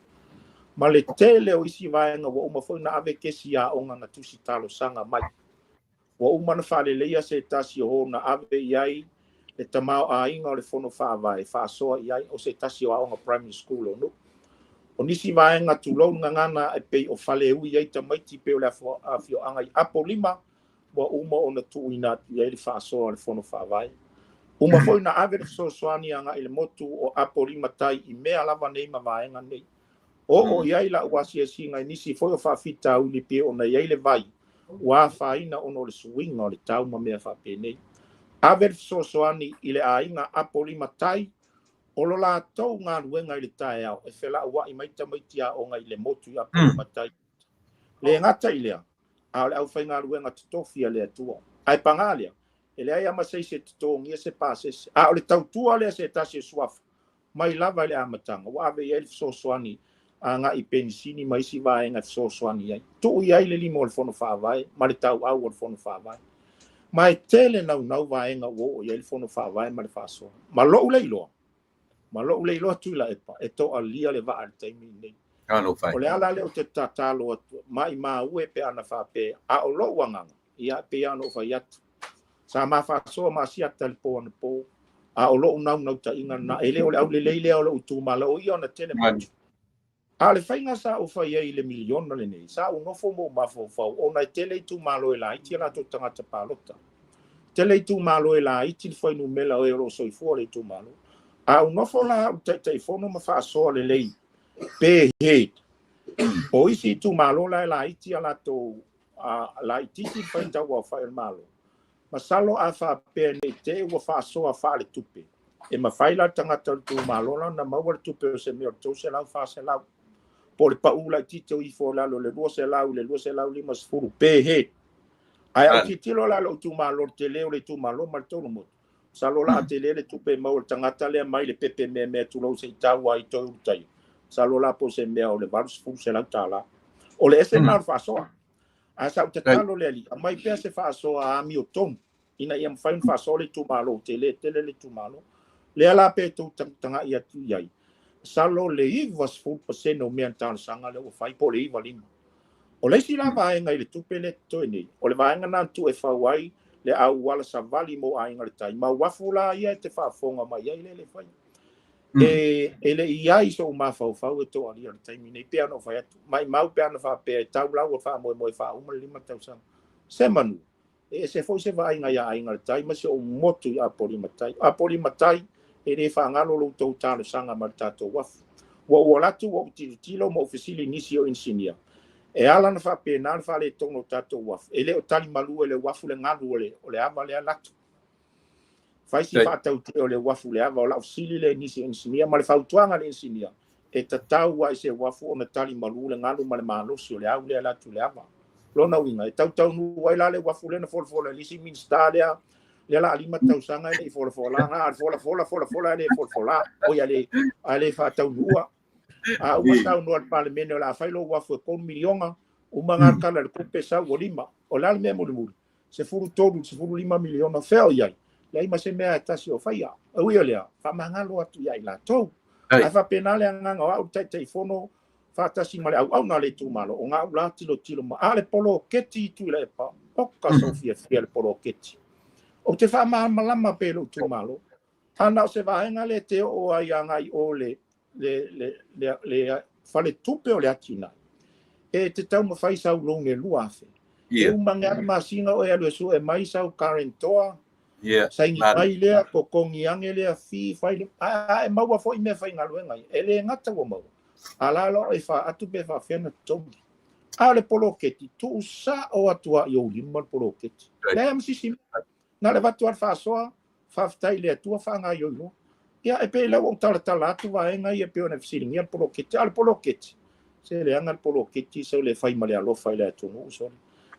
Ma le tele o isi vaega ua uma foi ona ave kesi i aoga na tusi talosaga mai. Ua uma ona faaleleia se tasi o hall na ave i ai le tamaoaiga o le Fono Faavae e faasoa i ai, o se tasi o aoga primary school o Nuu. O nisi vaega tulou le gagana e pei o fale e ui ai tamaiti pei o le afioaga i Apolima, ua uma ona tuuina atu i ai le faasoa a le Fono Faavae. Uma foi ona ave le fesoasoani agai i le motu o Apolima Tai i mea lava nei ma vaega nei. Oo i ai lau asiasiga i nisi foi o faafitauli pei ona i ai le vai ua afaina ona o le suiga o le tau ma mea faapenei. Ave le fesoasoani i le aiga Apolima Tai, o lo latou galuega i le taeao e felauai mai tamaiti aoga i le motu i Apolima Tai. Le gata i lea, a o le aufaigaluega totofi a le Atua. Ae paga lea, e leai lava ma se isi e totogia se pasese, a o le tautua lea se tasi o suafa, mai lava i le amataga, ua ave i ai le fesoasoani agai i penisini ma isi vaega e fesoasoani i ai. Tuu i ai le lima o le Fono Faavae ma le tauau o le Fono Faavae. Ma e tele naunau vaega ua oo i ai le Fono Faavae ma le faasoa. Ma lou le iloa, ma lou le iloa Tuilaepa, e toalia le vaa i le taimi lenei. O le ala lea ou te tatalo atu, maimau e pe ana faapea, a o lou agaga, ia e pei lava ona ou fai atu, sa ma faasoa ma asiata i le po anapo, a o lou naunautaiga lena, e le o le aulelei lea o lou itumalo, o ia ona tele motu. A o le faiga sa ou fai ai i le miliona lenei, sa ou nofo ma ou mafaufau, ona e tele itumalo e laiti a latou tagata palota. Tele itumalo e laiti le fuainumera o e o lo o soifua o le itumalo. A ou nofo la au Taitaifono ma faasoa lelei pe head, o isi itumalo la e laiti a latou laitiiti le faitau aofai o le Malo. Masalo a faapea ne i te i ua faasoa faaletupe, e mafai la le tagata o le itumalo la ona maua le tupe o se mea o le 300, 400, po o le pau laitiiti o ifo i lalo i le 200 i le 250 pe head. Ae a ou tilotilo la i lou itumalo, le tele o le itumalo ma le tolu motu, masalo la a tele le tupe e maua e le tagata lea mai le pepe meamea tulou se i tau ai toe Ulutaia, masalo la po o se mea o le 80, $100. O le ese lena o le faasoa. Ae sa ou tatalo le Alii, aumai pea se faasoa amiotonu ina ia mafai ona faasoa le itumalo, tele tele le itumalo. Lea la pe tou tagatagai atu i ai, masalo le 90% o mea na talosaga lea ua fai, po o le 95. O le isi la vaega i le tupe lea e totoe nei, o le vaega lena na tuu e fau ai le auala savali mo Aiga i le Tai, ma uafu la ia e te faafofoga mai ai lea e le fai. E le i ai sou mafaufau e toalia i le taimi nei, pei ona ou fai atu, maimau pe ana faapea e tau lau o le faamoemoe faauma le 5 tausaga. Se manu, e ese foi se vaaiga iā Aiga i le Tai ma si ou motu i Apolima Tai. O Apolima Tai, e le faagalo lo outou talosaga ma le tatou uafu. Ua ou alu atu, ua ou tilotilo ma ou fesili i nisi o inisinia, e ala ona faapena le faaletonu o tatou uafu, e le o talimalu e le uafu le galu o le ava lea latu. Fai si faatautee o le uafu le ava. O lau fesili lea i nisi o inisinia ma le fautuaga a le inisinia, e tatau lava i se uafu ona talimalu le galu ma le malosi o le au lea latu i le ava. Lona uiga, e tautaunuu ai la le uafu lea na folafola e le isi Minisita lea, lea la a 5 tausaga e le i folafola, na o le folafola, folafola, e le folafola, oi a le, a le faataunuua. A uma saunoa le Palemene o le a fai lou uafu e 3 miliona, uma galekala i le tupe sau ua 5. O le a le mea mulimuli? 13 i le 15 miliona, fea o i ai? Leai ma se mea e tasi o faia. E ui o lea, faamagalo atu ia i latou. Ae faapena le agaga o au le Taitaifono faatasi ma le auauna a le itumalo, o ga'u la tilotilo ma a le poloketi i Tuilaepa, oka sou fiafia i le poloketi. Ou te faamalamalama pea i lou itumalo, a na o se vaega lea e te oo ai agai i o le le, le, le, le faletupe o le atinae, e te taumafai sau loan e 2,000. E uma ane lava le masina oe alu e sue mai sau guarantor, saini mai lea, totogi ane lea fee, fai le, a e maua foi mea faigaluega ia. E le gata ua maua, a la la oe faatu pe faafefea ona totogi. A o le poloketi, tuu sao atu lava i ou lima le poloketi. Leai lava ma se isi mea. Na o le avatu lava le faasoa, faafetai i le Atua faagaoioi loa. Ia, e pei o lea ua ou talatala atu vaega ia e pei ona fesiligia le poloketi. A o le poloketi, se leaga le poloketi sole e fai ma le alofa i le atunuu sole.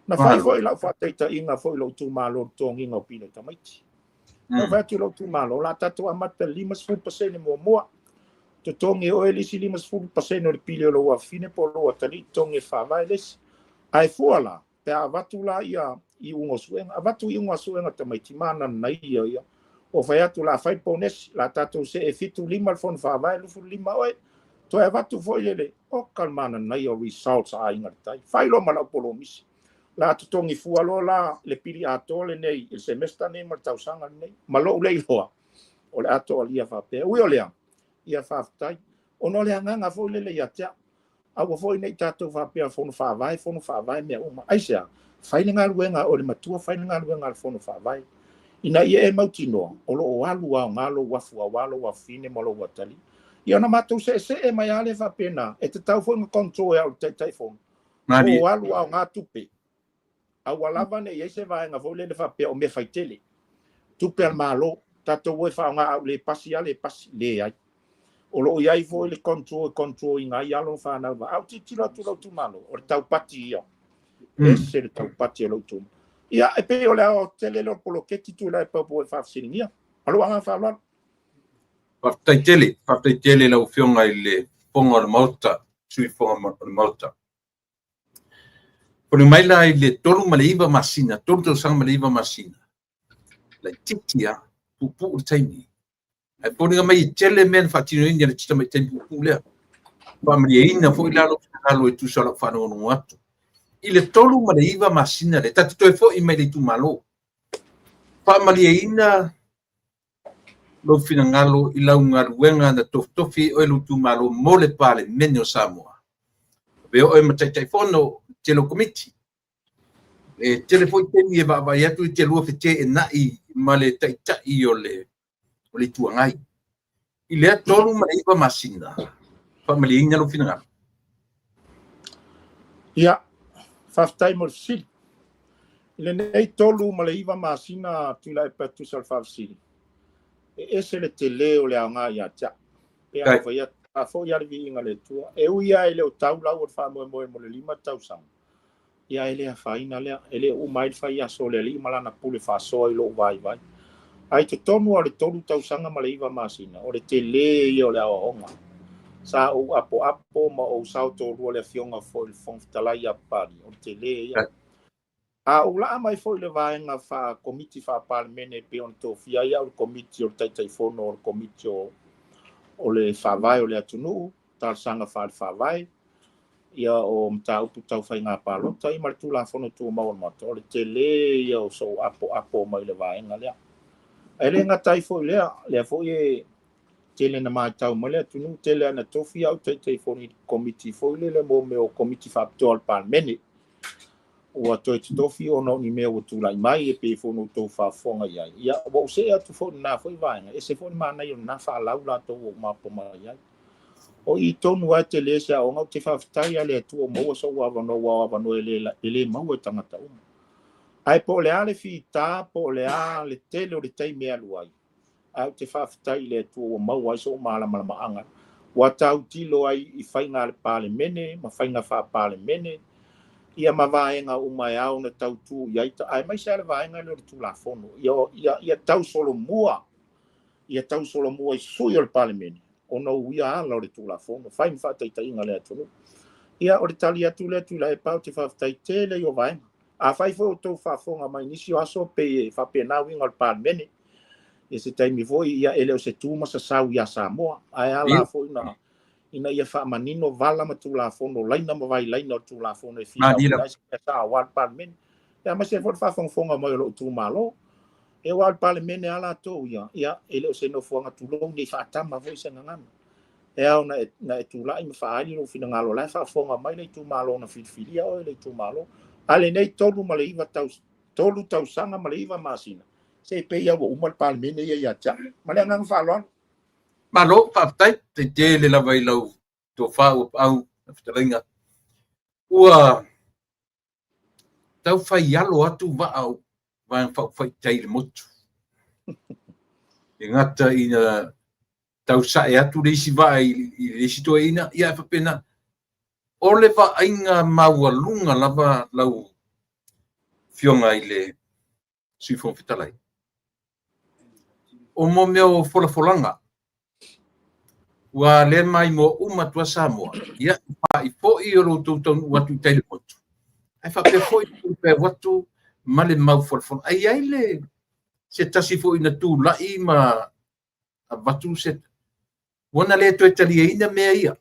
Na fai foi lau faataitaiga foi i lou itumalo i le totogiina o pili o tamaiti. Na ou fai atu i lou itumalo, o le a tatou amata i le 50% muamua. Totogi e oe le isi 50% o le pili o lou afafine po o lou atalii, totogi e le Faavae le isi. Ae fua la, pe a avatu la ia iuga o suega, avatu iuga o suega tamaiti mananaia ia. Ua fai atu la fai ponesi, la tatou see 75 le Fono Faavae, 25 oe. Toe avatu foi le le, oka le mananaia o results a Aiga i le Tai. Fai loa ma lau polomisi. La totogi fua loa la le pili atoa lenei i le semester nei ma le tausaga lenei. Ma lou le iloa, o le a toalia faapea. Ui o lea, ia faafetai. Ona o le agaga foi lele ia te au. Aua foi ne i tatou faapea Fono Faavae, Fono Faavae, mea uma. Aisea? Fai le galuega a oe le matua, fai le galuega a le Fono Faavae, ina ia e mautinoa o lo o alu aoga lou afu aua lou afafine ma lou atalii. Ia ona matou seesee mai lava lea faapena, e tatau foi ona control e au le Taitaifono, po o alu aoga tupe. Aua lava ne i i ai se vaega foi lele faapea o mea faitele, tupe a le Malo, tatou o e faaaoga a le pasi lava le pasi, leai. O lo o i ai foi le control e control ina ai alo ma fanau. A ou tilotilo atu i lou itumalo, o le taupati ia. Ese le taupati o lou itumalo. Ia, e pei o le aoaotetele lea o le poloketi Tuilaepa ua e faafesiligia. Ma lou agaga faaaloalo. Faafetai tele, faafetai tele i lau Afioga i le Fofoga o le Maota, Sui Fofoga o le Maota. Foliga mai la i le 3 ma le 9 masina, 3 tausaga ma le 9 masina, laitiiti lava, puupuu le taimi. Ae foliga mai e tele mea na faatinoina i le tamaitai puupuu lea. Faamalieina foi la lou finagalo e tusa o lau faalogologo atu. I le 3 ma le 9 masina lea, ta te toe foi mai le itumalo. Faamalieina lou finagalo i lau galuega na tofitofi ai oe lou itumalo mo le Palemene o Samoa. Avea oe ma Taitaifono o le tele o Komiti. E tele foi taimi e vaavaai atu e te lua feteenai ma le Taitai o le Itu Agai. I lea 3 ma le 9 masina, faamalieina lou finagalo. Ia, faafetai mo le fesili. I lenei 3 ma le 9 masina Tuilaepa e tusa o le faafesili, e ese le tele o le aoga ia te au. Pei ona fai atu, a foi lava le viiga i le Atua, e ui lava e le o tau lau o le faamoemoe mo le 5 tausaga, ia e le afaina lea, e le o uma ai le faiaso o le Alii ma lana pule faasoa i lou vaivai. Ae i totonu lava o le 3 tausaga ma le 9 masina, o le tele ia o le aoaoga. Sa ou apoapo ma ou sao tolua le Afioga foi i le Fofoga Fetalai ia Papalii, o le tele ia. A ou laa mai foi i le vaega faa-Komiti faa-Palemene e pei ona tofia ai au i le Komiti o le Taitaifono o le Komiti o le Faavae o le atunuu, talosaga faale-Faavae, ia o mataupu tau faiga palota ia ma le Tulafono Tumau o le Maota, o le tele ia o sou apoapo mai le vaega lea. E le gata ai foi lea, lea foi e tele na matau mai le atunuu, tele lava na tofi au Taitaifono i Komiti foi lele mo mea o Komiti Faapitoa o le Palemene. Ua toe totofi ona o ni mea ua tulai mai e pei foi ona outou faafofoga i ai. Ia, ua ou see atu foi i lena foi vaega, ese foi le manaia o lena faalau latou ua ou mapo mai ai. O i tonu lava e tele se aoga, ou te faafetai lava i le Atua ua maua sou avanoa, aua o avanoa e le maua e tagata uma. Ae po o le a le fita, po o le a le tele o le taimi e alu ai, ae ou te faafetai i le Atua ua maua ai sou malamalamaaga, ua tautilo ai i faiga a le Palemene ma faiga faa-Palemene, ia ma vaega uma e ao ona tautu i ai, aemaise lava le vaega lea o le Tulafono, ia tausolomua, ia tausolomua i sui o le Palemene ona uia ala o le Tulafono, fai ma faataitaiga a le atunuu. Ia, o le tali atu lea Tuilaepa, ou te faafetai tele i o vaega. Afai foi o outou faafofoga mai nisi o aso, pei e faapena uiga o le Palemene, i se taimi foi, ia e le o se tu ma sasau ia Samoa, ae ala foi na ina ia faamanino vala ma Tulafono, laina ma vailaina o le Tulafono e finauina ai se mea sao aua le Palemene. Ia, aemaise foi le faafogafoga mai o lou itumalo. E aua o le Palemene lava latou ia, ia, e le o se nofoaga tulou nei faatama foi se gagana. E ao na e, na e tulai ma faaali lou finagalo, o la e faafofoga mai le itumalo na filifilia oe le itumalo. A lenei 3 ma le 9 tau, 3 tausaga ma le 9 masina, se e pei lava ua uma le Palemene ia ia te au. Ma le agaga faaaloalo. Malo, faafetai, faafetai tele lava i lau tofa ua paau na fetalaiga. Ua tau fai alo atu vaa Vaega Faaupufai i tai i le motu. E gata ina tausae atu le isi vaa i le isi toeaina, ia e faapena. O le vaaiga maualuga lava lau Afioga i le Sui Fofoga Fetalai, o mo mea o folafolaga, ua lea maimoa uma atu a Samoa, ia fa'i foi o lo outou taunuu atu i tai i le motu, ae faapea foi le atu ma le mau folafola. Ae i ai le se tasi foi na tulai ma avatu se ua na le toe taliaina mea ia.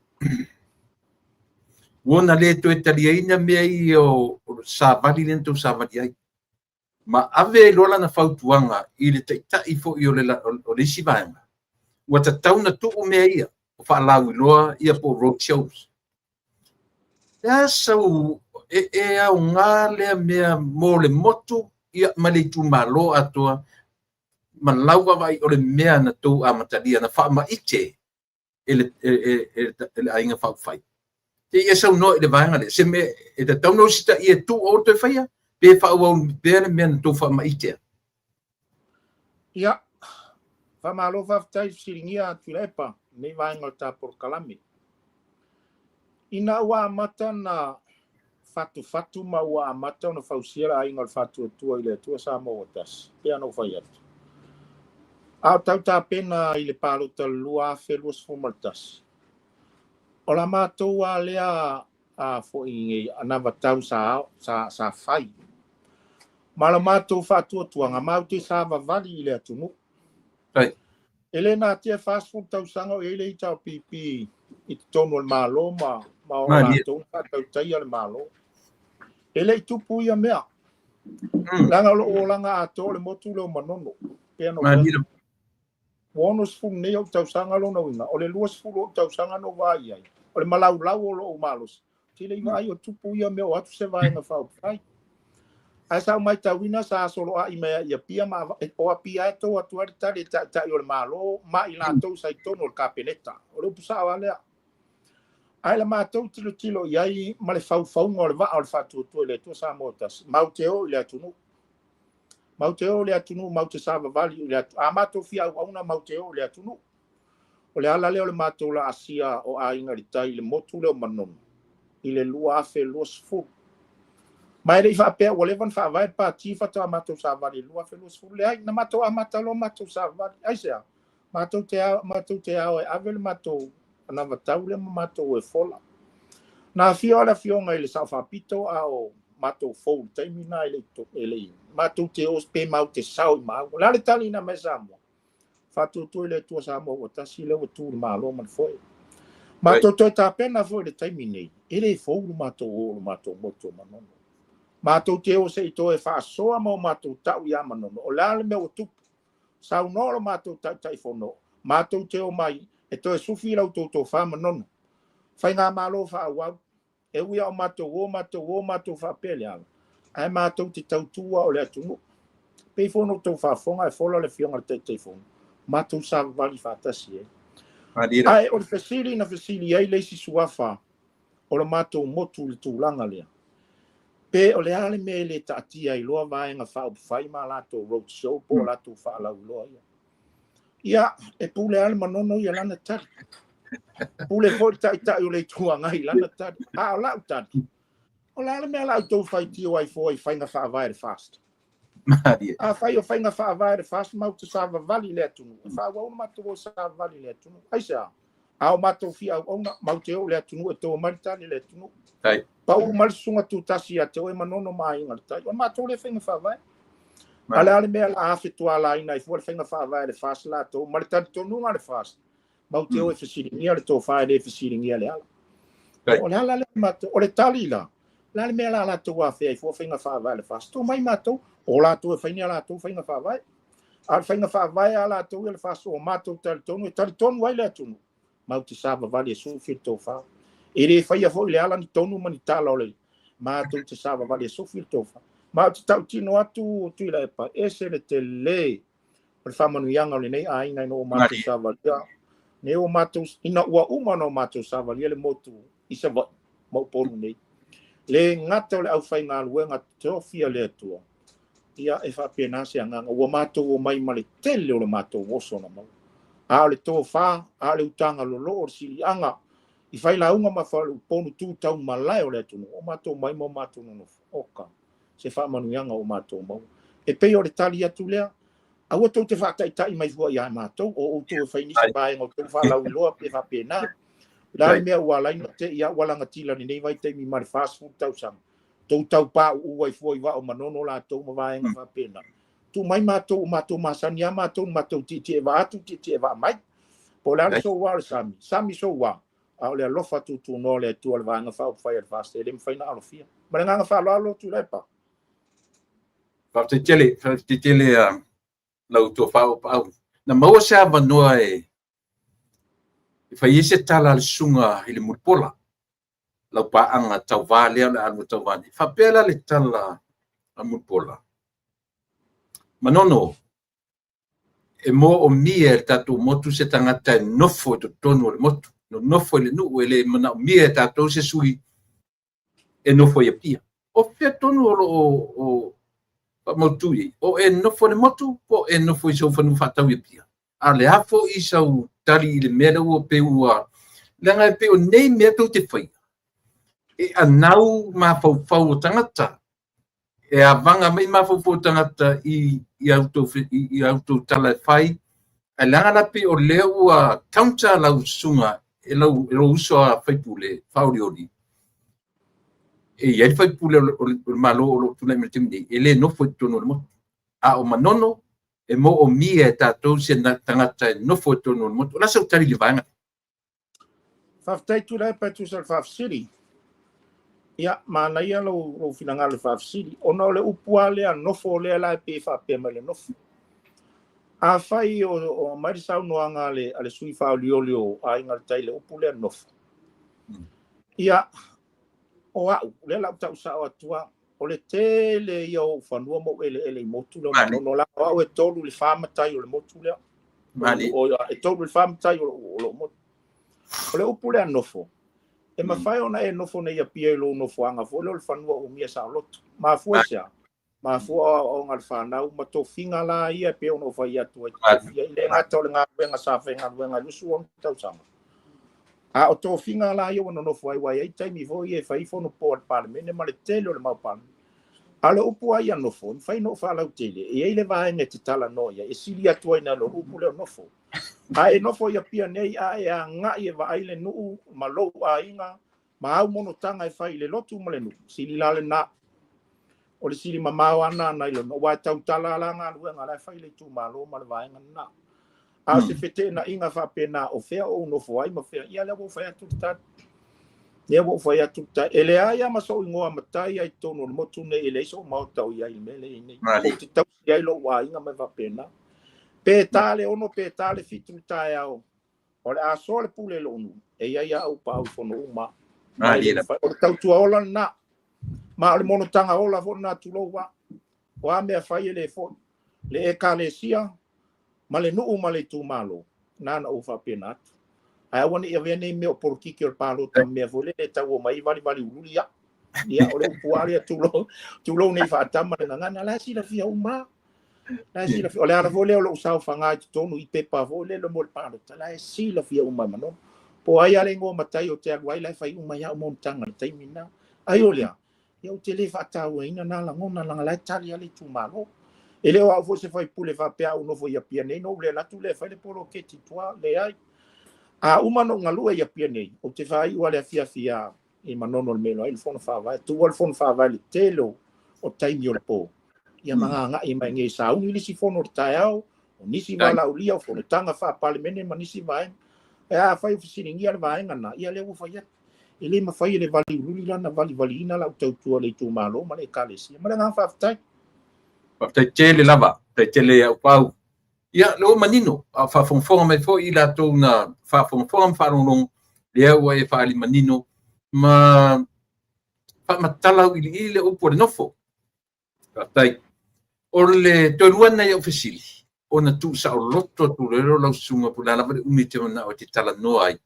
Ua na le toe taliaina mea ia o savali lea na tou savali ai. Ma ave ai loa lana fautuaga i le taitai foi o le isi vaega, ua tatau na tuu mea ia o faalauiloa ia po o road shows. Le a sau e aoga lea mea mo le motu ia ma le itumalo atoa ma lau vaavaai o le mea na tou amatalia na faamaite e le Aiga Faaupufai. Se i e saunoa i le vaega lea, se mea e tatau ona usitaia e tuu aua toe faia, pe faaauau pea le mea na tou faamaitea. Ia, faamalo faafetai fesiligia Tuilaepa nei vaega o le ta polokalame. Ina ua amata na fatufatu ma ua amata ona fausia le Aiga o le Faatuatua i le Atua Samoa ua tasi, pe ana fai atu. A o tau tapena i le palota 2021, o la matou a lea a foi nei anavatau sa fai. Ma la matou faatuatuaga mau te savavali i le atunuu. E le natia 40 tausaga o i ai le HRPP i totonu o le Malo ma o latou faatautaia le Malo. E le i tupu ia mea. Leaga o lou olaga atoa le motu leo Manono. Pe na ua 60 nei ou tausaga lona uiga, o le 20 ou tausaga na vaai ai. O le malaulau o lou malosi. Te le i vaai o tupu ia mea o atu se vaega faaupufai. Ae sa ou matauina sa soloai mai ia Apia ma o Apia e tou atu ai le tali e taitai o le Malo ma i latou sa i totonu o le Kapeneta. O le upu sao lava lea. Ae la matou tilotilo i ai ma le faufauga o le vaa o le Faatuatua i le Atua Samoa tasi. Mau te o i le atunuu. Mau te o i le atunuu, mau te savavali i le atunuu. A matou fia auauna, mau te o i le atunuu. O le ala lea o le matou laasia o Aiga i le Tai i le motu lea o Manono i le 2020. Ma e le i faapea ua leva ona faavae le pati faatoa matou savali i le 2020. Leai, na matou amata loa matou savali. Aisea? Matou te ao e ave le matou anavatau lea ma matou e fola. Na afio le afioga i le Sao Faapito a o matou fou i le taimi na e le i matou te o pe mau te sao i mau. O le a le tali na mai Samoa? Faatuatua i le Atua Samoa ua tasi lea ua tu le Malo ma le foe. Matou toe tapena foi i le taimi nei, e le fou le matou o le matou motu o Manono. Matou te o se i toe faasoa ma o matou tau ia Manono. O le a le mea ua tupu? Saunoa lo matou taitaifono, matou te o mai e toe sufi lau tou tofa Manono. Faiga malo faaauau, e ui o matou o, matou o, matou faapea le ala. Ae matou te tautua o le atunuu. Pei foi ona outou faafofoga e fola le afioga i le Taitaifono, matou savavali faatasi ai. Ae o le fesili na fesili ai le isi suafa o le matou motu i le tulaga lea. Pe o le a le mea e le taatia ai loa vaega faaupufai ma latou road show po o latou faalauiloa ia. Ia, e pule lava le Manono ia lana tali. Pule foi le taitai o le Itu Agai i lana tali. A o lau tali, o le a le mea la outou faitio ai fua i faiga faavae le FAST. A fai o faiga faavae le FAST, mau te savavali i le atunuu. E faaauau ona matou o savavali i le atunuu. Aisea? A o matou fia auauna, mau te o i le atunuu e to mai le tali i le atunuu. Pau mai le susuga tutasi ia te oe Manono ma Aiga i le Tai. O matou le faiga faavae. A le a le mea la afe tualaina ai fua le faiga faavae le FAST latou, ma le talitonuga le FAST, mau te o e fesiligia le tofa e le fesiligia le ala. O le ala lea matou, o le tali la, la le mea la latou afea ai fua faiga faavae le FAST. To mai matou, o latou e fainia latou faiga faavae. A le faiga faavae a latou ia le FAST, o matou talitonu, e talitonu ai le atunuu. Mau te savavali e sufi le tofa. E le faia foi le ala ni tonu ma ni tala o le matou te savavali e sufi le tofa. Ma o te tautino atu Tuilaepa, ese le tele o le faamanuiaga o lenei aiga ina ua matou savalia. Nei o matou, ina ua uma ona o matou savalia le motu i Savaii ma Upolu nei. Le gata o le aufaigaluega tofia le Atua. Ia, e faapena se agaga, ua matou omai ma le tele o le matou oso na maua. A o le tofa, a o le utaga loloo o le siliaga i failauga ma faleupolu tu tau malae o le atunuu, o matou mai ma o matou nonofo. Oka, se faamanuiaga o matou maua. E pei o le tali atu lea, aua tou te faataitai mai fua ia matou, o outou e fai nisi vaega o tou faalauiloa pe faapena. O le a le mea ua ala ai ona te i au ua lagatila i lenei vaitaimi ma le 40 tausaga, tou tau pauu ai fua i vaa o Manono latou ma vaega faapena. Tuu mai matou, o matou masani lava matou, matou tietie vaa atu, tietie vaa mai. Po o le a le soua o le sami, sami soua, a o le alofa tutunoa o le Atua o le Vaega Faaupufai a le FAST e le mafai ona alofia. Ma le agaga faaaloalo, Tuilaepa. Faafetai tele, faafetai tele lau tofa Auuapaau. Na maua se avanoa e fai ai se tala a le susuga i le Mulipola, lau paaga tauva lea o le a lua tauva nei. Faapea la le tala a Mulipola, Manono, e moomia e le tatou motu se tagata e nofo i totonu o le motu, nonofo i le nuu, e le manaomia e tatou se sui e nofo i Apia. O fea tonu o lo o faamautu i ai? O e nofo i le motu po o e nofo i sou fanua faatau i Apia? A o le a foi sau tali i le mea lea ua pei ua... Leaga e pei o nei mea tou te faia, e anau mafaufau o tagata, e avaga mai mafaufau o tagata i a outou tala e fai, ae leaga la pei o lea ua counter lau susuga e lou uso a faipule faaolioli, e i ai le faipule o le Malo o lo o tulai mai i le taimi nei, e le nofo i totonu o le motu. A o Manono, e moomia e tatou se tagata e nofo i totonu o le motu. O le a sau tali i le vaega? Faafetai Tuilaepa e tusa o le faafesili. Ia, manaia lou finagalo i le faafesili, ona o le upu lava lea nofo lea la e pei e faapea mai le nofo. Afai o aumai le saunoaga a le sui faaolioli o Aiga i le Tai i le upu lea nofo, ia, o au, lea la ou tau sao atu lava, o le tele ia o ou fanua ma ou eleele i motu lea o Manono, leaga o au e 3 i le 4 matai o le motu lea. E 3 i le 4 matai o lou motu. O le upu lea nofo, e mafai ona e nofo nei i Apia i lou nofoaga foi lea o le fanua umia saoloto. Mafua i se a? Mafua o aoaoga a le fanau ma tofiga la ia e pei ona ou fai atu ai, tofia i le gata o le galuega sa faigaluega i 26 tausaga. A o tofiga la ia ua nonofo ai, ua i ai taimi foi ia e fai fono po a le Palemene ma le tele o le mau Palemene. A o le upu lava ia nofo, e mafai ona ou faalautele, e i ai le vaega e te talanoa i ai, e sili atu ai nai lo le upu lea o nofo. A e nofo i Apia nei, a e agai e vaai le nuu ma lou aiga ma au monotaga e fai i le lotu ma le nuu, sili la lena. O le sili mamao ana nai lo, aua e tautala la galuega la e fai i le itumalo ma le vaega lena. A o se feteenaiga faapena o fea o ou nofo ai ma fea, ia lea ua ou fai atu le tali. Lea ua ou fai atu le tali. E leai lava ma sou igoa matai ai totonu o le motu nei, e leai sou maota o i ai i le mea lea e i ai nei. Ou te tausi ai lou aiga ma faapena. Pe ta le 6, pe ta le 7 le taeao, o le a soa le pule i lou nuu, e i ai au paau i fono uma. O le tautua ola lena. Ma o le monotaga ola foi lena, tulou a. O a mea fai e le foi. Le ekalesia ma le nuu ma le itumalo, na na ou faapena atu. Ae aua ne i avea nei mea o polokiki o le palota mea foi lele e tau o mai valivali ululi ia. Ia, o le upu lava lea, tulou, tulou nei faatama le gagana, la e silafia uma. La e silafia. O le ala foi lea o lou saofaga i totonu i pepa foi lele mo le palota, la e silafia uma e Manono. Po o ai lava le igoa matai ou te alu ai, la e fai uma i au monotaga i le taimi lena. Ai o lea, ia ou te le faatauaina na lagona, leaga la e tali lava le itumalo. E le o au foi se faipule faapea au nofo i Apia nei, na ou le alu atu lea e fai le poloketi i tua, leai. A uma na ou galue i Apia nei, ou te faaiu lava le afiafi i Manono i le mea e iloa ai le Fono Faavae. Tuua le Fono Faavae i le tele o taimi o le po, ia ma gaga'i mai nei sauni le isi fono o le taeao, o nisi valaaulia, o fonotaga faa-Palemene ma nisi vaega. Ae afai o fesiligia le vaega lena, ia lea ua fai atu. E le mafai e le valiululi la ona valivaliina lau tautua i le itumalo ma le ekalesia. Ma le agaga faafetai. Faafetai tele lava, faafetai tele i au pau. Ia, lea ua manino, a o faafogafoga mai foi i latou na faafogafoga ma faalogologo, lea ua e faaali manino ma faamatala auiliili le upu o le nofo. Faafetai. O le toe lua lena i au fesili, ona tuusaoloto atu loa lea o lau susuga po o le a lava le umi e te manao e te talanoa ai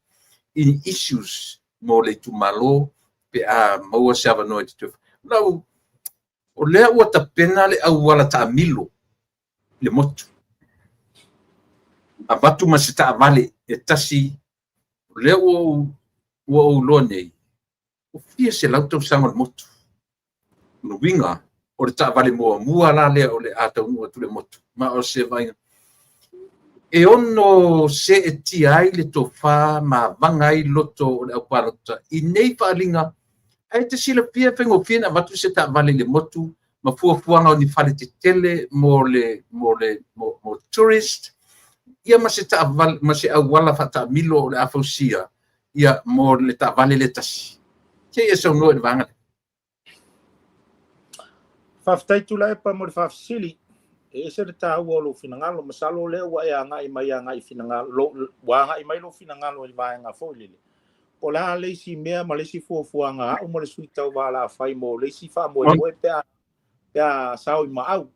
i ni issues mo le itumalo pe a maua se avanoa e te toe. Lau O lea ua tapena le auala taamilo i le motu. Avatu ma se taavale e tasi, o lea ua ou iloa nei, ua fia selau tausaga o le motu. O le uiga, o le taavale muamua la lea o le a taunuu atu le motu. Ma o se vaaiga e ono seetia ai le tofa ma vaga ai loto o le aupalota i nei faaaliga, ae te silafia e faigofie ona avatu se taavale i le motu ma fuafuaga o ni fale tetele mo le mo tourist, ia ma se taavale ma se auala faataamilo o le a fausia ia mo le taavale le tasi. Se i e saunoa i le vaega. Faafetai Tuilaepa mo le faafesili. E ese le taua o lou finagalo. Masalo lea ua e agai mai agai finagalo, ua agai mai lou finagalo i le vaega foi lele. Po o le a le isi mea ma le isi fuafuaga a au ma le sui tauva o le a fai mo le isi faamoemoe pe a sao i maau.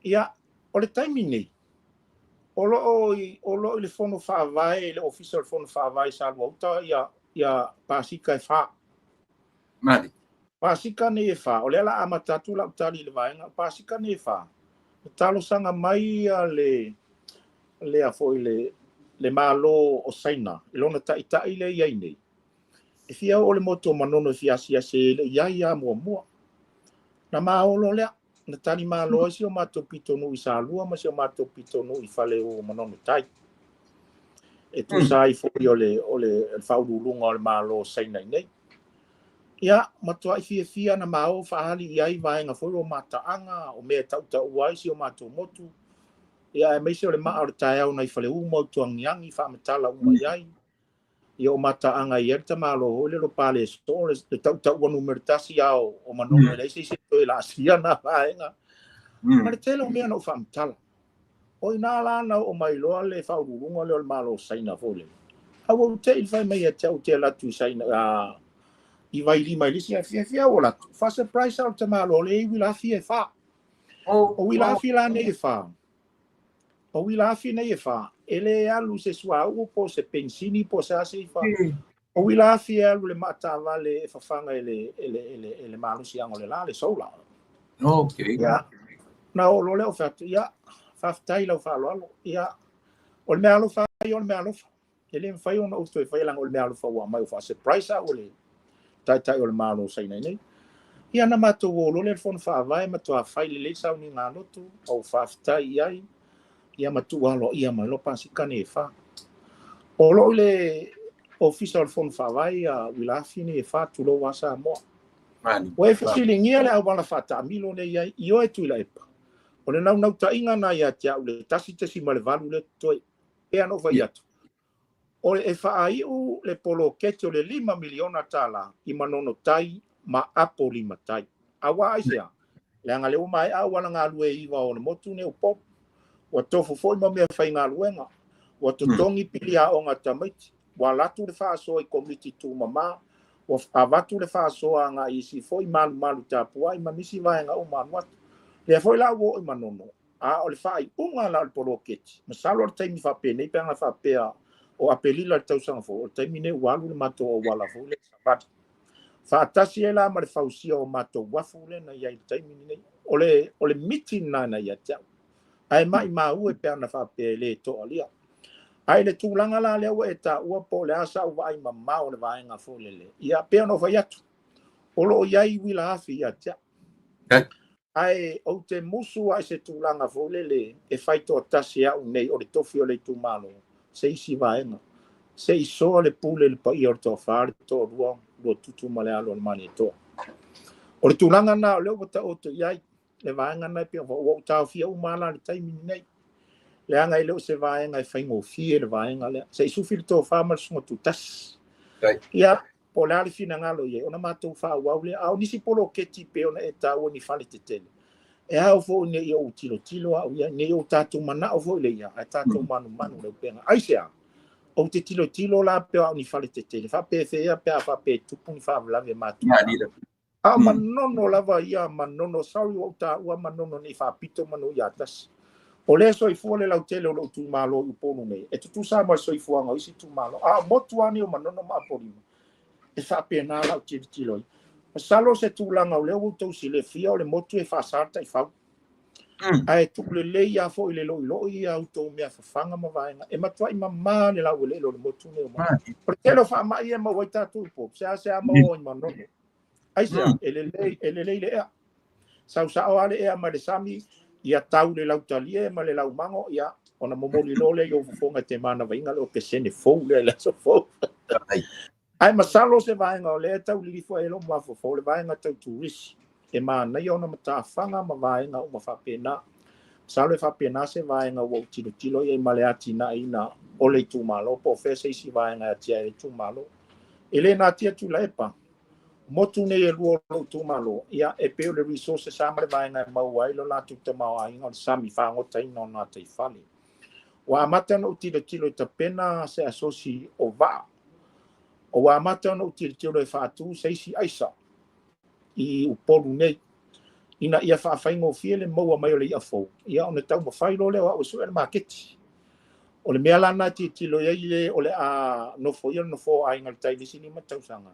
Ia, o le taimi nei, o loo i le fono faavae, le ofisa o le fono faavae i Saluauta ia pasika e 4. Mali. Pasika nei e 4, o lea la amata atu lau tali i le vaega, pasika nei e 4, le talosaga mai a le lea foi le Malo o Saina, i lona taitai le iai nei. E fia o le motu o Manono e fia asiasi e le iai a muamua. Na maolo lea, na tali malo ai si o matou pitonuu i Salua ma si o matou pitonuu i fale o Manono Tai. E tusa ai foi o le faauluuluga o le Malo o Saina i nei. Ia, matuai fiafia na mao faali i ai vaega foi o mataaga, o mea tautaua ai si o matou motu. Ia, aemaise o le maa o le taeao nai fale uma o tuangiangi faamatala uma i ai. Ia o mataaga i ai le tamalo hoi le lo pale so le tautaua numero 1 ao o Manono e leai se isi toe laasia na vaega. Ma le tele o mea na ou faamatala. O ina la na o mai loa le faauluuluga lea o le Malo o Saina foi lele. Aua ua te i fai mai ia te au te alu atu i Saina, i Vailima i le isi afiafi au o latu. Fa surprise au te malo le i uila afi e 4. O uila afi la nei e 4. O uila afi nei e 4. E le alu se suauu po se pensini po se ase i 4. O uila afi e alu le maatavale e fafanga e le malosi ango le la le sola. Okay. Ia, na o lo le o fatu. Ia, faafetai lau faaaloalo. Ia, o le mea alofa ai o le mea alofa. E le mafai ona ou toe fai langa o le mea alofa ua mai o faa-surprise au le taitai o le Malo o Saina nei. Ia na matou o lo le fono faavae ma toa fai le lei sauniga lotu au faafetai i ai. Ia ma tuualo ia mai lo pasika nei e 4. O lo le ofisa o le fono faavae ia uila afi nei e 4 tulou a Samoa. Ua e fesiligia le auala faataamilo nei ai i oe Tuilaepa. O le naunautaiga na ia te au le 1.8 le toe. E ana ou fai atu. O le e faaiu le poloketi o le $5 miliona i Manono Tai ma Apolima Tai. Aua ai sea, leaga le ua maea auala galue iva o le motu nei o Upolu. Ua tofu foi ma mea faigaluega. Ua totogi pili aoga tamaiti. Ua alu atu le faasoa i komiti tumama. Ua avatu le faasoa agai isi foi malumalu tapuai ma nisi vaega uma alu atu. Lea foi la ua oo i Manono. A o le faaiuga la o le poloketi. Masalo o le taimi faapenei pe aga faapea o Apelila le tausaga fou, o le taimi nei ua alu le matou auala foi le savali. Faatasi ai la ma le fausia o matou uafu lea na i ai i le taimi lenei. O le miti lena na ia te au. Ae maimau e pe ana faapea e le toalia. Ae le tulaga la lea ua e taua po o le a sau vaai mamao o le vaega foi lele. Ia pe ona ou fai atu. O loo i ai uila afi ia te au. Ae ou te musu ai se tulaga foi lele e fai toatasi au nei o le tofi o le itumalo se isi vaega. Se i soa le pule le paia o le toafa, le toalua, lua tutu ma le alo o le Malietoa. O le tulaga na o lea ua taoto i ai le vaega na e pei ua ou taofia uma la le taimi lenei. Leaga e le o se vaega e faigofie le vaega lea. Se i sufi le tofa ma le susuga tutasi. Ia, po o le a le finagalo i ai, ona matou faaauau lea. A o nisi poloketi pe ona e taua ni fale tetele. E ao foi nei ou tilotilo au ia, nei ou tatou manao foi le ia, ae tatou manumanu le upega. Aisea, ou te tilotilo la pe au ni fale tetele, faapefea pe a faapea tupu ni faalavelave matuia. A Manono lava ia, Manono, sorry ua ou taua Manono nei faapito manu ia tasi. O le soifua le lautele o lou itumalo i Upolu nei, e tutusa ma le soifuaga o isi itumalo. A o motu lava nei o Manono ma Apolima, e faapena lau tilotilo ai. Masalo se tulaga o lea ua outou silafia o le motu e faasa le taifau. Ae tuulelei lava foi i le loiloi ia outou mea fafaga ma vaega. E matuai mama le laueleele o le motu nei o Manono. O le tele o faamai e maua ai tatou i Upolu, seasea maua ai Manono. Aisea, e lelei, e lelei le ea. Sau sao lava le ea mai le sami, ia tau le lautalie ma le laumago, ia ona momoli loa lea i ou fofoga e te manavaina le okesene fou lea i le aso fou. Ae masalo se vaega o lea e tau lilifu ai lou mafaufau, o le vaega tau turisi, e manaia ona matafaga ma vaega uma faapena. Masalo e faapena se vaega ua ou tilotilo i ai ma le atinaeina o le itumalo, po o fea se isi vaega e atiae ai le itumalo. E le natia Tuilaepa, motu nei e lua o lou itumalo, ia e pei o le resources lava ma le vaega e maua ai lo latou tamaoaiga o le sami fagotaina o gataifale. Ua amata ona ou tilotilo e tapena se asosi o vaa. Ua amata ona ou tilotilo e faatu se isi aisa i Upolu nei, ina ia faafaigofie le maua mai o le i'a fou, ia ona taumafai loa lea o au e sue le maketi. O le mea la lena e tilotilo i ai le o le a nofoia le nofoa o Aiga i le Tai i le isi 5 tausaga,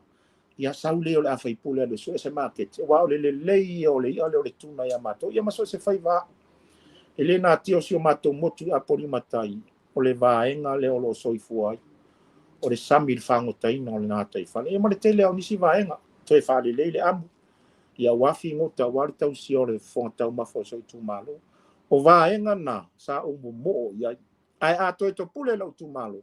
ia sau le o le a faipule alu e sue se maketi, aua o le lelei ia o le i'a lea o le tuna ia matou, ia ma so o se faiva. E le natia o si o matou motu i Apolima-tai, o le vaega lea o lo o soifua ai, o le sami i le fagotaina o le gataifale, ia ma le tele lava o nisi vaega, toe faalelei le amu, ia aua figota, aua le tausia o le fofoga taumafa o si ou itumalo. O vaega na sa ou momoo i ai. Ae a toe topule lou itumalo,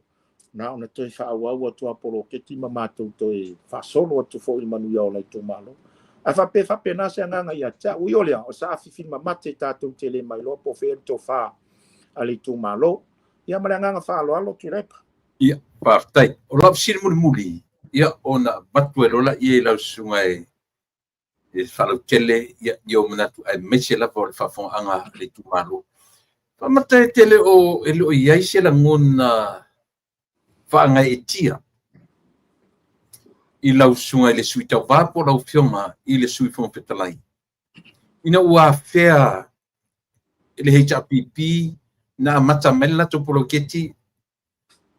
na ona toe faaauau atu a poloketi ma matou toe faasolo atu foi i le manuia o le itumalo. Ae faapea faapena se agaga ia te au. Ui o lea, o saafifi mamate tatou te le mailoa po o fea le tofa a le itumalo. Ia ma le agaga faaaloalo, Tuilaepa. Ia, faafetai. O lau fesili mulimuli, ia, ona avatu ai loa lea i lau susuga e faalautele ia, i ou manatu aemaise lava o le faafofogaaga a le itumalo. Faamata e te le o e le o i ai se lagona faagaeetia i lau susuga i le Sui Tauva po o lau Afioga i le Sui Fofoga Fetalai, ina ua afea e le HRPP na amata mai le latou poloketi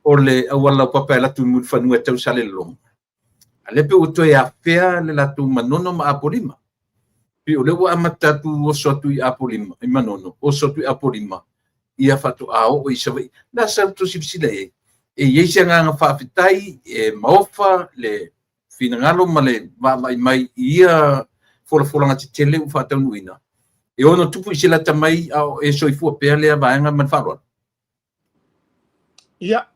o le auala laupapa e alu atu i Mulifanua e tau i Salelologa, a lea pei ua toe afea le latou Manono ma Apolima. Pei o lea ua amata atu oso atu i Apolima, i Manono, oso atu i Apolima, ia faatoa oo i Savaii. Na sa outou silasila i ai, e i ai se agaga faafetai e maofa le finagalo ma le vaavaai mai i ia folafolaga tetele ua faataunuuina, e ono tupu i se lata mai a o e soifua pea lea vaega ma le faaaloalo. Ia,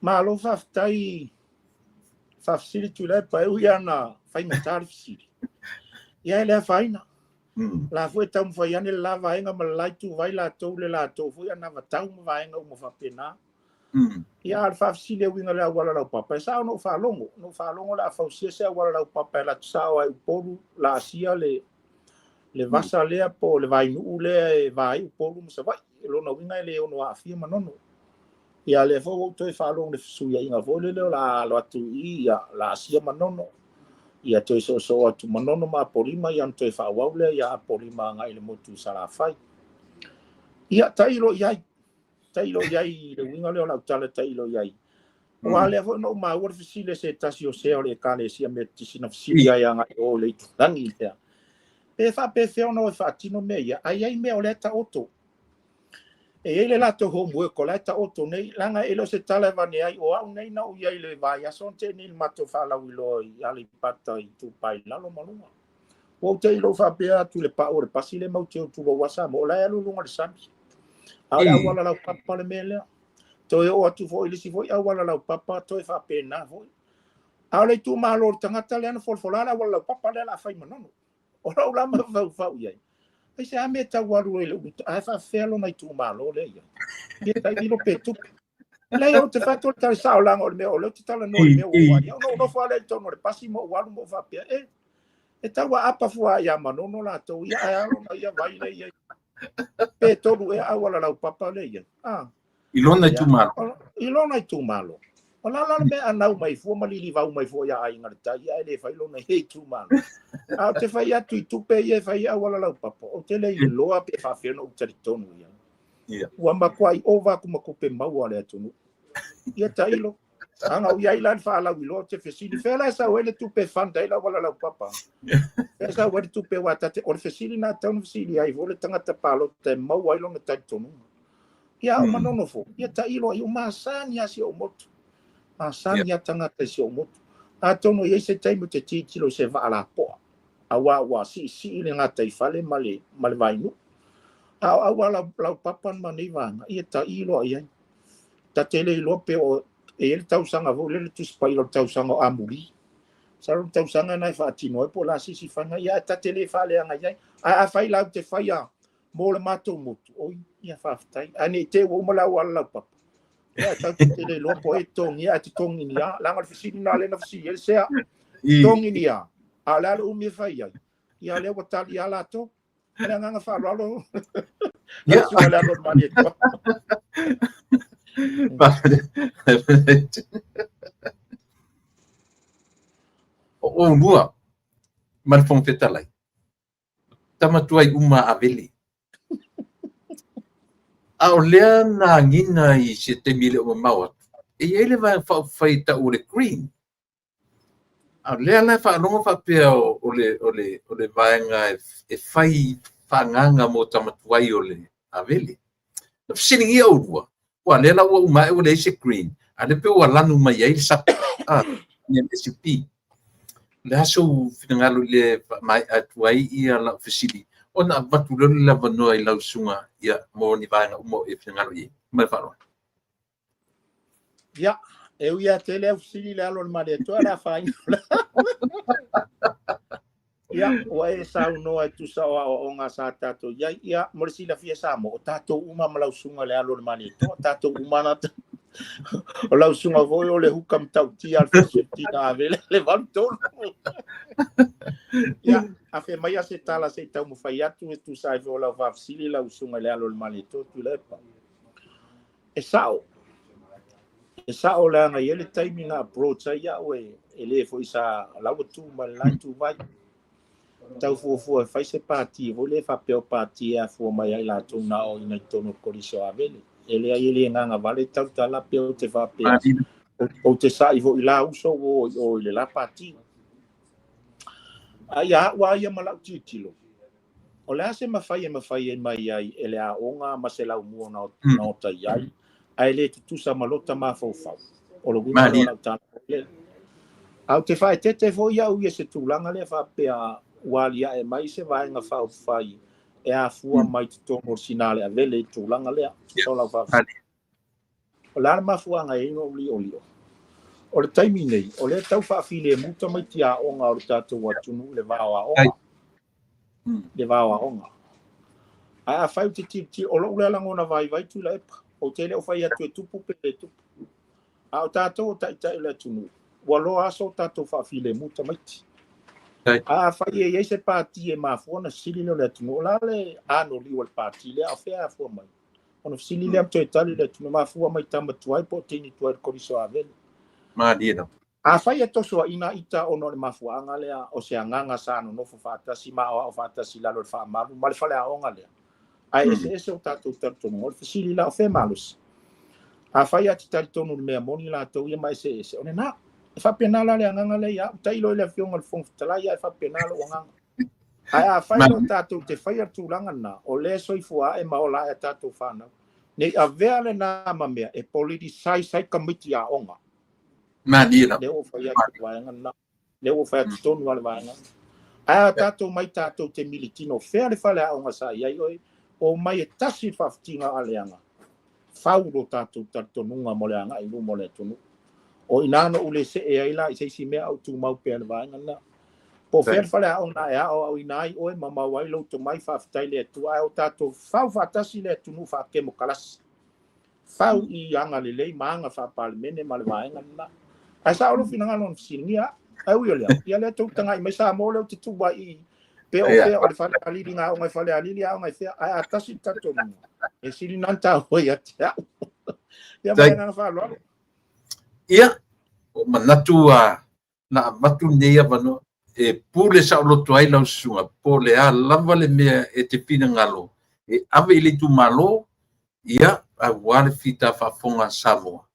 malo faafetai faafesili Tuilaepa, e ui lava na faigata le fesili. Ia e le afaina. La foi e taumafai ane le la vaega ma le la ituvai latou le latou foi anavatau ma vaega uma faapena. Ia, a o le faafesili e uiga i le auala laupapa, e sao na ou faalogo. Na ou faalogo o le a fausia se auala laupapa e alu atu sao lava i Upolu, laasia le vasa lea po o le vainuu lea e va ai Upolu ma Savaii. O lona uiga e le ono aafia Manono. Ia, lea foi ua ou toe faalogo i le fesuiaiga foi lele o le a alo atu i i, ia, laasia Manono. Ia toe soosoo atu Manono ma Apolima, ia ona toe faaauau lea ia Apolima agai i le motu i Salafai. Ia, tailo i ai. Tailo i ai i le uiga lea o lau tala tailo i ai. Aua lea foi na ou maua le fesili a se tasi o sea o le Ekalesia Metotisi na fesili ai agai i o i le itulagi lea. Pe faapefea ona o e faatino mea ia, ae i ai mea o lea e taoto. E i ai le latou homework o la e taoto nei, leaga e le o se tala e avane ai, o au nei na ou i ai i le vaiaso na tea nei i le matou faalauiloa i Aleipata Itupa i Lalo ma Luga. Ua ou te i lou faapea atu i le pau o le pasi lea matou te o tulou a Samoa, o la e alu i luga o le sami. A o le auala laupapa le mea lea. Toe oo atu foi i le isi foi auala laupapa, toe faapena foi. A o le itumalo o le tagata lea na folafola le auala laupapa lea o le a fai i Manono. O lou la mafaufau i ai, aisea mea e tau alu ai i le ulu, ae faafefea lona itumalo lea i ai. Ia tailo pe tupe. Leai, ou te fai atu o le tala sao leaga o le mea o lea ou te talanoa i le mea ua ou ai. Ona ou nofo lava lea i totonu o le pasi ma ou alu ma ou faapea, e, e tau aapa fua ia Manono latou ia, ae a lona ia vai lea i ai. Pe tolu ea auala laupapa lea i ai. Ah. I lona itumalo. I lona itumalo. O le a la le mea e anau mai fua ma lilivau mai fua ia Aiga i le Tai, ae le fai lona ia itumalo. Ae ou te fai atu i tupe ia e fai ai auala laupapa, ou te le iloa pe faapefea ona ou talitonu i ai. Ua matuai ova atu ma tupe maua a le atunuu. Ia tailo. A na ou i ai la i le faalauiloa ou te fesili, fea la e sau ai le tupe e fund ai le auala laupapa? Fea e sau ai le tupe aua ta te, o le fesili lena e tatau ona fesili ai foi le tagata palota e maua ai lona talitonuga. Ia a o Manono foi, ia tailo ai, ua masani lava si ou motu. Masani lava tagata i si ou motu. Atonu e i ai se taimi ou te tilotilo i se vaa lapoa, aua ua siisii le gataifale ma le, ma le vainuu. A o auala laupapa ma nei vaega, ia tailo i ai. Ta te le iloa pe o e i ai le tausaga foi lele Tusi Paia o le tausaga o Amuli. Masalo le tausaga lena e faatino ai po o le a se isi faiga, ia ae ta te le faaleaga i ai. Ae afai latou te faia mo le matou motu, oi, ia faafetai. Ae ne i te i ua uma le auala laupapa, ia tatou te le iloa po o ai e totogia ae totogi ni a. Leaga o le fesili lena lea na fesili ai le sea. Totogi ni a? A o le a le umi e fai ai? Ia lea ua tali lava latou. Ma le agaga faaaloalo. Lau Susuga i le Alo o le Malietoa. O oulua ma le Fofoga Fetalai, tama tuai uma a Avele. A o lea na agiga i se taimi e le o mamao atu, e i ai le Vaega Faaupufai e tau o le Green. A o lea la e faalogo faapea o le vaega e fai faaagaaga mo tama tuai o le Avele. Na fesiligia oulua, aua o lea la ua uma ae ua leai se Green, a o lea pei ua lanu mai ai le SUPP, le SUP. O le a sou finagalo i le faamaea atu ai lau fesili, ona avatu loa lea o le avanoa i lau susuga mo ni vaega uma o e finagalo i ai. Ma le faaaloalo. Ia, e ui lava tele au fesili i le alo o le Malietoa, o le afaina. Ia, ua e saunoa e tusa o aoaoga sa tatou i ai. Ia, mo le silafia Samoa, o tatou uma ma lau susuga i le alo o le Malietoa, tatou uma na o lau susuga foi o le huka matautia a le Falesuitina Avele le 83. Ia, afe maia se tala se i taumafai atu e tusa ai foi o lau faafesili lau susuga i le alo o le Malietoa Tuilaepa. E sao, e sao leaga e i ai le taimi na approach ai au e, e le foi sa laua tu ma le la ituvai. Tau fuafua e fai se pati foi le faapea o pati e afua mai ai latou na aoaoina i totonu o le Kolisi o Avele. E leai e le agaga vale tautala pe ou te faapea ou te sa'i foi i la uso ua o i o i le la pati. A ia au lava ia ma lau tilotilo, O le a se mafai e mafai mai ai e le aoga ma se laumua na ota i ai, ae le tutusa ma lota mafaufau? O le uiga lea o lau tala foi lea. Ae ou te faaeteete foi au ia se tulaga lea faapea ua aliae mai se Vaega Faaupufai e afua mai totonu o le Sinaleavele i le tulaga lea. Tusa o lau faafesili. O le a le mafuaaga e i ai ona ou liolio? O le taimi nei, o lea e tau faafilemu tamaiti aoga o le tatou atunuu i le va o aoga. Le va o aoga. Ae afai ou te tilotilo, o lou lea lagona vaivai Tuilaepa, ou te le o fai atu e tupu pe le tupu. A o tatou o taitai o le atunuu, ua loa aso o tatou faafilemu tamaiti. Ae afai e i ai se pati e mafua ona sili lea o le atunuu, o le a le anoliu o le pati lea, a o fea e afua mai? Ona fesili lea ma toe tali le atunuu, mafua mai tama tuai po o teine tuai i le Kolisi o Avele. Malie lava. Afai e tosoaina ita ona o le mafuaaga lea o se agaga sa nonofo faatasi ma aoao faatasi i lalo o le faamalu ma le faleaoga lea, ae eseese o tatou talitonuga, o le fesili la, o fea e malosi? Afai a te talitonu i le mea moni latou ia ma eseese, o lena. E faapena la le agaga lea ia au. Tailo i le Afioga i le Fofoga Fetalai, ae faapena lou agaga. Ae afai loa tatou te faia le tulaga lena, o lea e soifua ae ma ola ae a tatou fanau, ne i avea lena ma mea e politicize ai tamaiti aoga. Malie lava. Lea ua fai atu le vaega lena. Lea ua fai atu tonu lava le vaega lena. Ae a tatou mai tatou te militino, fea le faleaoga sa i ai oe, omai e tasi le faafitiga a leaga, fau lo tatou talitonuga mo le agai i luma o le atunuu. O i ina na ou le see ai la i se isi mea, a ou tumau pea i le vaega lena. Po o fea le faleaoga e aoaoina ai oe ma maua ai lou tomai, faafetai i le Atua, ae o tatou fau faatasi le atunuu faatemokalasi. Fau i aga lelei ma aga faa-Palemene ma le vaega lena. Ae sao lou finagalo na fesiligia au. Ae ui o lea, ia lea tou tagai mai Samoa lea ou te tu ai i pe o fea o le Falealili ngā aoga i Falealili aoga i fea, ae a tasi le talitonuga, e sili na taua ia te au. Ia ma le agaga faaaloalo. Ia, o manatu a na avatu lenei avanoa e pule saoloto ai lau susuga po o le a lava le mea e te finagalo e ave i le itumalo, ia, aua le fita faafofoga a Samoa.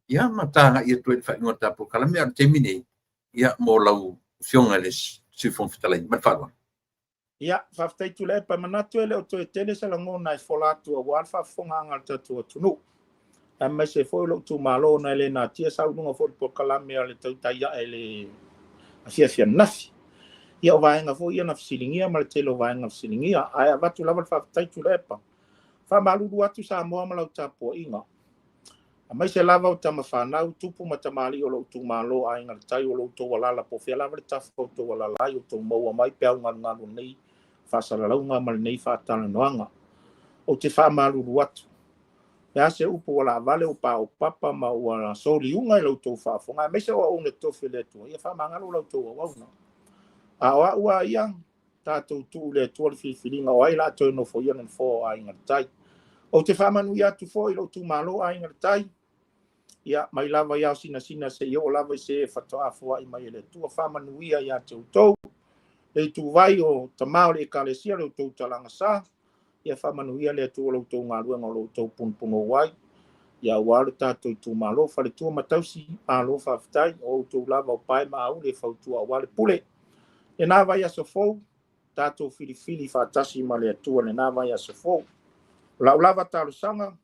Ia, ma ta agai atu ai i le faaiuga o le ta polokalame, a o le taimi nei, ia, mo lau Afioga i le Sui Fofoga Fetalai. Ma le faaaloalo. Ia, faafetai Tuilaepa, e manatu e le o toe tele se lagona e fola atu aua le faafofogaaga a le tatou atunuu, aemaise foi o lou itumalo ona e le natia saunoaga foi i le polokalame a le tautai ae i le afiafi ananafi. Ia, o vaega foi ia na fesiligia ma le tele o vaega na fesiligia, ae avatu lava le faafetai Tuilaepa. Faamalulu atu Samoa ma lau tapuaiga, aemaise lava o tama fanau, tupu ma tamalii o lou itumalo Aiga i le Tai, o lo outou alala po o fea lava le tafa o outou alala ai, outou maua mai peau galugalu o lenei faasalalauga ma lenei faatalanoaga. Ou te faamalulu atu, le a se upu ua laavale, ua paopapa ma ua soliuga i la outou faafofoga, aemaise o auauna totofi a le Atua, ia faamagalo la outou auauna. A o au lava ia, tatou tuu i le Atua le filifiliga o ai la toe nofoia le nofoa o Aiga i le Tai. Ou te faamanuia atu foi i lou itumalo Aiga i le Tai, ia, mai lava i ao sinasina seia oo lava i se e faatoa foai mai e le Atua. Faamanuia ia te outou, le ituvai o tama o le Ekalesia, le outou talaga sa, ia faamanuia le Atua i la outou galuega o lo outou punopunou ai, ia aua lo tatou itumalo. Faletua ma tausi, malo faafetai, o outou lava o pae ma auli e fautua aua le pule. Lena vaiaso fou, tatou filifili faatasi ma le Atua lena vaiaso fou. O lau lava talosaga,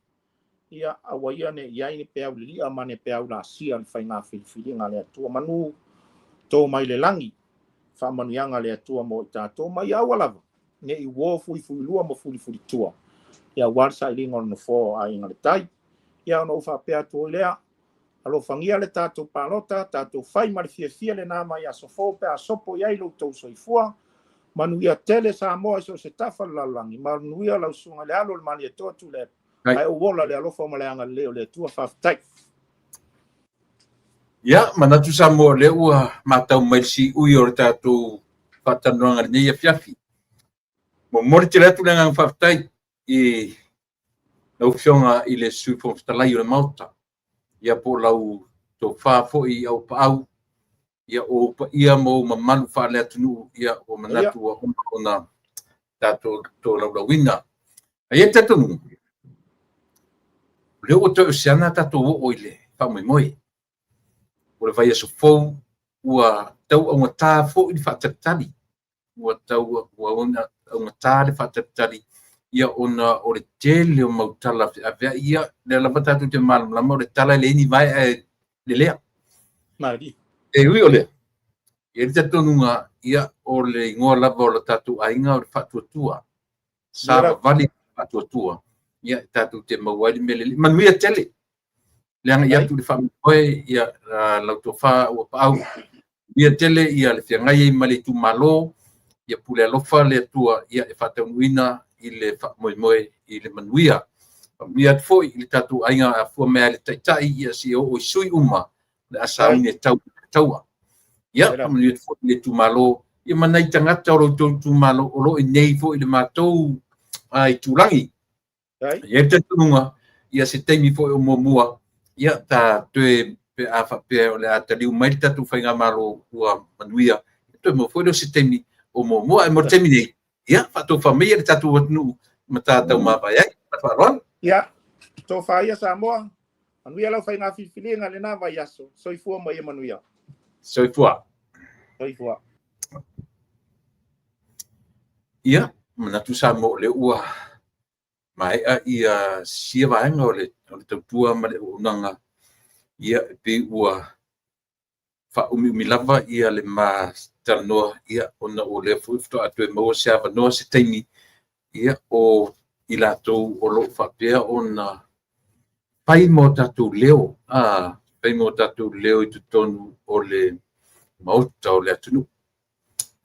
ia aua ia ne i ai ni peau lilia ma ni peau laasia i le faiga filifiliga a le Atua. Manu to mai le lagi, faamanuiaga a le Atua mo i tatou, ma ia aua lava ne i uo fuifuilua ma fulifulitua, ia aua le sailiga o le nofoa o Aiga i le Tai. Ia ona ou faapea atu ai lea, alofagia le tatou palota, tatou fai ma le fiafia lena vaiaso fou pe a sopo i ai lo outou soifua. Manuia tele Samoa i so o se tafa o le lalolagi, manuia lau susuga i le alo o le Malietoa Tuilaepa, ae ou ola i le alofa ma le agalelei o le Atua. Faafetai. Ia, manatu Samoa o lea ua matau mai le siui o le tatou faatalanoaga i lenei afiafi. Momoli tele atu le agaga faafetai i lau Afioga i le Sui Fofoga Fetalai o le Maota, ia po o lau tofa foi i Auapaau, ia o ou paia ma ou mamalu faale-atunuu, ia ua manatu ua uma ona tatou tolaulauina. Ae i ai le talitonuga, o lea ua toe o se ana tatou oo i le faamoemoe. O le vaiaso fou ua tau augata foi le faatalitali, ua tau augata le faatalitali, ia ona o le tele o mau tala feaveai, ia lea lava tatou te malamalama o le tala e leai ni vae ae lelea. E ui o lea, e i ai le talitonuga, ia o le igoa lava o le tatou aiga o le faatuatua, savavali faatuatua, ia tatou te maua ai le mea lelei. Manuia tele le agai atu i le faamoemoe, ia lau tofa Auapaau, manuia tele ia le feagai ai ma le itumalo, ia pule alofa le Atua ia e faataunuuina i le faamoemoe i le manuia. Faamanuia atu foi i le tatou aiga afua mai lava i le Taitai ia seia oo i sui uma o le a sauni e tau taua. Ia faamanuia atu foi i le itumalo ia ma nai tagata o lo outou itumalo o lo o i inei foi i le matou itulagi. E i ai le talitonuga, ia se taimi foi o muamua, ia ta toe pe a faapea o le a taliu mai le tatou faigamalo ua manuia, toe maua foi lea o se taimi o muamua. Ae mo le taimi nei, ia faatofa maia le tatou atunuu ma ta taumavae ai. Ma le faaaloalo. Ia, tofa ia Samoa, manuia lau faiga filifiliga i lena vaiaso. Soifua ma ia manuia. Soifua. Soifua. Ia, manatu Samoa o lea ua maea ia sia vaega o le tautua ma le auaunaga, ia e pei ua faaumiumi lava ia le ma talanoa, ia ona o lea foi faatoa toe maua se avanoa se taimi, ia o i latou o lo o faapea ona fai ma o tatou leo, fai ma o tatou leo i totonu o le Maota o le atunuu,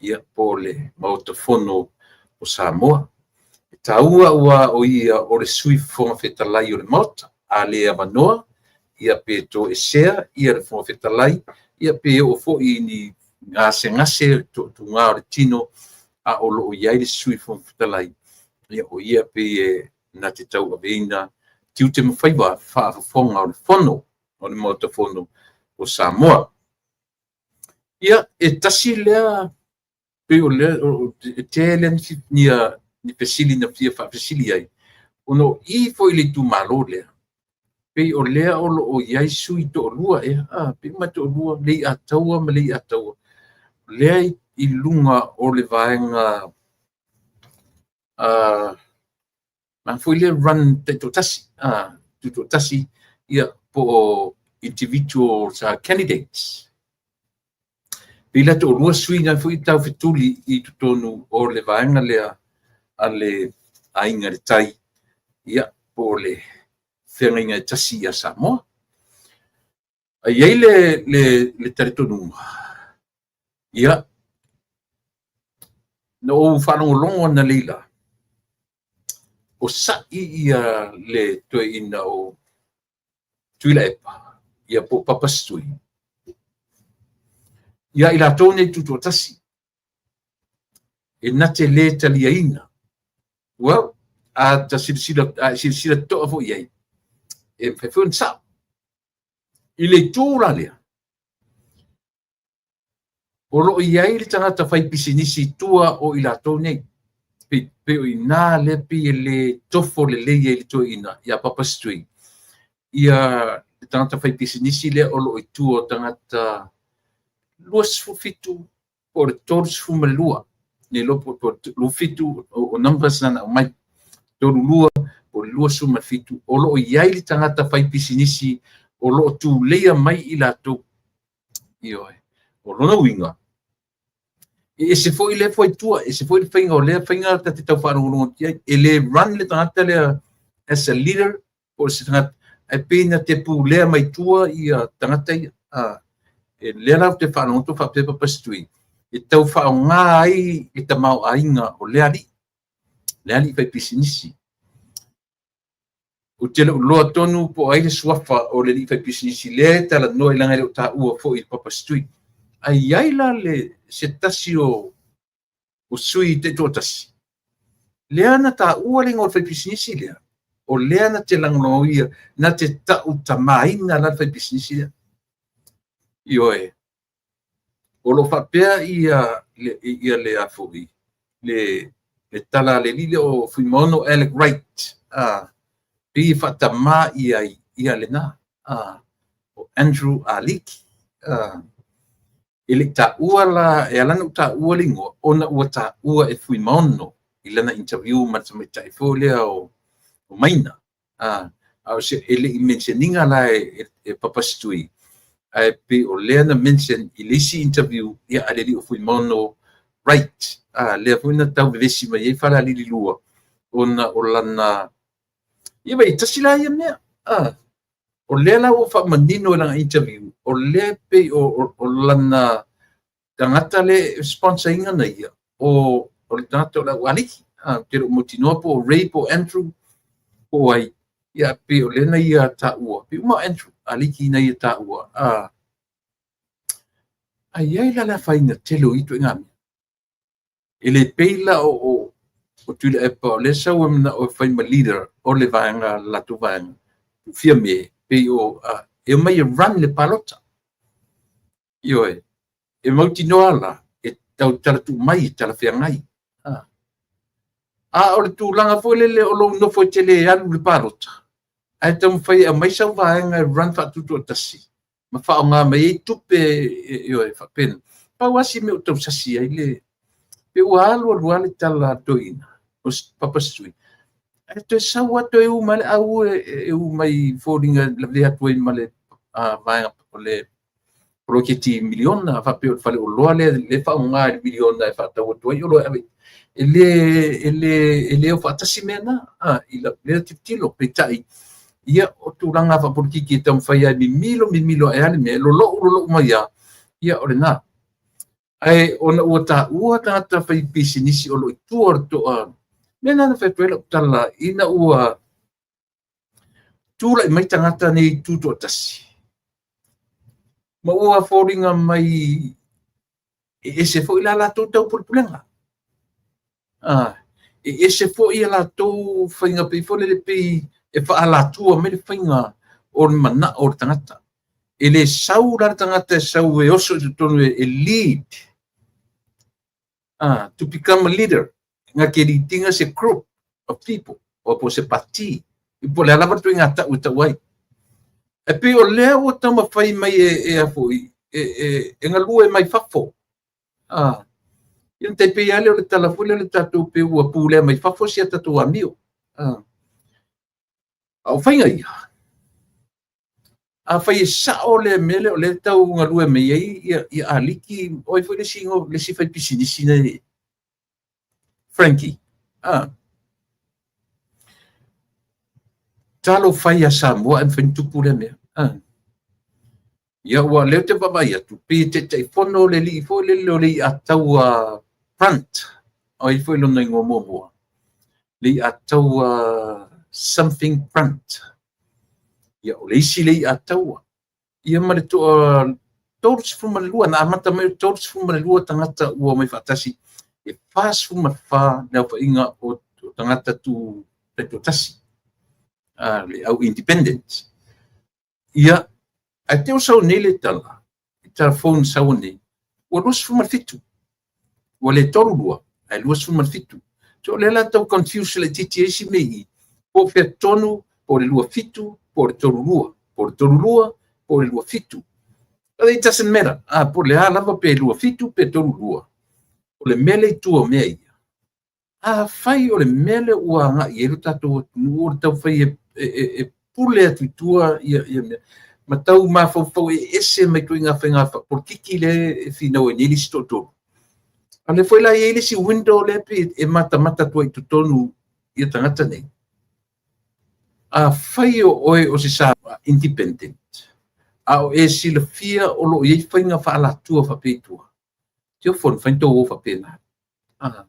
ia po o le Maota Fono o Samoa. E taua aua o ia o le Sui Fofoga Fetalai o le Maota, a le avanoa, ia pe toesea ia le Fofoga Fetalai, ia pe oo foi i ni gasegase toatuga o le tino, a o lo o i ai le Sui Fofoga Fetalai, ia o ia pei e na te tauaveina tiute ma faiva faafofoga o le Fono o le Maota Fono o Samoa. Ia, e tasi lea pei o lea e tele ni fesili na fia faafesili ai, ona o i foi i le itumalo lea, Pei o lea o lo o i ai sui toalua ea, a, pei uma toalua, Leiataua ma Leiataua. Lea i luga o le vaega a foi lea run taitoatasi, a, tutoatasi, ia, po o individual candidates. Pei la toalua sui na foi tau fetuli i totonu o le vaega lea a le Aiga i le Tai, ia, po o le Feagaiga e Tasi ia Samoa. Ai i ai le talitonuga, ia, na ou faalogologo analeila, o sa'i ia le toeaina o Tuilaepa, ia po o Papa Setui, ia i latou nei tutoatasi, e na te lē taliaina. Well, a ta silasila, a e silasila totoa foi i ai, e mafai foi ona sa'o. I le itu la lea, o lo o i ai le tagata faipisinisi i tua o i latou nei. Pei o i nā lea pei e le tofo lelei ai le toeaina ia Papa Setui, ia le tagata faipisinisi lea o lo o i tua o tagata 27 po o le 32, le iloa po o le 27 o numbers na na aumai, 32 po o le 27, o lo o i ai le tagata faipisinisi o lo o tuleia mai i latou. Ioe. O lona uiga, e ese foi lea fuaitua, e ese foi le faiga o lea faiga ta te tau faalogologo atu i ai. E le run le tagata lea as a leader po o se tagata, ae pei na te pulea mai tua ia tagata ia. E lea la ou te faalogo atu faapea Papa Setui, e tau faaaoga ai le tamaoaiga o lea alii, le alii faipisinisi. Ou te le o iloa tonu po o ai le suafa o le alii faipisinisi lea e talanoa i leaga e le o taua foi i le Papa Setui. Ae i ai la le se tasi o sui taitoatasi, lea na taua le igoa o le faipisinisi lea, o lea na te lagolagoia, na te tautamaina la le faipisinisi lea. Ioe. O lo o faapea ia le a foi, le tala a le alii lea o Fuimaono Alec Wright, a, pei e faatamā i ai ia lena, a, o Andrew Aliki. A, e le i taua la, e ala ona ou taua le igoa, ona ua taua e Fuimaono i lana interview ma le tamaitai foi lea o Maina. A, a o se, e le i mention ina la e Papa Setui, ae pei o lea na mention i le isi interview ia a le alii o Fuimaono Wright. A, lea foi na tau vevesi mai ai Falealili 2, ona o lana, ia vai, tasi la ia mea. A, o lea la ua faamanino i lana interview, o lea pei o lana tagata le sponsor ina na ia, o le tagata o le au aliki. A, te le o mautinoa po o Ray po o Andrew po o ai, ia pei o lea na ia taua, pei uma o Andrew Aliki na ia taua. A, ai ai la le afaina tele o ia ituaiga mea. E le pei la o Tuilaepa o lea sau e manao e fai ma leader o le vaega, le latou vaega, Fiame, pei o, e omai e run le palota. Ioe, e mautinoa la, e tau talatuu mai, e talafeagai. A o le tulaga foi lele o lou nofo e te le alu i le palota, ae taumafai e aumai sau vaega e run faatutoatasi, ma faaaoga mai ai tupe, ioe, faapena. Pau lava si mea o tausasi ai le, pe ua alu alu lava le tala a toeaina, o Papa Setui, ae toe sau lava toe u mai le au e u mai foliga lavea atu ai ma le vaega o le poloketi miliona, faapea o le faleoloa lea le faaaoga i le miliona e faatau atu ai oloa e ave. E le o faatasi mea na, i lau lea tilotilo. Peitai, ia, o tulaga faapolitiki e taumafai ai mimilo mimilo ae a le mea, e lolou lolou mai lava, ia o lena. Ae ona ua taua tagata faipisinisi o lo o i tua o le toa, mea na na fai atu ai lau tala, ina ua tulai mai tagata nei tutoatasi, ma ua foliga mai e ese foi la latou taupulepulega. E ese foi a latou faiga pei foi lele pei e faalatua mai le faiga o le manao o le tagata. E le sau la le tagata e sau e oso i totonu e lead. To become a leader. Nga ke lead inga se group of people. O po se party. I po le a lava le ituaiga tau e tau ai. E pei o lea ua taumafai mai e, e, a foi, e, e, e galue mai fafo. Ah, ia na tai pei lava lea o le tala foi lea o le tatou pei ua pulea mai fafo si a tatou amio. Ah. A o faiga ia, afai e sao le mea lea o lea e tau galue mai ai ia, ia Aliki, o ai foi le isi, le isi faipisinisi nei, Frankie. Ah. Talofa e ia Samoa ae mafai ona tupu lea mea. Ah. Ia ua lea ou te vaavaai atu, pei e taitaifono le alii foi lele o le iataua Brunt, o ai foi lona igoa muamua, le iataua something Brunt. Ia o le isi le iataua. Ia ma le toa 32, na amata mai o 32 tagata ua omai faatasi, e 44 le aofaiga o tagata tu taitoatasi, le au independent. Ia, ae te i ua sau nei le tala, i telefoni sau nei, ua 27. Ua le 32, ae 27. So o lea la tau confuse laitiiti ai si mea i i, po o fea tonu, po o le 27, po o le 32, po o le 32, po o le 27. But it doesn't matter. Ah, po o le a lava pe 27 pe 32. O le mea lea i tua o mea ia, Afai o le mea lea ua agai i ai lo tatou atunuu o le taumafai e, e, e, e pule atu i tua ia, ia mea, ma tau mafaufau e ese mai ituaiga faiga polokiki lea e finau ai nei le isi toatolu. A o lea foi la e i ai le isi window lea pei e matamata atu ai i totonu ia tagata nei. Afai o oe o se Samoa independent, a o e silafia o lo o i ai faiga faaalatua faapea i tua, te ofo e mafai ona tou o faapena. Ah,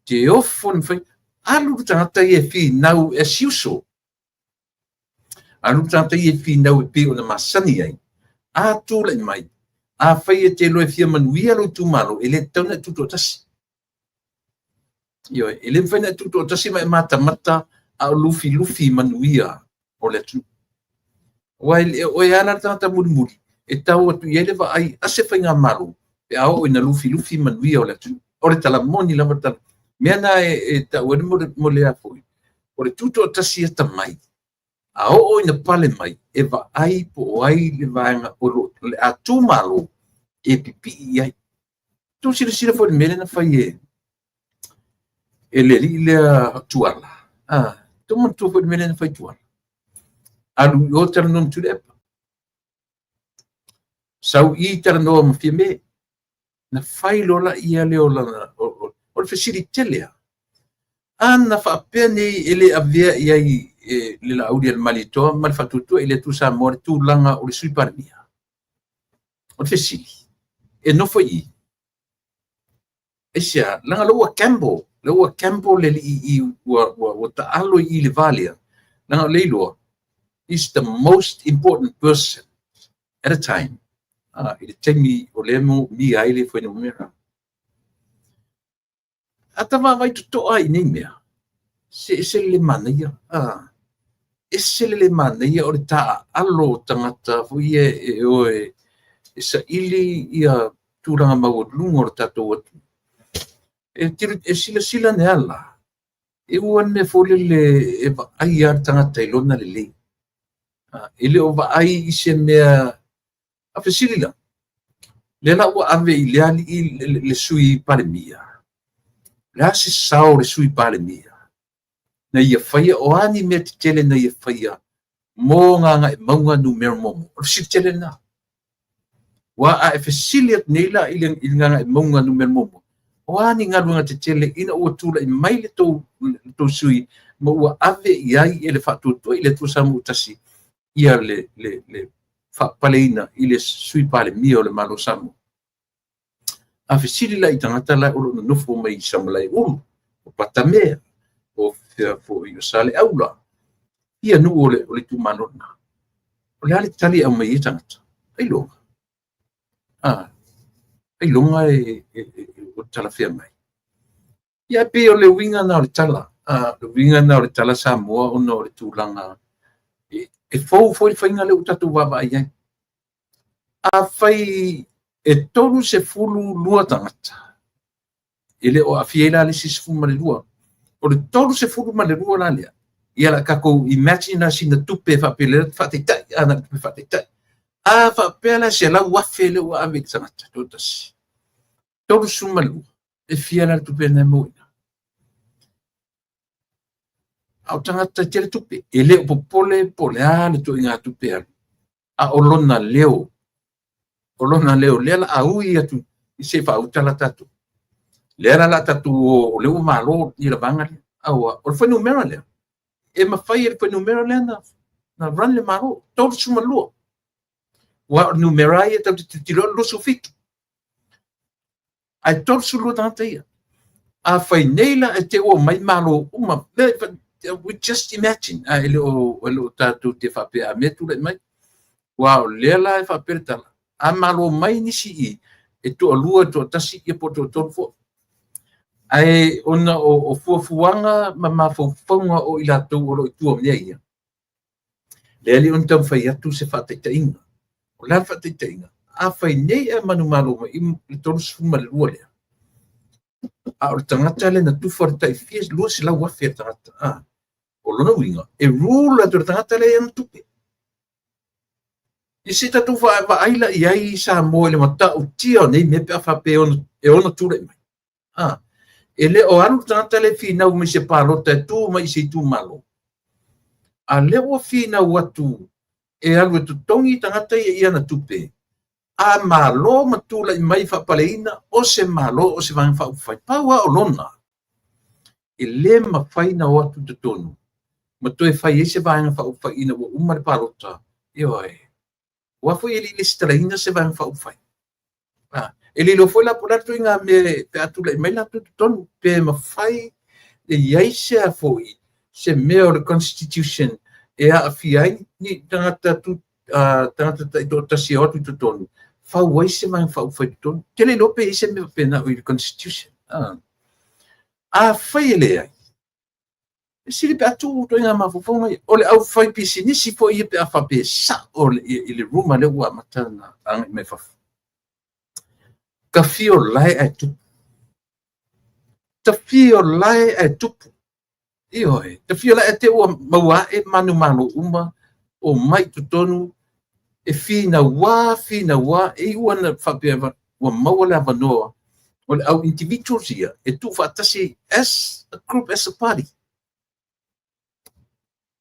te ofo e mafai. Alu le tagata ia e finau as usual. Alu le tagata ia e finau e pei ona masani ai. A tulai mai, afai e te iloa e fia manuia lou itumalo, e le tatau ona e tutoatasi. Ioe, e le mafai ona e tutoatasi ma e matamata a o lufilufi manuia o le atunuu. Aua e le o oe lava la le tagata mulimuli e tau atu i ai le vaai a se faigamalo pe a oo ina lufilufi manuia o le atunuu. O le tala moni lava le tala. Mea na e, e tau ai mo le a foi. O le tutoatasi atamai, a oo ina pale mai, e vaai po o ai le vaega o lo, le a tumalo e pipii i ai. Tou silasila foi i le mea lea na fai e, e le alii lea Tuala. Ah, tou manatua foi le mea lea na fai Tuala. Alu i o talanoa ma Tuilaepa. Sau i talanoa ma Fiame. Na fai loa laia lea o lana, o, o, o le fesili tele lava. A na faapea nei e le avea i ai e, le Laaulialemalietoa ma le Faatuatua i le Atua Samoa le tulaga o le Sui Palemia. O le fesili, e nofo i i? Aisea, leaga o lea ua gamble, lea ua gamble le alii i ua, ua, ua taalo i i le va lea. Leaga o lea e iloa, he's the most important person at a time. Ah, i le taimi o lea e manaomia ai le fuainumera. A ta vaavaai totoa i nei mea, se ese le le manaia. Ah, ese le le manaia o le taaalo o tagata foi ia e o e, e saili ia tulaga maualuluga o le tatou atunuu. E, e silasila ane lava la, e ua le mea foi lele e vaai lava le tagata i lona lelei. Ah, e le o vaai i se mea A fesili la, lea la ua ave i le alii le, le sui Palemia. O le a se sao o le sui Palemia na ia faia, o a ni mea tetele na ia faia mo Gagaemauga numera muamua? O le fesili tele lena. Aua a e fesili atu nei la i le, i le Gagaemauga numera muamua, o a ni galuega tetele ina ua tulai mai le tou, le tou sui ma ua ave i ai e le Faatuatua i le Atua Samoa ua Tasi ia le, le, le faapaleina i le Sui Palemia o le Malo o Samoa. A fesili la i tagata la o lo o nonofo mai i Samalaeulu, o Patamea, o fea foi o Saleaula, ia nuu o le, o le itumalo lena. O le a le tali e aumai ai tagata? Ailoga. Ah, ailoga e, e, e, e o talafea mai. Ia e pei o le uiga lena o le tala, a, le uiga lena o le tala Samoa ona o le tulaga e, e fou foi le faiga lea ua tatou vaavaai ai. Afai e 32 tagata, e le o aafia ai la le isi 12, o le 32 la lea, Ia la tatou imagine la sina tupe faapea lea faataitai, a na tupe faataitai. A faapea la 100,000 lea ua ave i le tagata toatasi. 32, e fia la le tupe na e maua i ina? A o tagata e tele tupe, e le o popole po o le a le ituaiga tupe e alu, a o lona leo, o lona leo lea la a ui atu i se faautala tatou. Lea la la tatou o lea ua malo i le vaega lea. Aua, o le fuainumera lea, e mafai e le fuainumera lea na run le Malo, 32. Aua o le numera ia tatou te tilotilo o le 27. Ae 32 tagata ia. A fai nei la e te ua omai Malo uma, we just imagine, a e le o tatou te faapea a mea tulai mai. Aua o lea la e faapea le tala, a malo mai nisi i, e toalua, e toatasi, ia po o toatolu foi. Ae ona o fuafuaga ma mafaufauga o i latou o lo o i tua o mea ia, lea le ona taumafai atu se faataitaiga. O le a le faataitaiga? A fai nei ae manumalo mai i le 32 lea, a o le tagata lea na tufa le tai fia 200,000 le tagata, a, o lona uiga, e rule atu le tagata lea i ana tupe. I se tatou vaai la i ai Samoa i le matautia o nei mea pe a faapea e ono tulai mai. A, e le o alu le tagata lea e finau mai se palota e tu mai i se itumalo. A lea ua finau atu e alu e totogi tagata ia i ana tupe, a malo ma tulai mai faapaleina o se malo o se Vaega Faaupufai. Pau lava o lona, e le mafai na o atu i totonu ma toe fai ai se Vaega Faaupufai ina ua uma le palota. Ioe. Aua foi e le i lesitalaina se Vaega Faaupufai. A, e le iloa foi la po o le a le ituaiga mea pe a tulai mai latou i totonu, pe mafai e i ai se a foi se mea o le Constitution e aafia ai ni tagata tagata taitoatasi e o atu i totonu, fau ai se Vaega Faaupufai i totonu. Ou te le iloa pe i ai se mea faapena o i le Constitution. Afai e leai, e sili pe a tuu ituaiga mafaufauga ia. O le aufaipisinisi foi ia pe a faapea e sao i le ruma lea ua amata ona agai mai fafo. Tafio lae ae tupu. Tafio lae ae tupu. Ioe, tafio lae ae te ua maua ae manumalo uma o mai i totonu e finauā, finauā, e iu ana faapea ua maua le avanoa o le au individuals ia e tuufaatasi as a group, as a party.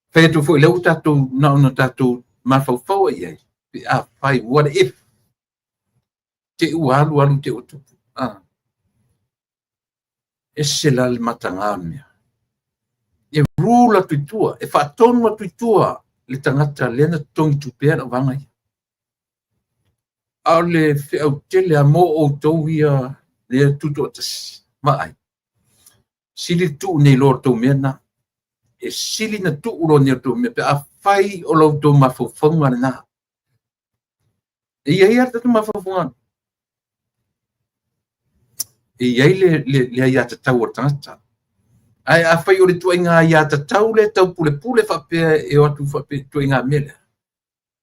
Fai atu foi lea ua tatou na ona tatou mafaufau i ai, pe a fai, what if, te ua alu alu te ua tupu. Ah. Ese la le mataga o le mea. E rule atu i tua, e faatonu atu i tua le tagata lea na totogi tupea lau vaega ia. A o le feau tele a mo outou ia lea tutoatasi, vaai. Sili le tuu nei loa o le tou mea na. E sili na tuu loa nei o le tou mea pe a fai o la outou mafaufauga lena. E i ai lava le tatou mafaufauga. E i ai le aiatatau o le tagata. Ae afai o le ituaiga aiatatau lea taupulepule faapea e o atu faapea ituaiga mea lea,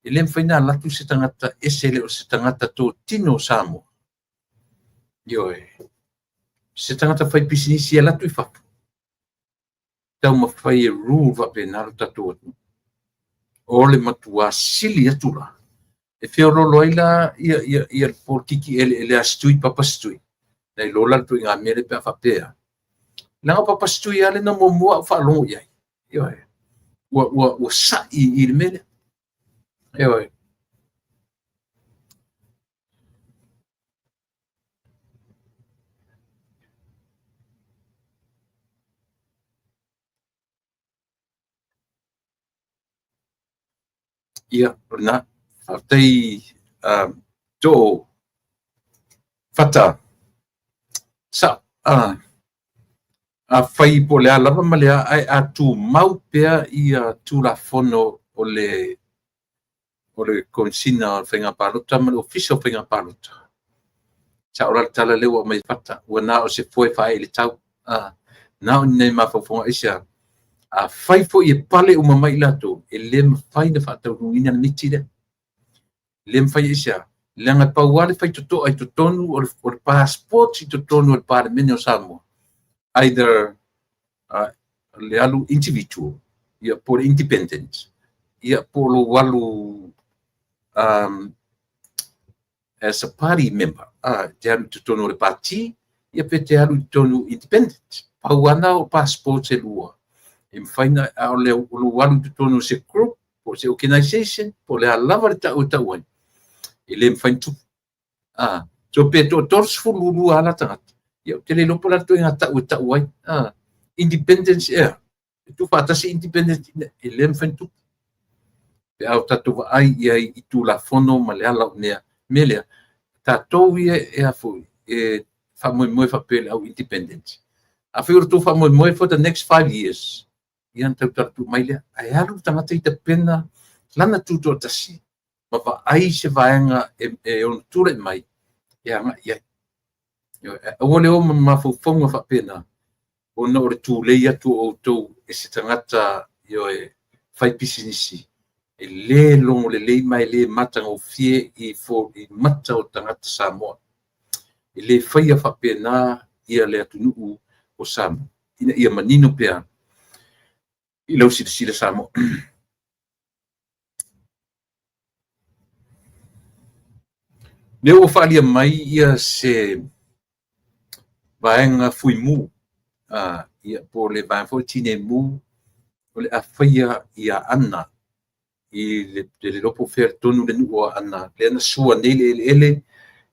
e le mafai ona alu atu se tagata ese le o se tagata totino o Samoa. Ioe. Se tagata fai pisinisi e alu atu i fafo, taumafai e rule faapena lo tatou atunuu. O le matua sili atu la, e feoloolo ai la ia le polokiki eleele a Stui, Papa Stui. Na iloa la le ituaiga mea lea pe a faapea. Leaga o Papa Stui lava lea na muamua au faalogo i ai. Ioe. Ua sa'i i le mea lea. Ioe. Ia, o lena. Faafetai to Fata. Sa, afai po o le a lava ma le a, ae a tumau pea ia Tulafono o le Komesina o Faiga Palota ma le Ofisa o Faiga Palota. Sao la le tala lea ua aumai e Fata, ua na o se foe faaee i le tau. Na o ni nai mafaufauga aisea. Afai foi e pale uma mai i latou, e le mafai na faataunuuina le miti lea. E le mafai aisea. Leaga e pau lava le faitotoa i totonu o le passport i totonu o le Palemene o Samoa. Either le alu individual, Ia, po o le independent, ia, po o lou alu as a party member, e te alu i totonu o le pati, ia pe te alu i totonu independent. Pau ana o passports e lua. E mafai na, a o le lou alu i totonu o se group, po o se organization, po o le a lava le tau e tau ai, e le mafai ona tupu. So pe toa 32 ala tagata, ia, ou te le iloa po o le a le ituaiga tau e tau ai. Independence ea, e tuufaatasi independent, e le mafai ona tupu. Pe a o tatou vaai i ai i Tulafono ma le ala o mea, mea lea, tatou ia e a foi, e faamoemoe faapea i le au independent. Afai o le tou faamoemoe for the next 5 years, ia ona tautala tuu mai lea. Ae alu le tagata i tapena lana tutoatasi ma vaai se vaega e ono tulai mai e agai i ai. Aua le o ma mafaufauga faapena, ona o le tulei atu o outou e se tagata ioe fai pisinisi e le logo lelei ma e le matagofie i mata o tagata Samoa. E le faia faapena ia le atunuu o Samoa, ina ia manino pea i lau silasila Samoa. Lea ua faaalia mai ia se vaega fuimu, ia, po o le vaega foi tineimu o le a faia i Aana i le le iloa po o fea tonu le nuu o Aana, lea na sua nei le eleele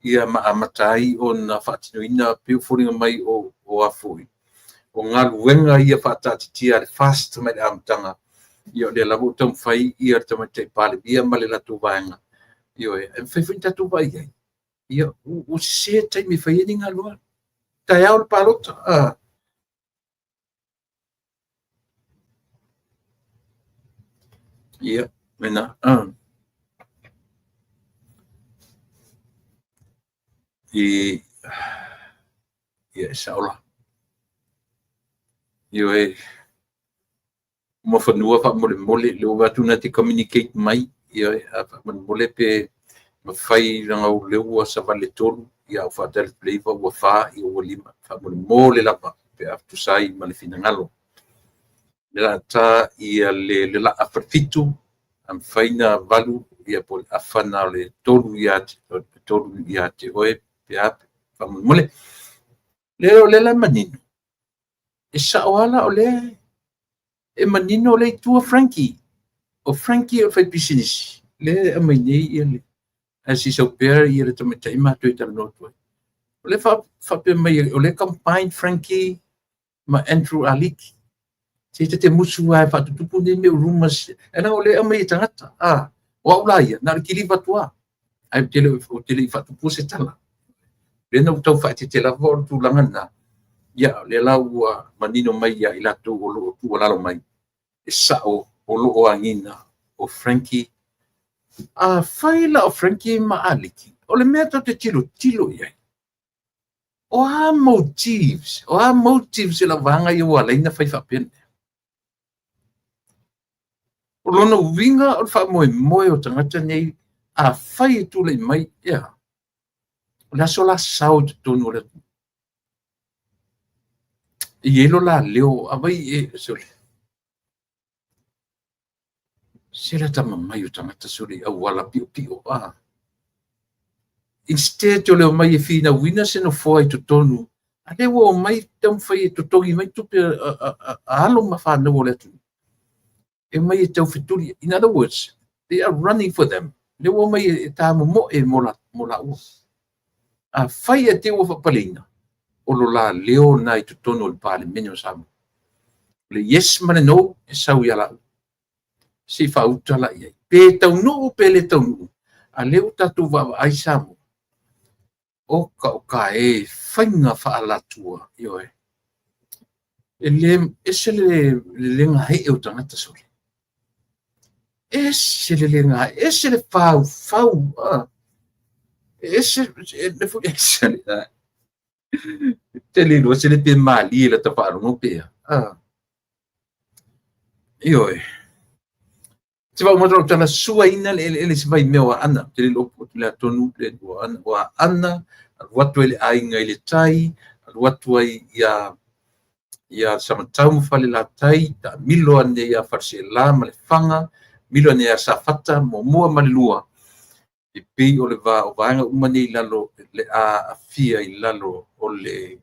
ia ma amata ai ona faatinoina, pei o foliga mai o a foi o galuega ia faataatitia a le FAST mai le amataga. Ia o lea lava ua taumafai ia le Tamaitai Palemia ma le latou vaega, ioe, e mafai foi ona tatou vaai i ai. Ia, ua sese taimi e fai ai ni galuega. Taeao le palota. Ia, mena. I, ia, e sao la. Ioe, Muafanua faamolemole, le ua atu na te communicate mai, ioe, a faamolemole pe mafai langa o lea ua savali le 3, ia au faatali atu le 9 ua 4, ia ua 5, faamolemole lava pe a tusa ai ma le finagalo. Le la ta ia le la afa 7, a mafai na 8, ia po o le afa na o le 3 ia te, 3 ia te oe, pe a, faamolemole. Le o le la manino, e sao ala o le e manino le itua Frankie. O Frankie o le faipisinisi, lea e aumai nei ia le ae se i sau pea ia le tamaitai matou e talanoa atu ai. O lea faapea mai o lea combine Frankie ma Andrew Aliki. Se ta te musu lava e faatutupu nei mea o rumors. E leaga o lea e aumai e tagata. O au la ia, na o le kiliva atu lava. Ae ou te le i faatupua se tala. Lea na ou tau faaeteete lava o le tulaga lena. Ia, o lea la ua manino mai ia i latou o lo o tuualalo mai, e sao o lo o agiga o Frankie. A fai la o Frankie ma Aliki, o le mea tatou te tilotilo i ai, o a motives, o a motives e lau vaega ia ua ala ai ona fai faapea? O lona uiga o le faamoemoe o tagata nei, a fai e tulai mai, ia, o le aso la sao i totonu o le atunuu. E i ai lo la leo, a vai e, sorry, se la tama mai o tagata sole i auala piopio. Instead o le omai e finauina se nofoa i totonu, a lea ua omai taumafai e totogi mai tupe a alo ma fanau o le atunuu. E omai e taufetuli. In other words, they are running for them. Lea ua omai e tamomoe mo laua. A fai e te ua faapaleina, o lo la leo na i totonu o le Palemene o Samoa. O le yes ma le no e sau ia laua. Se i faauta la i ai. Pe taunuu pe le taunuu, a lea ua tatou vaavaai Samoa. O ka o ka e faiga faalatua, ioe. E le ese le lega hee o tagata sole. Ese le lega, ese le faufau. Ese le fu ese le. Te le iloa se le pe malie la ta faalogo pe a. Ioe. Te wau mata o tala suaina le eleele se vai mea o Aana. Te le iloa po o le a tonu le o Aana. O Aana, alu atu ai le aiga i le tai, alu atu ai ia Ia Samatau ma Falelatai, taamilo ane ia Faleaseela ma Lefaga, milo ane ia Safata 1 ma le 2, e pei o le va o vaega uma nei i lalo le aafia i lalo o le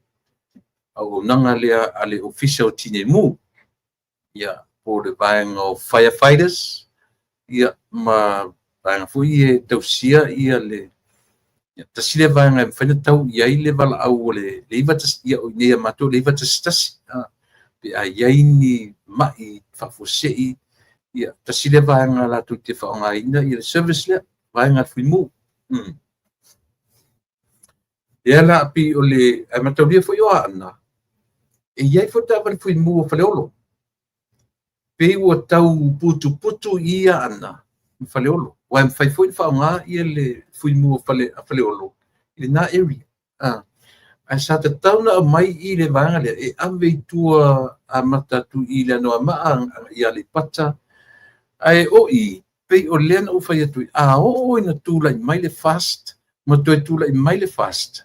auaunaga lea a le Ofisa o Tineimu, ia po o le vaega o firefighters, ia ma vaega foi ia e tausia ia le tasi lea vaega e mafai ona tau i ai le valaau o le 9, ia o i inei ia matou le 911, pe a i ai ni mai faafuasei, ia tasi lea vaega latou te faaaogaina ia le service lea, vaega Fuimu. Ia la pei o le ae mataulia foi o Aana, e i ai foi le taavale Fuimu a Faleolo. Pei ua tau putuputu i Aana ma Faleolo. Aua e mafai foi ona faaaoga ia le Fuimu a Faleolo i lena area. Ae sa tatau ona aumai i le vaega lea e ave i tua amata atu i le Anoamaa i Aleipata. Ae o i, pei o lea na ou fai atu ai, a oo ina tulai mai le FAST ma toe tulai mai le FAST,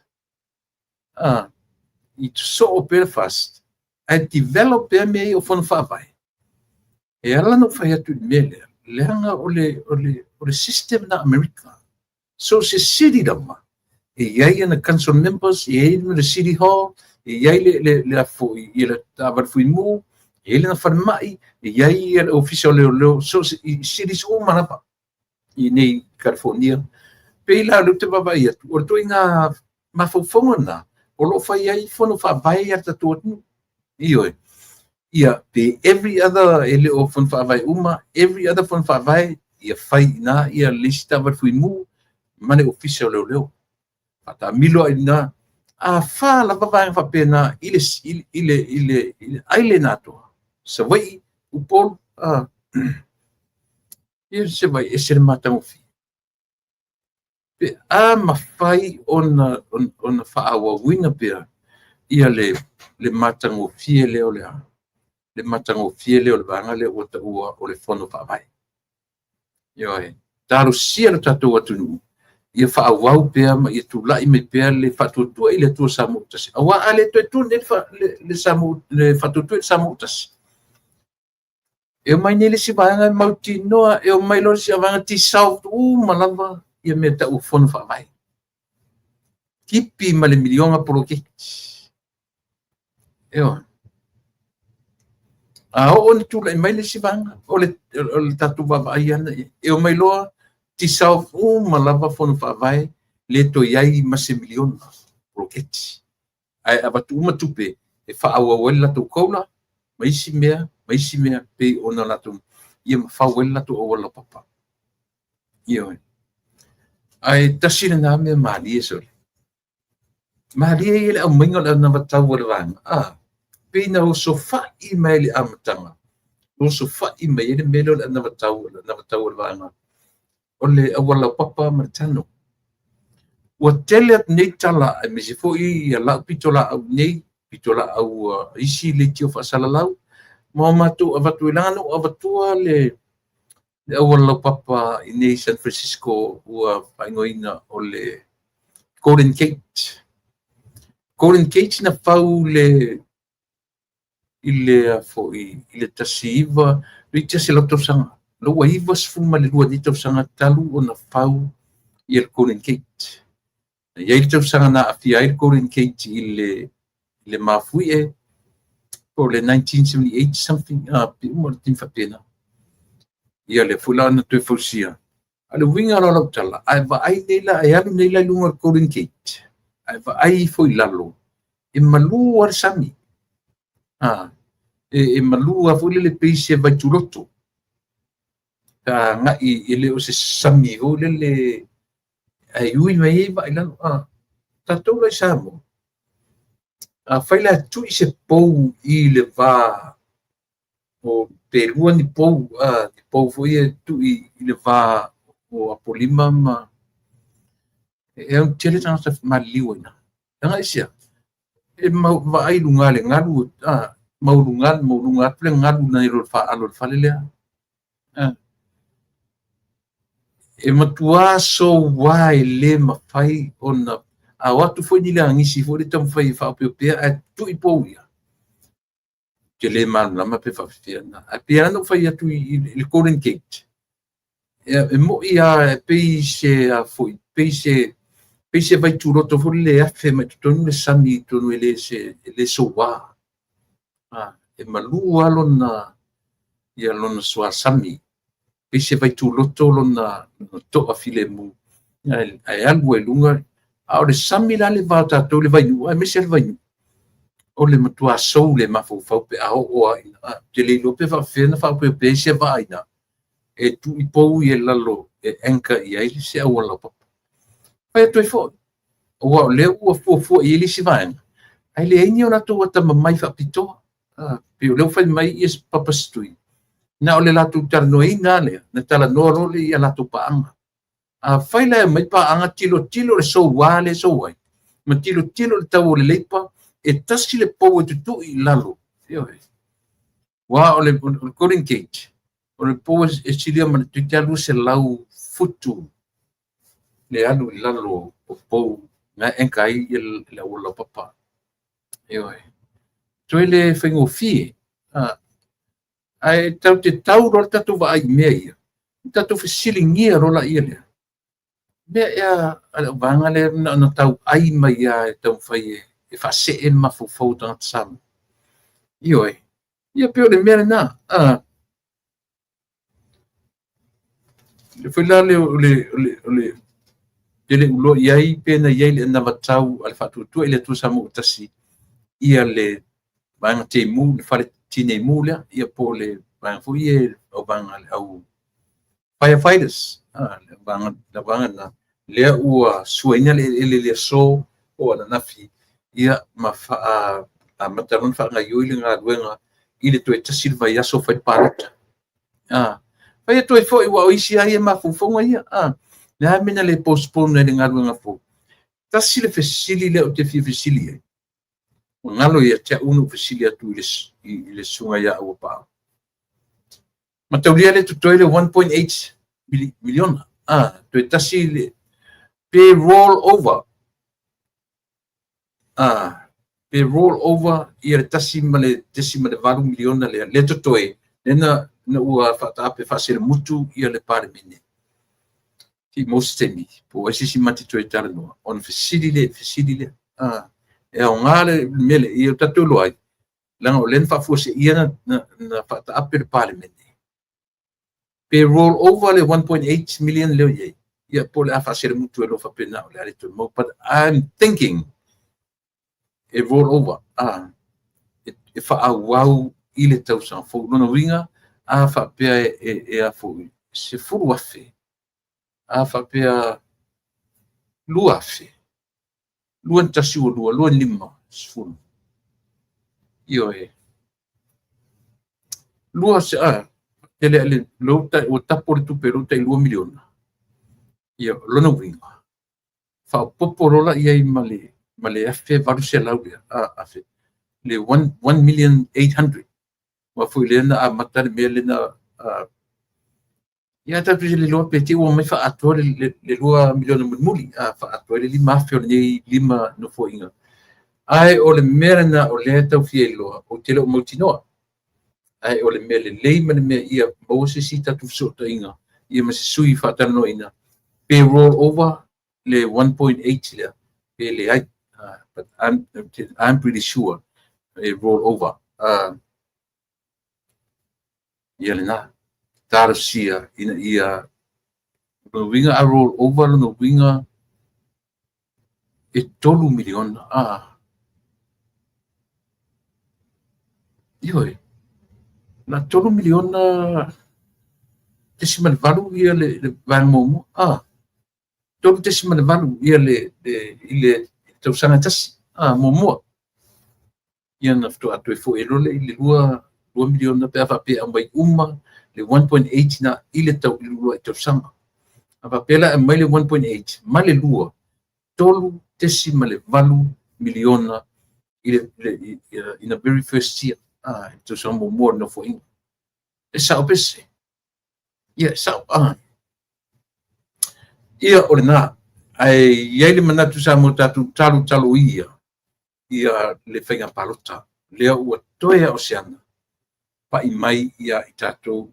i sosoo pea le FAST, ae develop pea mea ia o fono faavae. E ala ona ou fai atu i le mea lea, leaga o le system na Amerika. So se city lava, e i ai ana council members, e i ai le city hall, e i ai le foi i le taavale fuimu, e i ai lana falemai, e i ai le ofisa o leoleo, so i cities uma lava i nei California. Pei la o lea ou te vaavaai atu, o le ituaiga mafaufauga lena o lo o fai ai fono faavae a le tatou atunuu. Ioe. Ia, pe every other, e le o fono faavae uma, every other fono faavae, ia fai i ina ia le isi taavale fuimu ma le ofisa o leoleo. Faataamilo ai i ina. A fa lava vaega faapena i le island atoa, Savaii, Upolu, ia se vai ese le matagofie. Pe a mafai ona faaauauina pea ia le matagofie lea o le a, le matagofie lea o le vaega lea ua taua o le fono faavae. Ioe, talosia le tatou atunuu ia faaauau pea ma ia tulai mai pea le faatuatua i le Atua Samoa tasi. Aua a le toe tu nei le Samoa, le faatuatua i le Samoa tasi, e omai nei le isi vaega e mautinoa, e omai loa le isi vaega dissolve uma lava ia mea tau o fono faavae. Tipi ma le miliona poloketi. Ioe. A oo ina tulai mai le isi vaega, o le tatou vaavaai ana i ai. E omai loa dissolve uma lava fono faavae, le toe i ai ma se miliona poloketi. Ae avatu uma tupe e faaauau ai le latou COLA ma isi mea, ma isi mea, pei ona latou ia ma fau ai le latou auala laupapa. Ioe. Ae tasi lena mea malie sole. Malie ia le aumaiga o le anavatau a le vaega. Pei na osofai mai le amataga, osofai mai ai le mea lea o le anavatau, anavatau a le vaega o le auala laupapa ma le tano. Ua tele atu nei tala, aemaise foi ia lau pitolaau nei, pitolaau isi leitio faasalalau, ma o matou avatu ai, leaga na ou avatua le auala laupapa i nei San Francisco ua faaigoaina o le Golden Gate. Golden Gate na fau i le foi i le 19 le 100 tausaga. Lo ua 92 nei tausaga talu ona fau ia le Golden Gate. Na i ai le tausaga na aafia ai le Golden Gate i le mafuie, po o le 1978 something, pe uma le taimi faapena. Ia lea foi la na toe fausia. A le uiga la o lau tala, a e vaai nei la, e alu nei la i luga o le Golden Gate, a e vaai ifo i lalo, e malu lava le sami. E malu lava foi lele pei se vaituloto. Pe a agai, e le o se sami foi lele ae ui mai ai vaa i lalo. Tatou la i Samoa, afai la e tui se pou i le va o pe lua ni pou, ni pou foi e tui i le va o Apolima ma e au tele tagata maliliu ai na. Leaga aisea? E mau vaai i luga le galu, maualuga, maualuga atu le galu nai lo le faalo o le fale lea. E matua soua e le mafai ona a o atu foi ni le agisi foi le taumafai e faaopeopea ae tui pou ia. te le malamalama pe faapefea lena. Ae pei lava ona ou fai atu i le Golden Gate, e moni lava e pei se a foi, pei se vaituloto foi lele e afe mai totonu le sami i totonu e le soua. E malu lava lona, ia lona suasami, pei se vaituloto lona toafilemu, ae alu ai i luga. A o le sami la le va o tatou i le Vainuu, aemaise le Vainuu, o le matua sou le mafaufau pe a oo lava ina, ou te le iloa pe faapefea ona faaopeopea ai se vaa i ina, e tuu i pou ia i lalo e anchor i ai se auala laupapa. Fai atu ai foi, aua o lea ua fuafua i ai le isi vaega, ae leai ni o latou atamamai faapitoa. Pei o lea ua fai mai ia Papa Setui, na o le latou talanoaina lava lea, na talanoa loa lea i a latou paaga. Afai la e aumai paaga, tilotilo i le soua lea e sou ai, ma tilotilo i le tau o le leipa, e tasi le pou e tutui i lalo. Ioe. Aua o le Golden Gate, o le pou e silia ma le toeitiiti lava 200 futu le alu i lalo o pou na e anchor ai le auala laupapa. Ioe. Toe le faigofie. Ae tatou te tau loa le tatou vaai i mea ia, tatou fesiligia loa laia lea. Mea ea a le auvaega lea na ona tau ai mai lava e taumafai e faasee le mafaufau o tagata Samoa. Ioe. Ia pei o le mea lena. Le foi la le o le o le o le te le ulo i ai pe na i ai le anavatau a le Faatuatua i le Atua Samoa ua Tasi ia le vaega teimu, le fale tineimu lea, ia po o le vaega foi ia, o vaega le au firefighters, le vaega lena, lea ua suaina le eleele i le aso o ananafi, ia ma amata loa ona faagaoioi le galuega i le toe tasi le vaiaso fai le palota. Fai atu ai foi, aua o isi lava ia mafaufauga ia. Le a le mea na le postpone ai le galuega fou? Tasi le fesili lea ou te fia fesili ai, ua galo ia te au ona ou fesili atu i le susuga ia Auapaau. Mataulia lea e totoe le 1.8 miliona. Toe tasi le pe roll over. Pe roll over ia le tasi ma le tesi ma le 8 miliona lea, lea totoe, lea na ua faataape faaselemutu ia le Palemene. Ti mo se taimi, po o ai se isi ma te toe talanoa, ona fesili lea, fesili lea. E aoga le mea lea, ia tatou iloa ai, leaga o lea na faafuaseia na faataape le Palemene. Pe roll over le 1.8 million lea i ai, ia po o le a faaselemutu e loa faapena o le a le toe maua. But I'm thinking e roll over, e faaauau i le tausaga fou. Lona uiga, a faapea e a foi, 10,000, a faapea 2,000, 2 1 ua 2, 2 5, 10. Ioe. Lua se, tele le lo ta ua tapo le tupe lo tai 2 miliona. Ia, lona uiga, faaopoopo loa la i ai ma le 1800 lea, afe, le 1 million 800. Aua foi lea na amata le mea lea na, ia tatou te le iloa pe te i ua omai faaatoa le 2 miliona mulimuli, faaatoa ai le 5,000 o lenei 5 nofoaiga. Ae o le mea lena o lea e tau fia iloa, ou te le o mautinoa. Ae o le mea lelei ma le mea ia maua se isi tatou fesootaiga, ia ma se sui faatalanoaina, pe roll over le 1.8 lea, pe leai. But I'm pretty sure e roll over. Ia lena. Talosia ina ia lona uiga a roll over lona uiga e 3 miliona. Ioe. Na 3 miliona tesi ma le 8 ia le vaega muamua. 3.8 ia le i le tausaga e tasi. Muamua. Ia na faatoa toe foi loa lea i le 2 miliona pe a faapea e aumai uma le 1.8 na i le tau i le tausaga. A faapea la e aumai le 1.8 ma le 2, 3.8 miliona i le in the very first year. I le tausaga muamua o le nofoaiga. E sao pese. Ia, e sao. Ia, o lena. Ae i ai le manatu sa mo tatou talotalo ia ia le faiga palota. Lea ua toe a o se ana. pai mai ia i tatou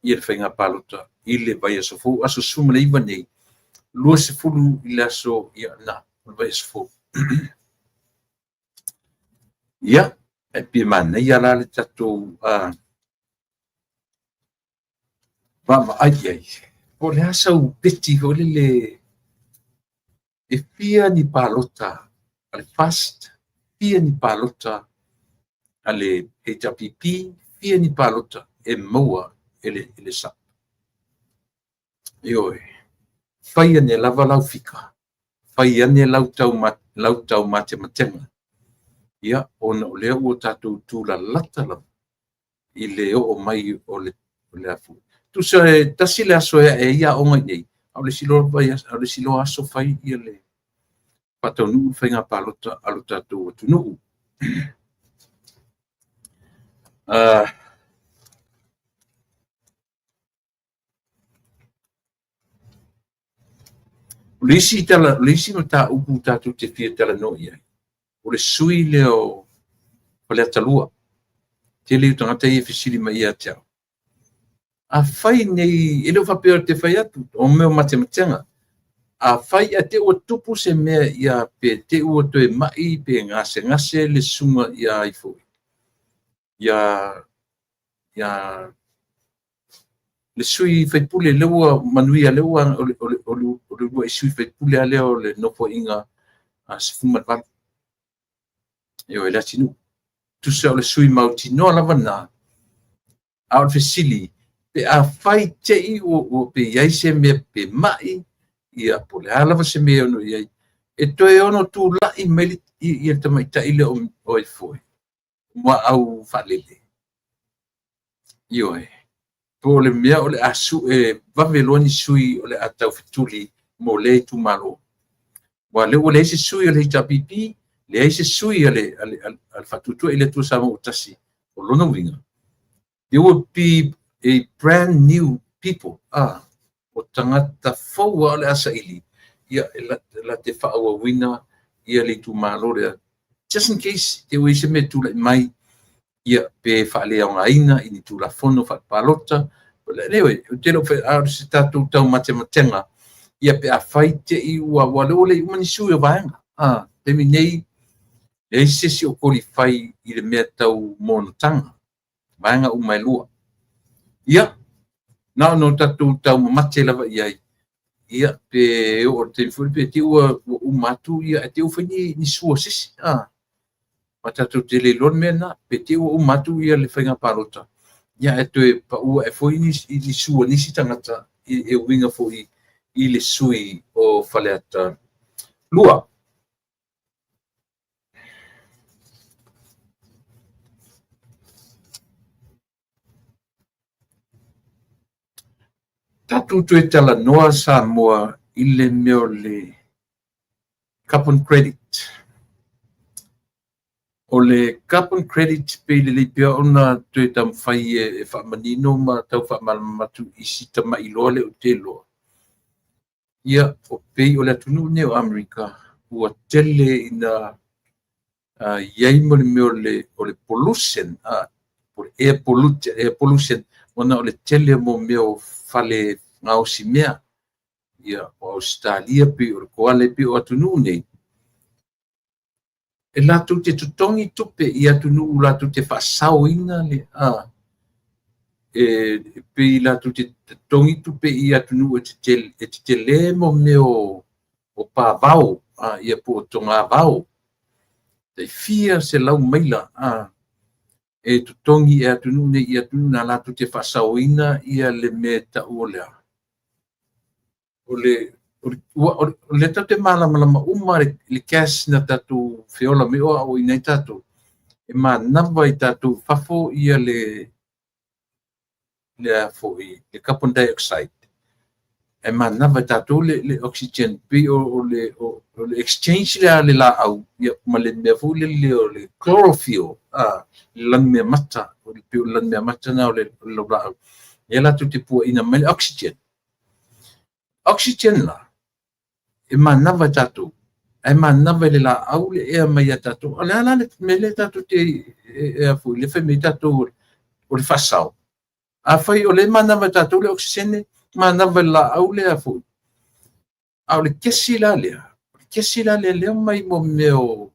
ia le faiga palota i le vaiaso fou, aso 19 nei, 20 i le aso ia na, o le vaiaso fou. Ia, e pei e manaia la le tatou vaavaai i ai, po o le a sau peti foi lele e fia ni palota a le FAST, fia ni palota a le HRPP, fia ni palota e maua e le SUPP. Ioe, fai ane lava lau fika, fai ane lau taumatematega, ia, ona o lea ua tatou tulalata lava i le oo mai o le afu. Tusa e tasi le aso e ae ai aoga i inei, a o le isi loa aso fai ia le faataunuu le faiga palota a lo tatou atunuu. O le isi tala, o le isi mataupu tatou te fia talanoa i ai, o le sui lea o Faleata 2. Tele o tagata ia e fesili mai ia te au. Afai nei, e le o faapea ou te fai atu, o mea o matematega. Afai ae te i ua tupu se mea ia pe te i ua toe mai pe gasegase le susuga ia ai foi, ia le sui faipule lea ua manuia, lea ua o le uluai sui faipule lava lea o le Nofoaiga 18. Ioe, Leatinuu. Tusa o le sui mautinoa lava lena. A o le fesili, pe afai te i ua pe i ai se mea pe mai, ia po o le a lava se mea e ono i ai, e toe ono tulai mai le tamaitai lea o ai foi, Muaau Faalele. Ioe, po o le mea o le a sue vave loa ni sui o le a taufetuli mo lea itumalo. Aua o lea ua leai se sui o le HRPP, leai se sui a le Faatuatua i le Atua Samoa ua Tasi, o lona uiga, there will be a brand new people, o tagata fou lava o le a saili, ia e la te faaauauina ia le itumalo lea. Just in case te ua i ai se mea e tulai mai, ia pe faaleaogaina i ni tulafono faapalota, anyway, ou te le o fai, a o se tatou taumatematega, ia pe afai te i ua lea ua leai uma ni sui o vaega. Taimi nei, leai se isi o qualify i le mea tau monotaga, vaega uma e lua. Ia, na ona tatou taumamate lava i ai, ia pe oo i le taimi foi pe te i ua uma atu, ia ae te i ua fai ni sua a se isi. Ma tatou te le iloa le mea lena, pe te i ua uma atu ia le faiga palota, ia ae toe pau ae foi ni sua a nisi tagata e uiga foi i le sui o Faleata 2. Tatou toe talanoa Samoa i le mea o le carbon credit. O le carbon credit pei lelei pea ona toe taumafai e faamanino ma tau faamalamalama atu i si tamai iloa lea ou te iloa. Ia, o pei o le atunuu nei o Amerika, ua tele ina i ai mo le mea o le pollution, o le air pollution, ona o le tele mo mea o fale gaosi mea. Ia, o Ausetalia pei o le Koale pei o atunuu nei, e latou te totogi tupe i atunuu latou te faasaoina le e pei latou te totogi tupe i atunuu e tetele mo mea o pavao, ia po o togavao. Tai fia selau maila e totogi e atunuu nei i atunuu na latou te faasaoina ia le mea tau o le a. O le tatou te malamalama uma le gas na tatou feola mai o aoaoina ai tatou, e manava i tatou fafo ia le foi, le carbon dioxide. E manava i tatou le oxygen, pei o le exchange lea le laau, ia, ma le mea foi lele o le chlorophyll, le lanumea mata, o le pei o le lanumea mata na o le laulaau. Ia latou te puaina mai le oxygen. Oxygen la, e manava i tatou, ae manava i le laau le ea mai ia tatou. O le a la le mea lea tatou te e foi, le fai mai tatou o le faasao. Afai o lea e manava e tatou le okesene, manava i le laau lea foi. A o le kesi la lea, o le kesi la lea lea mai mo mea o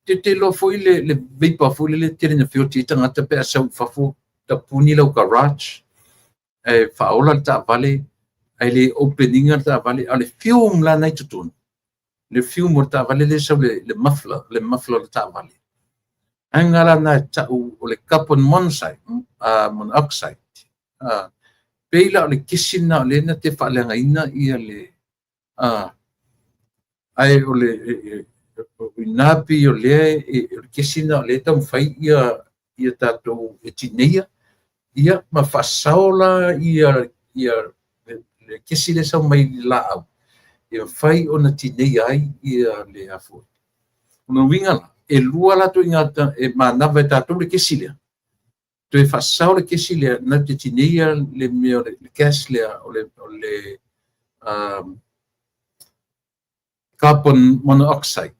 te te iloa foi le vapor foi lele tele na feoti ai tagata pe a sau i fafo tapuni lau garage ae faaola le taavale ae le open ina le taavale, a o le fume la na i totonu, le fume o le taavale lea sau le muffler, le muffler o le taavale. Aga la na e tau o le carbon monoxide, monoxide. Pei la o le kesi lena o lea na te faaleagaina ia le ae o le ina pei o lea o le kesi lena o lea e taumafai ia tatou e tineia ia ma faasao la ia le kesi lea sau mai le laau e mafai ona tineia ai ia le afua. O le uiga la, e lua latou ingata e manava e tatou le kesi lea. Toe faasao le kesi lea na te tineia le mea o le gas lea o le carbon monoxide.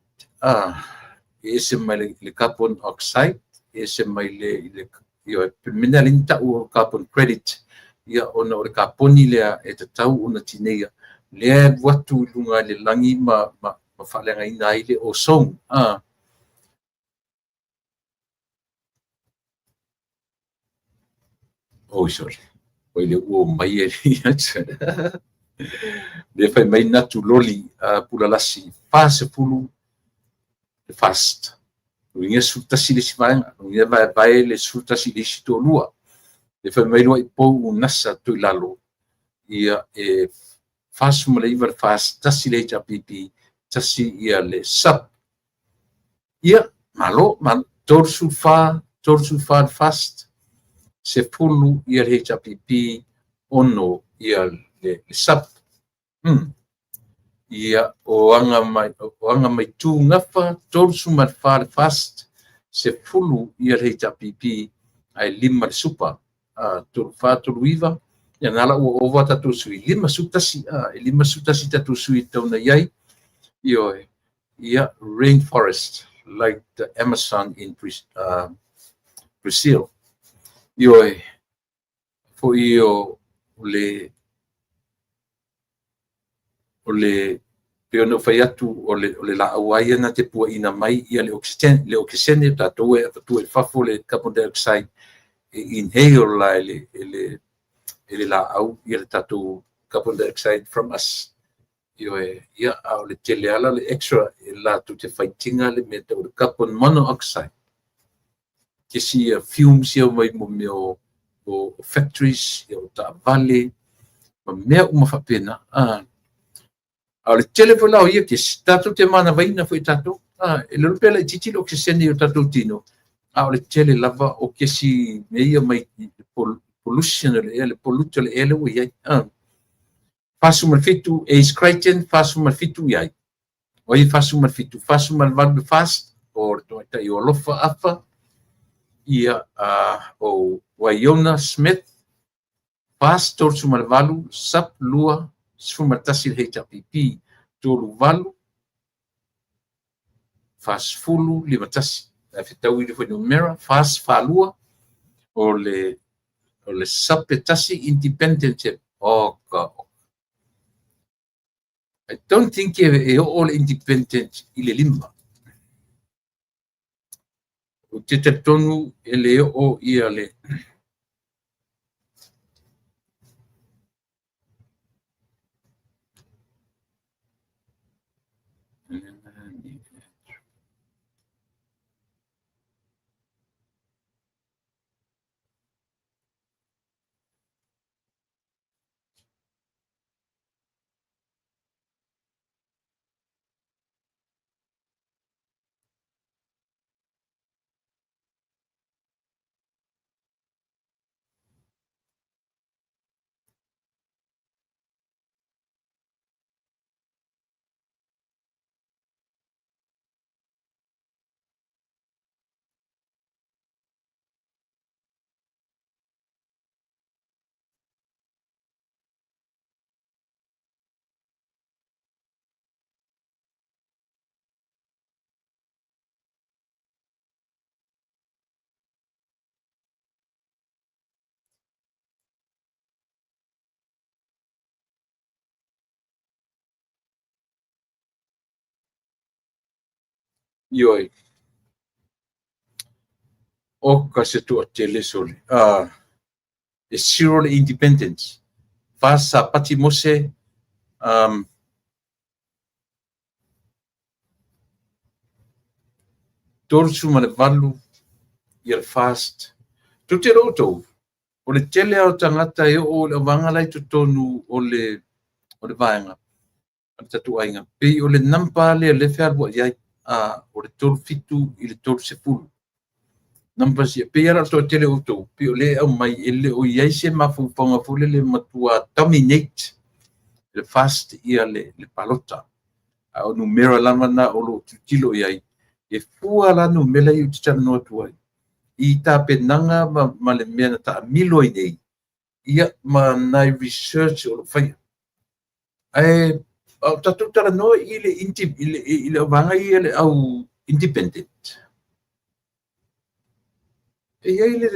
E ese mai le carbon oxide, e ese mai le ioe mena le tau o carbon credit ia ona o le kaponi lea e tatau ona tineia lea e alu atu i luga i le lagi ma faaleagaina ai le ozone. Oh, sorry. Oi le ua mai e le fai mai natu loli pulalasi 40 le fast. Uiga 11 le isi vaega, uiga vaevae le 11 le isi toalua. Le fai mai loa i pou nasa tui lalo, ia e 49 le fast, 1 le HRPP, 1 ia le sub. Ia, malo, 34, 34 le fast, 10 ia le HRPP, 6 ia le sub. Ia o anga mai tū ngafa, 34 le fast, 10 ia le HRPP, ai 5 le super. 34, 39, ia nā la ua ova tatou sui, 51, 51 tatou sui tauna iai, ioe, ia rainforest, like the Amazon in Brazil. Ioe, foi o le pe ona fai atu o le laau ai na te puaina mai ia le okesene, tatou e avatua i fafo le carbon dioxide e inhale la e le laau ia le tatou carbon dioxide from us. Ioe, ia a o le tele ala le extra e latou te faitinga le mea tau le carbon monoxide. Kesi ia fumes ia mai mo mea o factories, ia o taavale, ma mea uma faapena. A o le tele foi la o ia kesi, tatou te manavaina foi tatou. E lelo pea la i titi le okesene o tatou tino, a o le tele lava o kesi mea ia mai pollution o le ea, le pollute o le ea le ua iai. 47 Ace Crichton, 47 iai. O ai 47, 48 le fast, o le tamaitai o Alofa Afa, ia o Waiona Smith, fast 38, sub 2, 11 le HRPP, 38, fast 10, 51. Ae fetaui le fuainumera, fast 42, o le sub e tasi independent. Oh, ka. I don't think e o le independent i le lima. O te talitonu e le o ia le Ioe. Oka se toatele sole. E zero le independence. FAST Sapati Mose, 38 ia le FAST. Tou te iloa outou, o le tele lava o tagata e oo i le auvaega la i totonu o le o le vaega a le tatou aiga, pei o le number lea o lea e fealuai ai, o le 37 i le 30. Numbers ia, pei lava o le toatele o outou, pei o lea e aumai e le o i ai se mafaufauga foi lele e matua dominate le FAST ia le palota. A o numera lava na o lo o tilotilo i ai, e fua la numera ia ou te talanoa atu ai i tapenaga ma le mea na taamilo ai nei, ia ma nai research o lo o faia. Ae a o tatou talanoa i le i le auvaega ia le au independent, e i ai le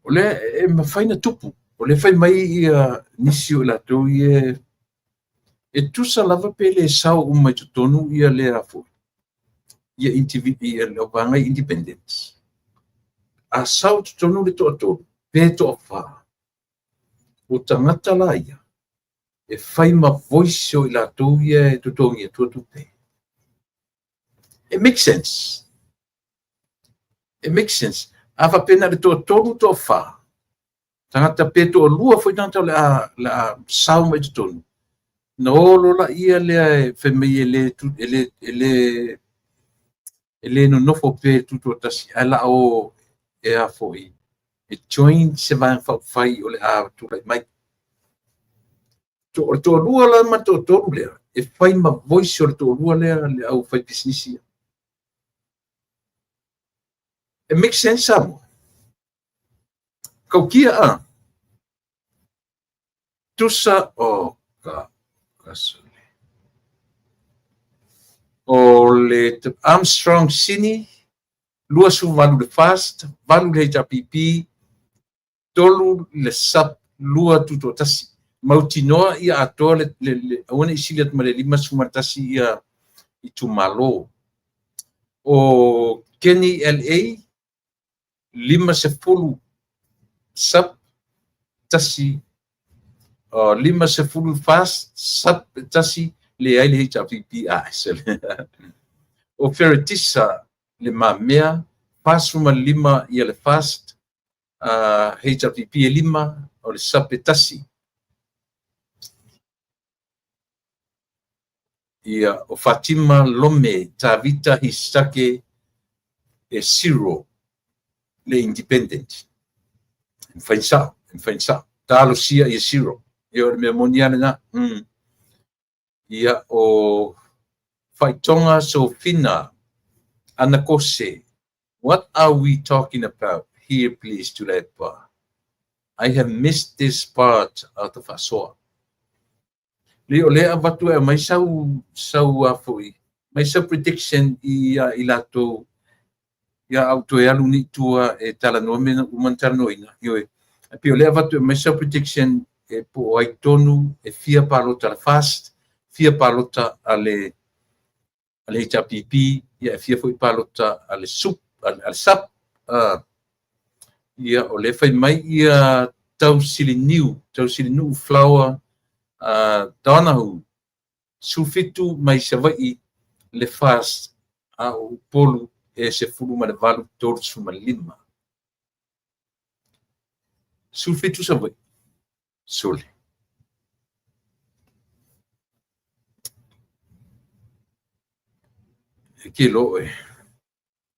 o lea e mafai ona tupu, o lea e fai mai ia nisi o i latou ia e tusa lava pe le sao uma i totonu ia lea foi, ia ia le vaega independence. A sao i totonu le toatolu pe toafa, o tagata la ia e fai ma voice o i latou ia e totogi atua tupe. It makes sense. It makes sense. A faapea na o le toatolu, toafa tagata pe toalua foi tagata o le a sao mai i totonu, na o loa laia lea e fai mai e le e le e le e le nonofo pea i le tutoatasi, ae la o e a foi e join se Vaega Faaupufai o le a tulai mai. O le toalua la ma le toatolu lea, e fai ma voice o le toalua lea le au faipisinisi ia. It makes sense Samoa. Tautia a. Tusa o ka kasole. O le Armstrong Sini, 28 le FAST, 8 le HRPP, 3 le SUP, 2 tutoatasi. Mautinoa ia atoa le, le, le aua ne i sili atu ma le 51 ia itumalo. O Kenny LA, 50 SUP, 1 50 FAST, SUP 1, leai le HRPP. Ah, o Ferretisa Le Mamea, 45 ia le FAST, HRPP e 5, o le SUP e 1. Ia, o Fatima Lome Tavita Hisake e 0 le independent. E mafai ona sao, e mafai ona sao. Talosia ia 0. Ia, o le mea moni lava lena. Ia, o Faitoga Sofina Anakose. What are we talking about here please Tuilaepa? I have missed this part of the faasoa. Lei o lea e avatu e aumai sau sau a foi mai sau prediction i a i latou ia a ou toe alu nei i tua e talanoa mea na uma na talanoaina. Ioe, ae pei o lea e avatu e aumai sau prediction e po o ai tonu e fia palota a le FAST, fia palota a le a le HRPP, ia e fia foi palota a le SUP, a le SUP, ia o lea fai mai ia Tausiliniu, Tausilinuu Flower Donohoe, 17 mai Savaii le FAST, a o Upolu e 18 35. 17 Savaii. Sole. E ke iloa oe.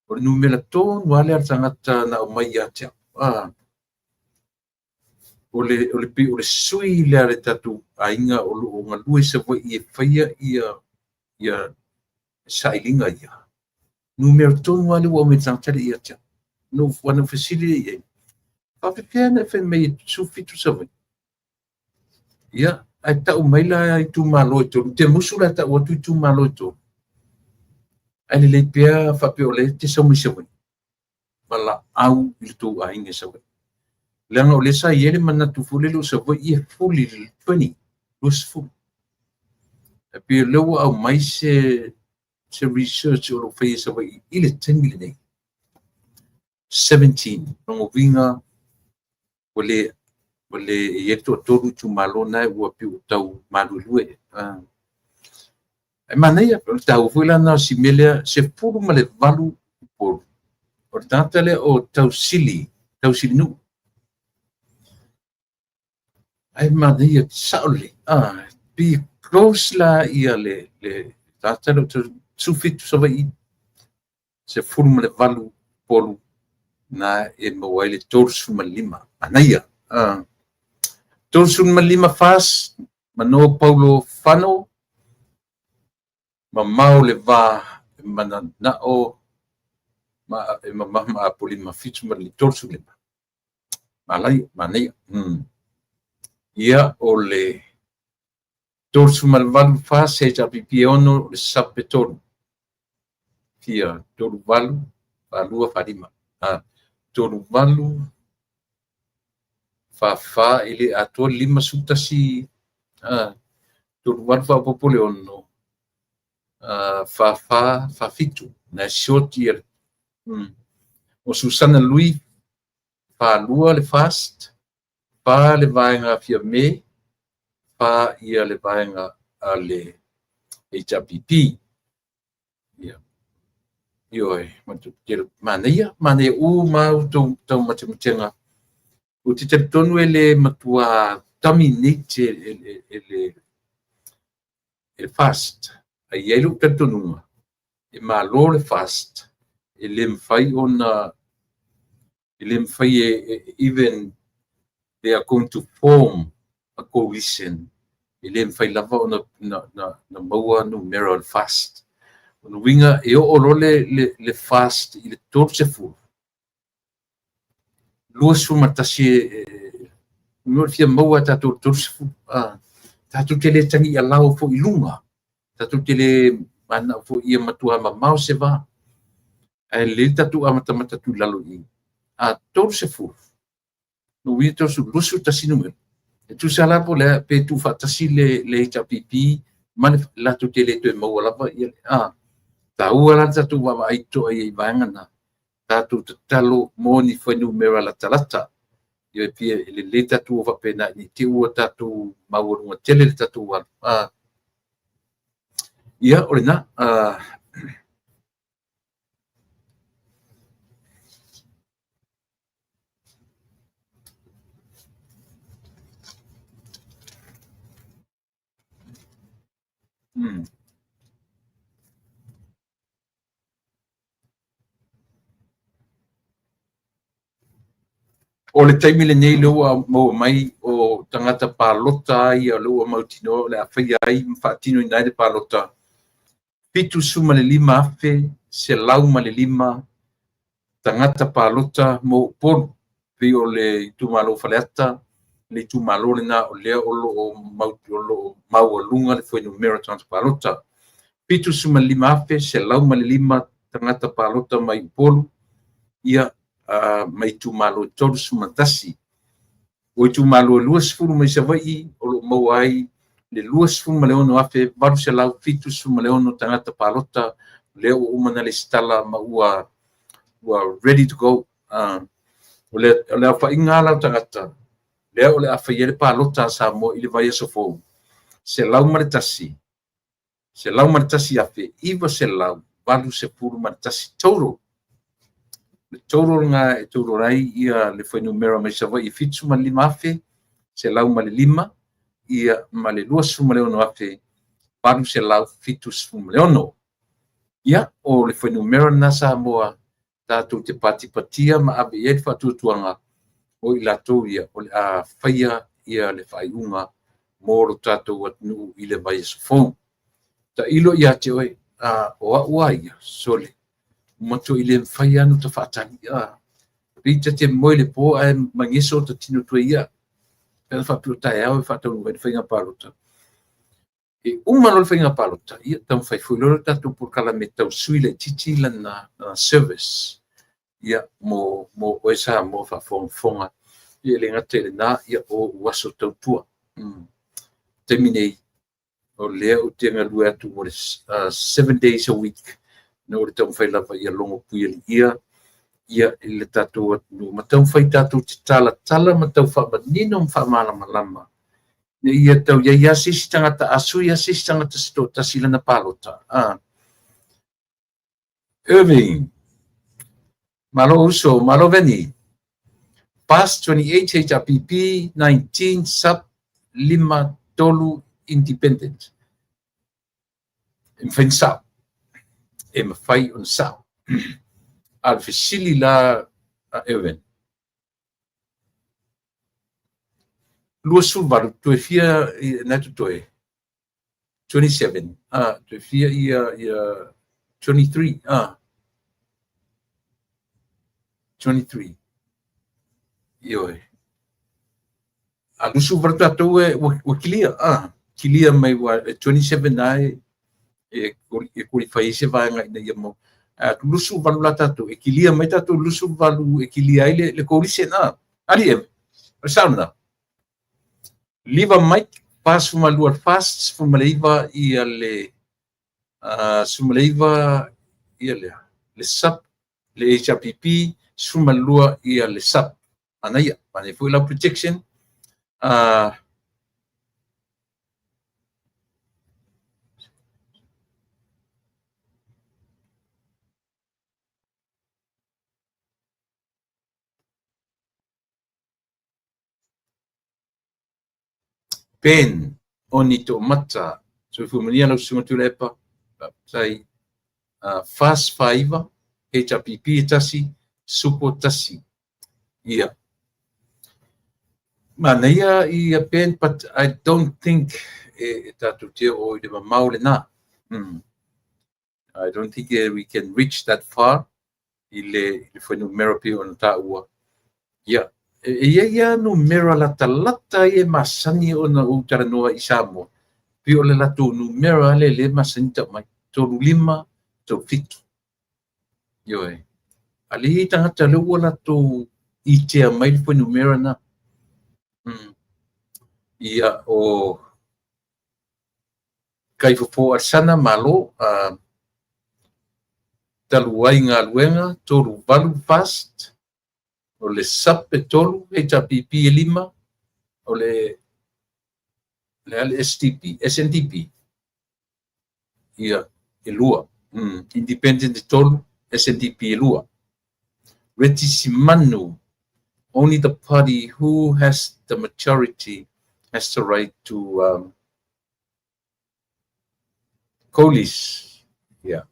O le numera tonu lava lea a le tagata na aumai ia te au. Ah. O le, o le, pei o le sui lea a le tatou aiga o lo o galue i Savaii e faia ia, ia Sailiga ia. Numera tonu lava lea ua aumai e le tagata lea ia te au. Na ou fesili lea i ai, faapefea ona e fai mai e 17 Savaii? Ia, ae tau mai la itumalo e tolu. Ou te musu la e tau atu itumalo e tolu. Ae lelei pea faapea o lea e te sau mai Savaii. Valaau i le tou aiga i Savaii. Leaga o lea sa i ai le manatu foi lele o Savaii e fuli i le 20, 20. Ae pei o lea ua aumai se research o lo o faia i Savaii i le taimi lenei. 17, lona uiga ua le ua le e i ai le toatolu itumalo na ua pei ua tau maluelue. Ae manaia, o le taua foi la na o si mea lea, 18 Upolu. O le tagata lea o Tausili, Tausilinuu. Ae manaia, sao lelei. Be close la ia le tagata lea o 17 Savaii, 18 Upolu, na e maua ai le 35. Manaia. 35 FAS, Mano Paulo Fano, mamao le va e mananao ma e mamafa ma Apolima 7 ma le 35. Malaia, manaia. Ia, o le 38 FAS, HRPP e 6, le SAP e 3. Fia, 38, 42, 45. 38, 44, e le atoa le 51, 38 faaopoopo le 6, 44, 47. Na e short ia. O Susana Lui, 42 le FAST, 4 le vaega a Fiame, 4 ia le vaega a le HRPP. Ia. Ioe, manaia, manaia uma outou taumatematega. Ou te talitonu e le matua dominate e le FAST. Ae i ai lou talitonuga, e malo le FAST, e le mafai ona, e le mafai e, even they are going to form a coalition, e le mafai lava ona na maua numera o le FAST. O le uiga e oo loa le FAST i le 30, 21 e fia maua tatou 30. Tatou te le tagi alao foi i luga. Tatou te le manao foi ia matua mamao se va. Ae lelei tatou amatamata atu i lalo i. A 30, no uiga 30, 21 numera. E tusa la po le pe tuufaatasi le HRPP ma le latou te le toe maua lava ia taua la le tatou vaavaai totoa i vaega na. Tatou tatalo mo ni fuainumera latalata. Ia pia e lelei tatou o faapena i te ua tatou maualuga tele le tatou alu. Ia, o lena. O le taimi lenei lea ua maua mai o tagata palota ia lea ua mautinoa o le a faia ai ma faatinoina ai le palota 75,105 tagata palota mo Upolu. Pei o le itumalo Faleata, le itumalo lena o lea o lo o maualuga le fuainumera o tagata palota. 75,105 tagata palota mai Upolu, ia mai itumalo 31. O itumalo e 20 mai Savaii o lo o maua ai le 26,876 tagata palota lea ua uma na lesitala ma ua ready to go. O le aofaiga la o tagata lea o le a faia le palota a Samoa i le vaiaso fou, 101, 101,981 total. Le total lena e total ai ia le fuainumera mai Savaii e 75,105 ia ma le 26,876. Ia, o le fuainumera lena Samoa tatou te patipatia ma ave i ai le faatuatuaga o i latou ia o le a faia ia le faaiuga mo lo tatou atunuu i le vaiaso fou. Tailo ia te oe. O au lava ia, sole, ua matuai le mafai lava ona ota faatali. Pei ta te moe i le po ae mageso ota tino toe ia. Pe ana faapea o taeao e faataunuu ai le faiga palota. E uma loa le faiga palota, ia taumafai foi loa le tatou polokalame e tau sui laitiiti lana service ia mo oe Samoa faafogafoga. Ia e le gata i lena, ia o ou aso tautua. Taimi nei, o lea ou te galue atu mo le 7 days a week, na o le taumafai lava ia logo puialiia ia i le tatou atunuu, ma taumafai tatou te talatala ma tau faamanino ma faamalamalama ia tau iai lava se isi tagata a sui lava se isi tagata se toatasi lana palota. Irving, malo uso, malo Veni. FAST 28, HRPP 19, SUP 53, Independent. E mafai ona sao. E mafai ona sao. A le fesili la a Irving, 28 toe fia na toe 27 toe fia ia 23 23 ioe. A 28 tatou e ua kilia kilia mai ua 27 ai e qualify se vaega ina ia mo a 28 la tatou e kilia mai tatou 28 e kilia ai le coalition ali e o le sao lena. Liva Mike, 42 FAST, 19 ia le 19 ia le SUP, le HRPP, 12 ia le SUP. Manaia, manaia foi lau projection. Ben, Oni To'omata, soifua manuia lau susuga Tuilaepa, faafetai. FAST 49, HRPP e 1, SUPO 1. Ia. Manaia ia Ben, but I don't think e tatou te o i le mamao lena. I don't think we can reach that far i le fuainumera pei ona taua. Ia, e iai lava numera latalata ia e masani ona ou talanoa i Samoa. Pei o le latou numera lea masani tau mai. 35, 37. Ioe. A le iai tagata lea ua latou itea mai le fuainumera na. Ia, o Kaifofo Alesana, malo, talu ai galuega, 38 FAST, o le SUP e 3, HRPP e 5, o le SDP, SNDP, ia, e 2. Independent e 3, SNDP e 2. Reti Simanu, only the party who has the majority has the right to coalesce. Yeah.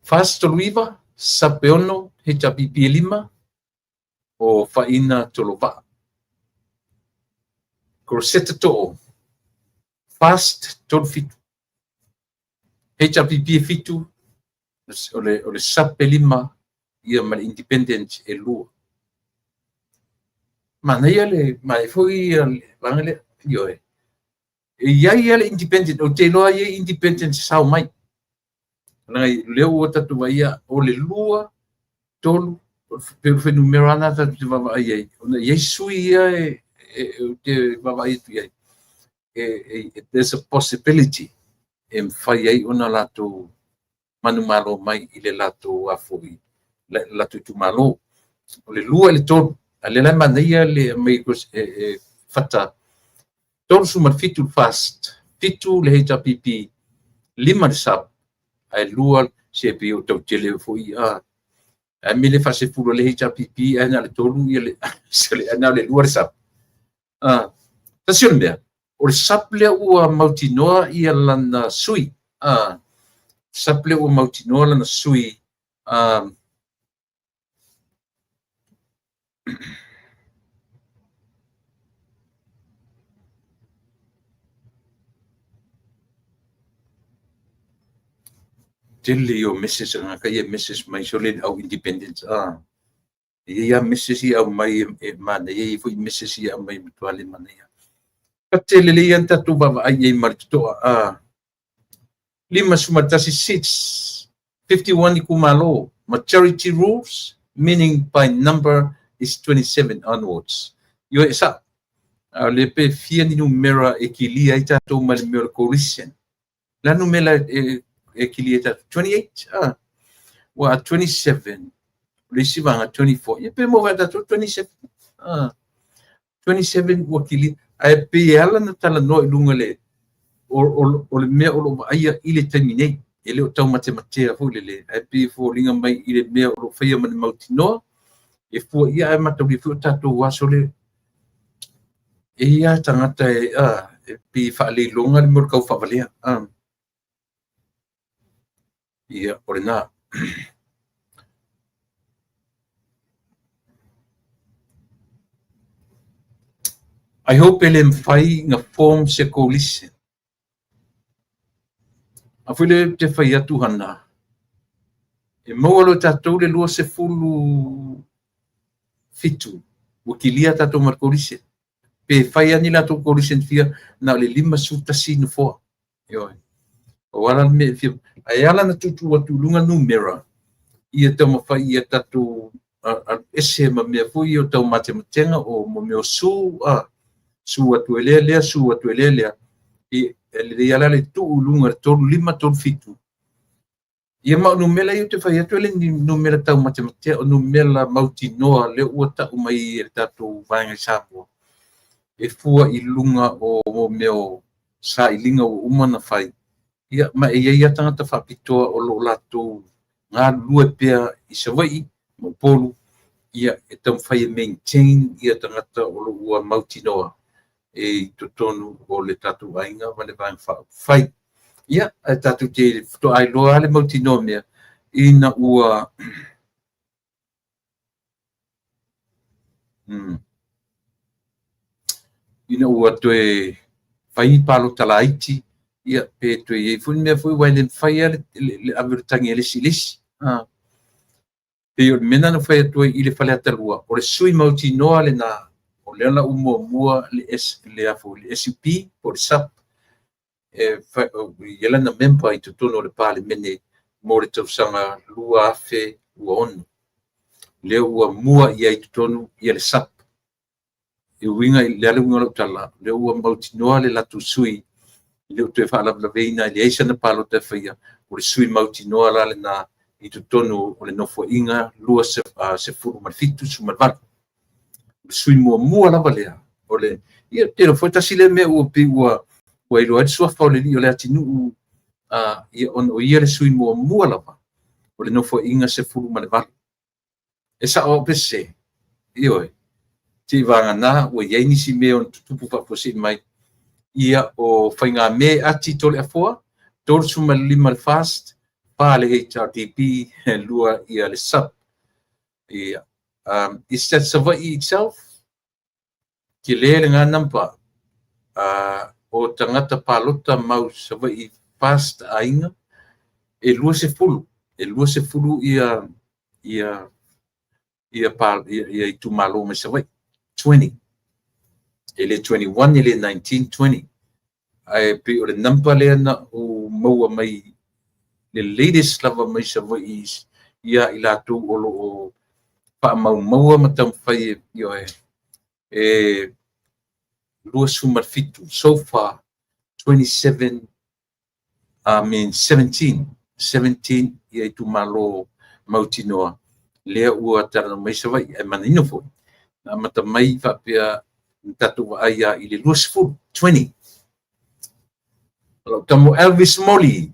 FAST 39, SUP e 6, HRPP e 5, o Faina Tolova'a. Rosetta To'o, FAST 37, HRPP e 7, o le SUP e 5, ia ma le Independent e 2. Manaia le, manaia foi ia le vaega lea, ioe. E iai ia le Independent, ou te iloa ia Independent sao mai. Leaga lea ua tatou vaia o le 2, 3, pe o le fuainumera na tatou te vaavaai ai. Ona i ai sui ia e te vaavaai atu i ai. There's a possibility e mafai ai ona latou manumalo mai i le latou afoi, le latou itumalo. O le 2 i le 3, a lea la e manaia le aumai e fata 37 le FAST, 7 le HRPP, 5 le SUP, ae 2 se pei o tautele foi ae mele faasefulu le HRPP ae na le 3 ia le ae na le 2 le SUP. Tasi o le mea, o le SUP lea ua mautinoa ia lana sui. SUP lea ua mautinoa lana sui. Tele ia o message a tagata ia e message mai sole le au independence a. E i ai lava message ia e aumai e manaia, e i ai foi message ia e aumai e matua le manaia. Ta te lelei lava ona tatou vaavaai i ai ma le totoa a. 51 seats, 51 itumalo, majority rules, meaning by number is 27 onwards. Ioe, e sao. A o lea pe fia ni numera e kilia ai tatou mai le mea o le coalition. O le a le numera e kilia ai tatou? 28? Ah. Ua 27, o le isi vaega 24, ia pe maua ai tatou 27. Ah. 27 ua kilia, ae pei e ala ona talanoa i luga le o le mea o lo o vaaia i le taimi nei, e le o taumatematea foi lele, ae pei e foliga mai i le mea o lo o faia ma le mautinoa, e fua ia ae mataulia foi o tatou aso le e i ai tagata e, e pei e faaleiloga le mea o le tau faavalea. Ia, o lena. I hope e le mafai na form se coalition. A foi lea te fai atu hana, e maua loa e tatou le 27 ua kilia tatou ma le coalition. Pe fai lava ni latou coalition fia, na o le 51 nofoa. Ioe. O ala le mea e fia, ae ala na tuutuu atu i luga numera, ia taumafai ia tatou alu ese ma mea foi ia o taumatematega o mo mea o su, a, su atu e lea lea, su atu e lea lea, e lelei lava la le tuu i luga i le 35, 37. Ia ma o numera ia ou te fai atu e le ni numera taumatematea, o numera mautinoa lea ua tau mai e le tatou vaega i Samoa, e fua i luga o mea o sailiga ua uma ona fai. Ia, ma e i ai lava tagata faapitoa o lo o latou galulue pea i Savaii ma Upolu, ia, e taumafai e maintain ia tagata o lo o ua mautinoa e i totonu o le tatou aiga ma le Vaega Faaupufai. Ia, ae tatou te faatoa iloa lava le mautinoa mea ina ua ina ua toe fai ni palota laiti, ia, pe toe i ai foi ni mea foi aua e le mafai lava le ave o le tagi a le isi i le isi. Pei o le mea lena na fai atu ai i le Faleata 2, o le sui mautinoa lena, o lea la ua muamua le S, le, a foi, le SUP po o le SUP, e i ai lana member i totonu o le Palemene mo le tausaga 2026. Lea ua mua i ai i totonu ia le SUP. E uiga i le a le uiga o lau tala, lea ua mautinoa le latou sui, e le o toe faalavelaveina, e leai sana palota e faia, o le sui mautinoa la lena i totonu o le Nofoaiga 27 18. O le sui muamua lava lea, o le, ia, te iloa foi tasi lea mea ua pei ua iloa ai le suafa o le alii o le atinuu, ia, ona o ia le sui muamua lava o le Nofoaiga 18. E sao au pe sese? Ioe. Seivagana ua i ai nisi mea ona tutupu faafuasei mai. Ia, o Faigame Ati Toleafoa, 35 le FAST, 4 le HRDP, 2 ia le SUP. Ia. Is that Savaii itself? Tele lena number. O tagata palota mau Savaii FAST aiga, e 20, e 20 ia, ia, ia, pa, ia, ia itumalo mai Savaii. 20. E le 21, e le 19, 20. Ae pei o le number lea na ou maua mai le latest lava mai Savaii ia i latou o lo o faamaumaua ma taumafai e, ioe, e 27 so far, 27, I mean 17, 17 ia itumalo mautinoa lea ua talanoa mai Savaii. Ae manino foi, na amata mai faapea na tatou vaai lava i le 20, 20. O lau tamo Elvis Moli,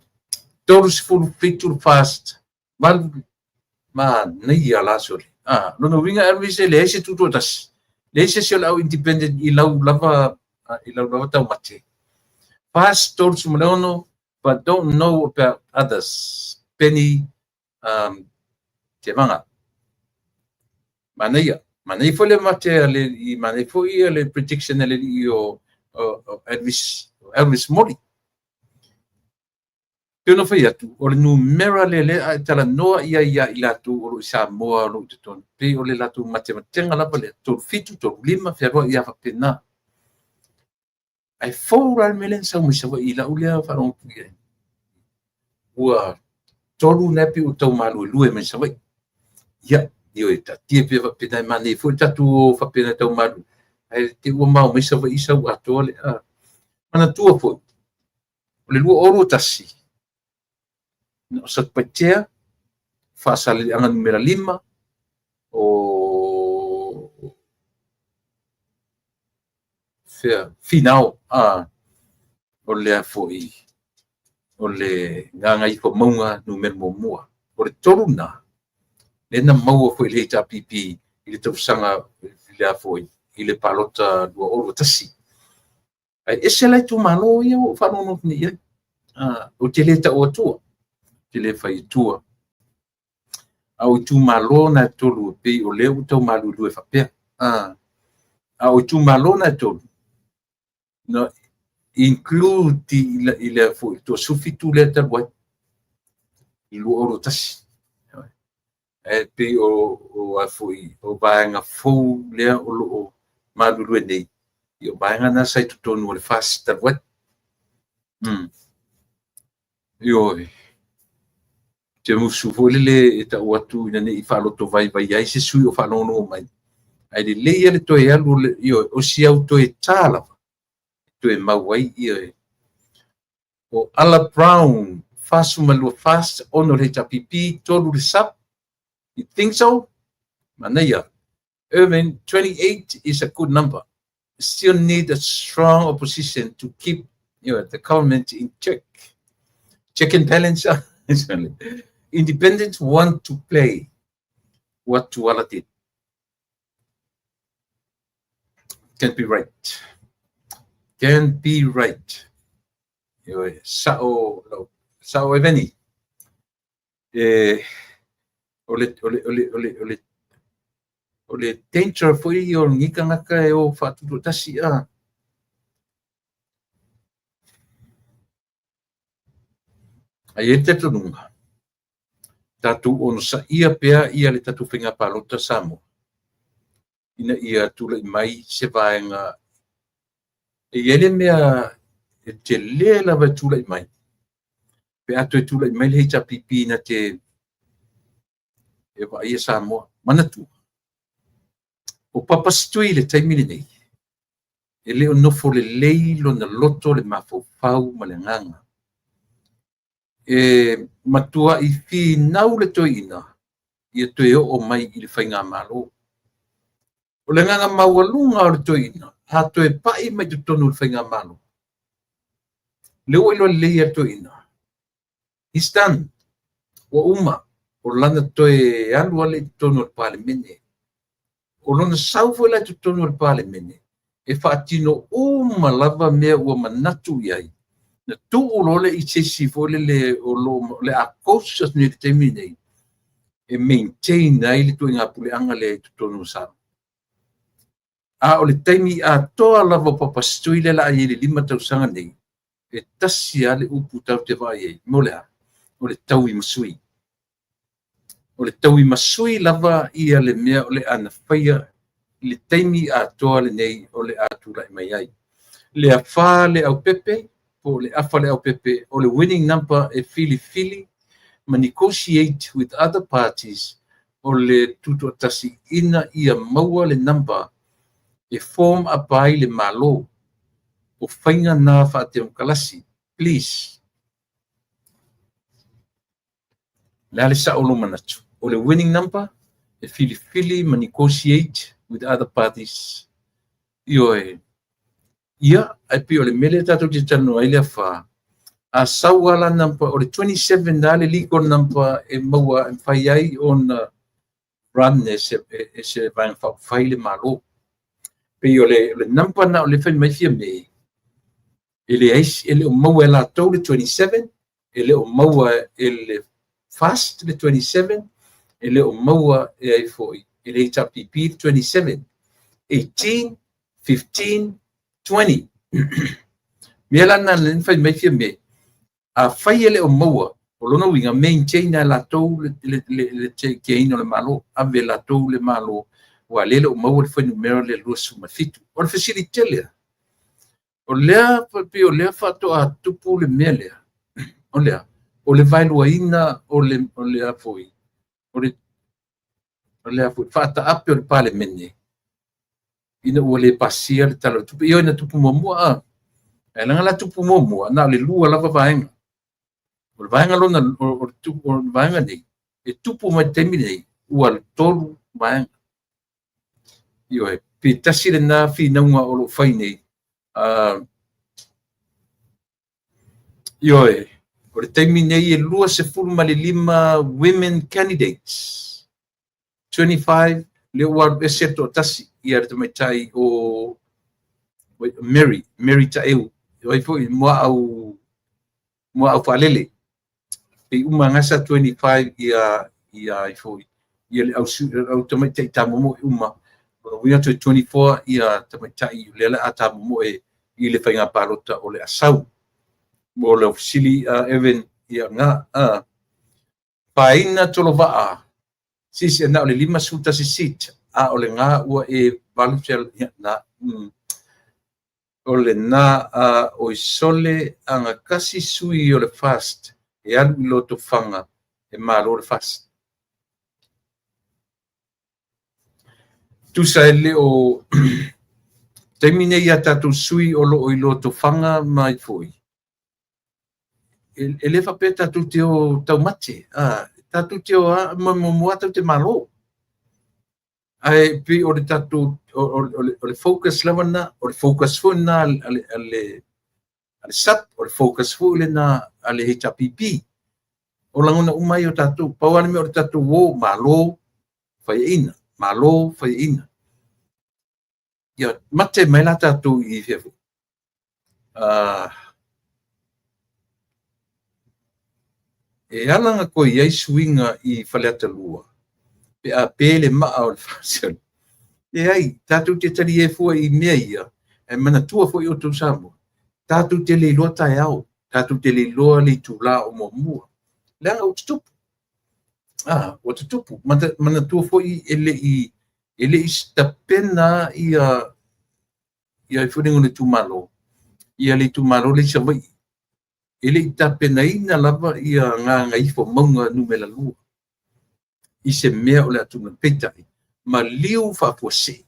37 le FAST, 8 manaia la sole. Ah, lona uiga Elvis e leai se tutoatasi. Leai se isi o le au independent i lau lava i lau lava taumate. FAST 36, but don't know about others. Penny Tevaga. Manaia. Manaia foi le mate a le i manaia foi le prediction a le alii o Elvis, Elvis Moli. Pei ona fai atu, o le numera lea lea a e talanoa i ai ia i latou o lo o i Samoa o lo o i totonu, pei o le latou matematega lava lea, 37, 35, fealuai lava faapena. Ae fou la le mea lea na sau mai Savaii i lau lea faalogo atu i ai. Ua tolu na e pei ua tau maluelue mai Savaii. Ia, ioe, taatia pea faapena, e manaia foi le tatou o faapena e tau malu, ae te i ua mao mai Savaii sau atoa le a. Manatua foi, o le 2021, na o Satupaitea, Faasaleleaga numera 5, o fea, Finao, a, o lea foi, o le Gagaifomauga numera 1. O le tolu lena, lea na maua foi i le HRPP i le tausaga i le foi, i le palota 2021. Ae ese la itumalo ia ua ou faalogologo atu nei i ai. Ou te le tau atua, ou te le fai atua. A o itumalo na e tolu e pei o lea ua tau maluelue faapea. A o itumalo na e tolu, na include i le foi 27 lea talu ai, i 2021. Ae pei o a foi, o vaega fou lea o lo o maluelue nei, ia o vaega na sa i totonu o le FAST talu ai. Ioe. Te musu foi lele e tau atu ina ne i faalotovaivai ai se sui o faalogologo mai. Ae lelei lava le toe alu, ioe, o si au toe ta lava, toe mau ai ia. O Ala Brown, 42 FAST, 6 le HRPP, 3 le SUP. You think so? Manaia. Irvin, 28 is a good number. Still need a strong opposition to keep, you know, the government in check. Check and balance. Independents want to play what Tuala did. Can't be right. Can't be right. Ioe, sao, sao Eveni. E, o le, o le, o le, o le, o le, o le danger foi o lenei tagata e o faatutoatasi a. Ae i ai le talitonuga, tatou onosaia pea ia le tatou faiga palota Samoa, ina ia tulai mai se vaega. E i ai le mea e tele lava e tulai mai, pe a toe tulai mai le HRPP na te e vaaia Samoa. Manatua, o Papasitui i le taimi lenei, e le o nofo lelei lona loto, le mafaufau ma le agaga. E matuai finau le toeaina ia toe oo mai i le faigamalo. O le agaga maualuga o le toeaina, a toe pai mai totonu o le faigamalo, lea ua iloa lelei e le toeaina, he's done. Ua uma o lana toe alu ale i totonu o le Palemene. O lona sau foi la i totonu o le Palemene, e faatino uma lava mea ua manatu i ai. Na tuu loa le i se isi foi lele o lo o le a coach atu nei i le taimi nei, e maintain ai le ituaiga puleaga lea i totonu o Samoa. A o le taimi atoa lava o Papasitui lea o le a i ai i le 5 tausaga nei, e tasi lava le upu tatou te vaai ai, mo le a? O le tauimasui. O le tauimasui lava ia le mea o le a na faia i le taimi atoa lenei o le a tulai mai ai. Le afa le aupepe, po o le afa le aupepe, o le winning number e filifili ma negotiate with other parties o le tutoatasi ina ia maua le number e form up ai le Malo. O faiga na faatemokarasi. Please. Le a le sao o lou manatu? O le winning number e filifili ma negotiate with other parties. Ioe. Ia, ae pei o le mea lea tatou te talanoa ai le afa, a sau lava la number, o le 27 lava le legal number e maua e mafai ai ona run e se vaega faaupufai le Malo. Pei o le number na o le fai mai Fiame, e leai, e le o maua e latou le 27, e le o maua e le FAST le 27, e le o maua e ai foi e le HRPP le 27. 18, 15, 20. Mea la na le fai mai Fiame, Afai e le o maua, o lona uiga, maintain e latou le teina o le Malo, ave e latou le Malo, aua o lea e le o maua le fuainumera lea 27. O le fesili tele lava, o lea pei o lea faatoa tupu le mea lea, o le a? O le vaeluaina o le a foi, o le faataape o le Palemene ina ua le pasia le Tala o le Tupe. Ioe na tupu muamua, ae leaga la tupu muamua, na o le 2 lava vaega. O le vaega lona, o le vaega nei, e tupu mai le taimi nei, ua 3 vaega. Ioe, pe tasi lena finauga o lo o fai nei. Ioe, o le taimi nei e 25 women candidates. 25 lea ua alu ese le toatasi ia le tamaitai o Mary, Mary Taeu, o ai foi Muaau Faalele. Pei uma gasa 25 ia ia foi ia le au tamaitai tamomoe uma. O lona uiga toe 24 ia tamaitai lea o le a tamomoe i le faiga palota o le a sau. Mo lau fesili Evan, ia na Paina Tolovaa, sisi na o le 51 seat, a o le gā ua e 8 ia na. O le na oi sole agatasi sui o le FAST e alu i Lotofaga e malo le FAST. Tusa e le o taimi nei ia tatou sui o lo o i Lotofaga mai foi. E le faapea tatou te o taumate, tatou te o muamua tatou te malo. Ae pei o le tatou o le focus lava lena, o le focus foi lena a le SAP, o le focus foi lena a le HRPP. O lagona uma ai o tatou, pau lava le mea o le tatou o malo faiaina, malo faiaina. Ia mate mai la tatou i fea foi. E ala ona toe i ai suiga i Faleata 2, pe a pe le maa o le FAST. Leai, tatou te talie fua i mea ia, e manatua foi outou Samoa, tatou te le iloa taeao, tatou te le iloa le itula o muamua. Leaga ua tutupu. Ua tutupu. Manatua foi e le i tapena ia foi le itumalo, ia le itumalo le i Savaii. E le i tapenaina lava ia Gagaifomauga Nu.2 i se mea o le atunuu. Peitai, maliu faafuasei.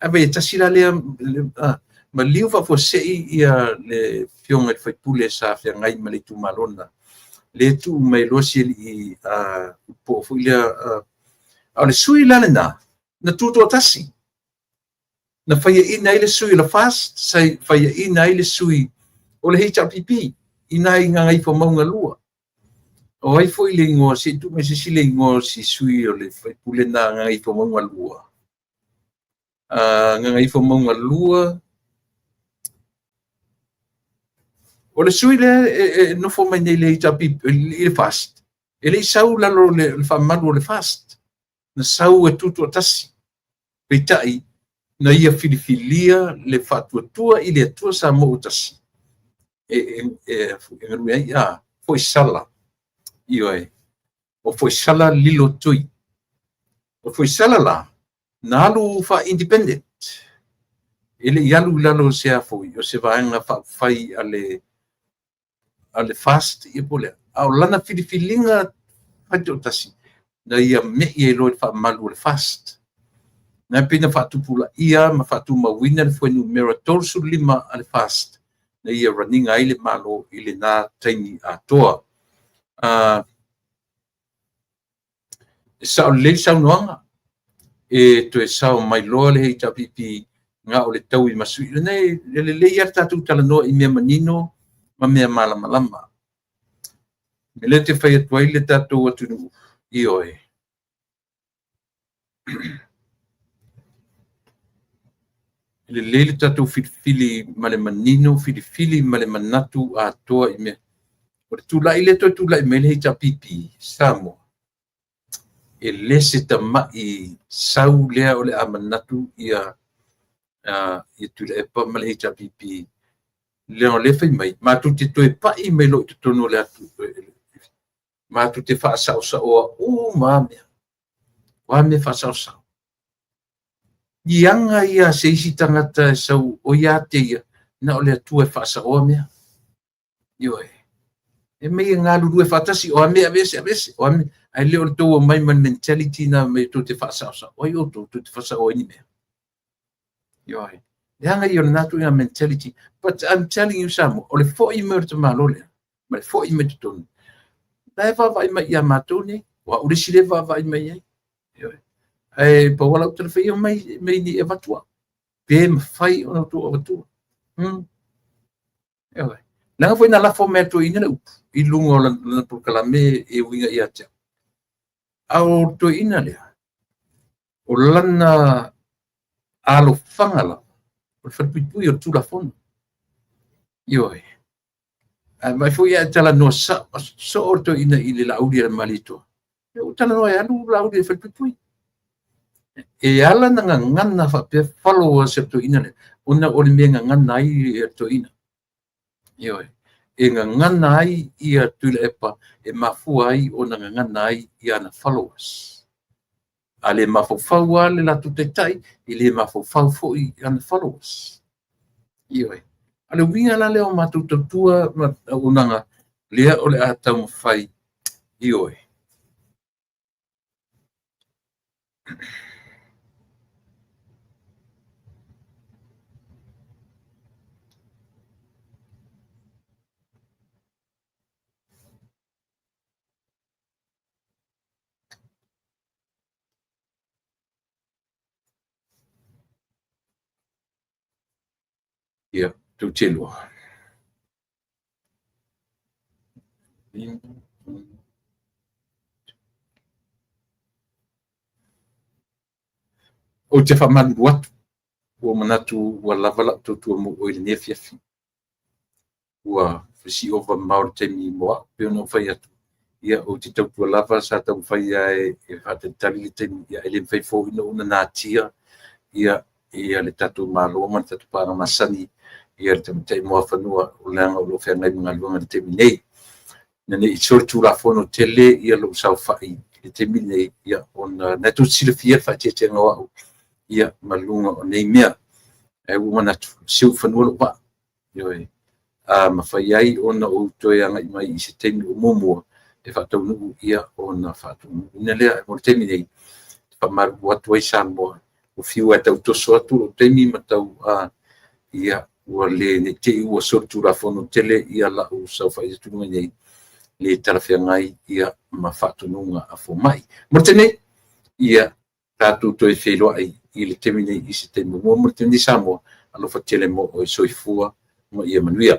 Ae vai e tasi la lea, maliu faafuasei ia le afioga i le faipule sa feagai ma le itumalo lena. Le tuu mai loa si alii po foi lea. A o le sui la lena, na tutoatasi. Na faiaina ai le sui o le FAST, sa faiaina ai le sui o le HRPP, i nai Gagaifomauga 2. O ai foi le igoa, se i tuu mai se isi le igoa o si sui o le faipule na Gagaifomauga 2. Gagaifomauga 2. O le sui lea e nofo mai nei le HRPP, i le FAST, e le i sau lalo le faamalu o le FAST. Na sau e tutoatasi. Peitai, na ia filifilia le faatuatua i le Atua Samoa ua tasi. E galue ai, Foisala. Ioe. O Foisala lilo tui. O Foisala la, na alu fa-independent. E le i alu i lalo o se afoi, o se vaega faafai a le FAST ia po o lea. A o lana filifiliga faitoatasi, na ia mei ai loa i le faamalu o le FAST. Na pei na faatupulaia ma faatumauina le fuainumera 35 a le FAST, na ia raniga ai le Malo i lena taimi atoa. E sao lelei le saunoaga, e toe sao mai loa le HRPP nga o le taui masui. Lenei, e lelei lava le tatou talanoa i mea manino ma mea malamalama. E le te fai atu ai le tatou atunuu, ioe. E lelei le tatou filifili ma le manino, filifili ma le manatu atoa i mea. O le tulai le toe tulai mai le HRPP, Samoa, e le se tamai sau lea o le a manatu ia Tuilaepa ma le HRPP. Leaga o lea e fai mai, matou te toe pai mai loa i totonu o le atu, matou te faasaosaoa uma lava mea. O a mea faasaosao? I aga ia a se isi tagata e sau o ia te ia, na o le Atua e faasaoa mea. Ioe. E mei e galulue faatasi, o a mea aveese, aveese, o a mea, ae le o le tou omai ma le mentality na mai tou te faasaosao. O ai outou tou te faasaoa ai ni mea? Ioe. Leaga ia o lena ituaiga mentality. But I'm telling you Samoa, o le foi mai o le tamaloa lea, ma le foi mai totonu, la e vaavaai mai ia matou nei, o au le isi lea e vaavaai mai ai. Ioe. Ae pau lava lau tala fai mai, mai ni e avatu au. Pe mafai ona outou avatua. Ioe. Leaga foi na lafo mai atu toeaina le upu i luga o lana polokalame e uiga ia te au. A o le toeaina lea, o lana alofaga lava, o le falepuipui o le Tulafono. Ioe. Ae vaai foi a e talanoa soo le toeaina i le Laauli a le Malietoa. Ua talanoa e alu Laauli e falepuipui. E ala na gagana faapea followers e le toeaina lea, ona o le mea e gagana ai le toeaina. Ioe. E gagana ai ia Tuilaepa e mafua ai ona gagana ai ia ana followers. A le mafaufau lava le latou taitai, e le mafaufau foi ana followers. Ioe. A le uiga la lea o matou tautua ma auaunaga, lea o le a taumafai. Ioe. Ia, tou te iloa. Ou te faamalulu atu, ua manatu ua lava lau tautua mo oe i lenei afiafi. Ua fesiova mamao le taimi mo au, pei ona ou fai atu, ia ou te tautua lava, sa taumafai lava e faatalitali le taimi, ia e le mafai foi ona ou nanatia ia le tatou Malo ma le tatou paaga masani, ia le tamaitai Muafanua, leaga o lo o feagai ma galuega i le taimi nei. Ina ne i solitulafono tele ia lou saofai i le taimi lenei, ia ona na tou te silafia le faaeteetega o au ia ma luga o nei mea. Ae ua ou manatu, siufanua lou vaa. Ioe. A mafai ai ona ou toe agai mai i se taimi o muamua e faataunuu ia ona faataunuuina lea. Mo le taimi nei, e faamalulu atu ai Samoa, ua fiu e tau toso atu lou taimi ma tau ia ua le ne i te i ua solitulafono tele ia lau saofai atu i luga nei, le talafeagai ia ma faatonuga a fomai. Mo le taimi nei, ia tatou toe feiloai i le taimi nei i se taimi muamua. Mo le taimi nei Samoa, alofa tele mo oe, soifua ma ia manuia.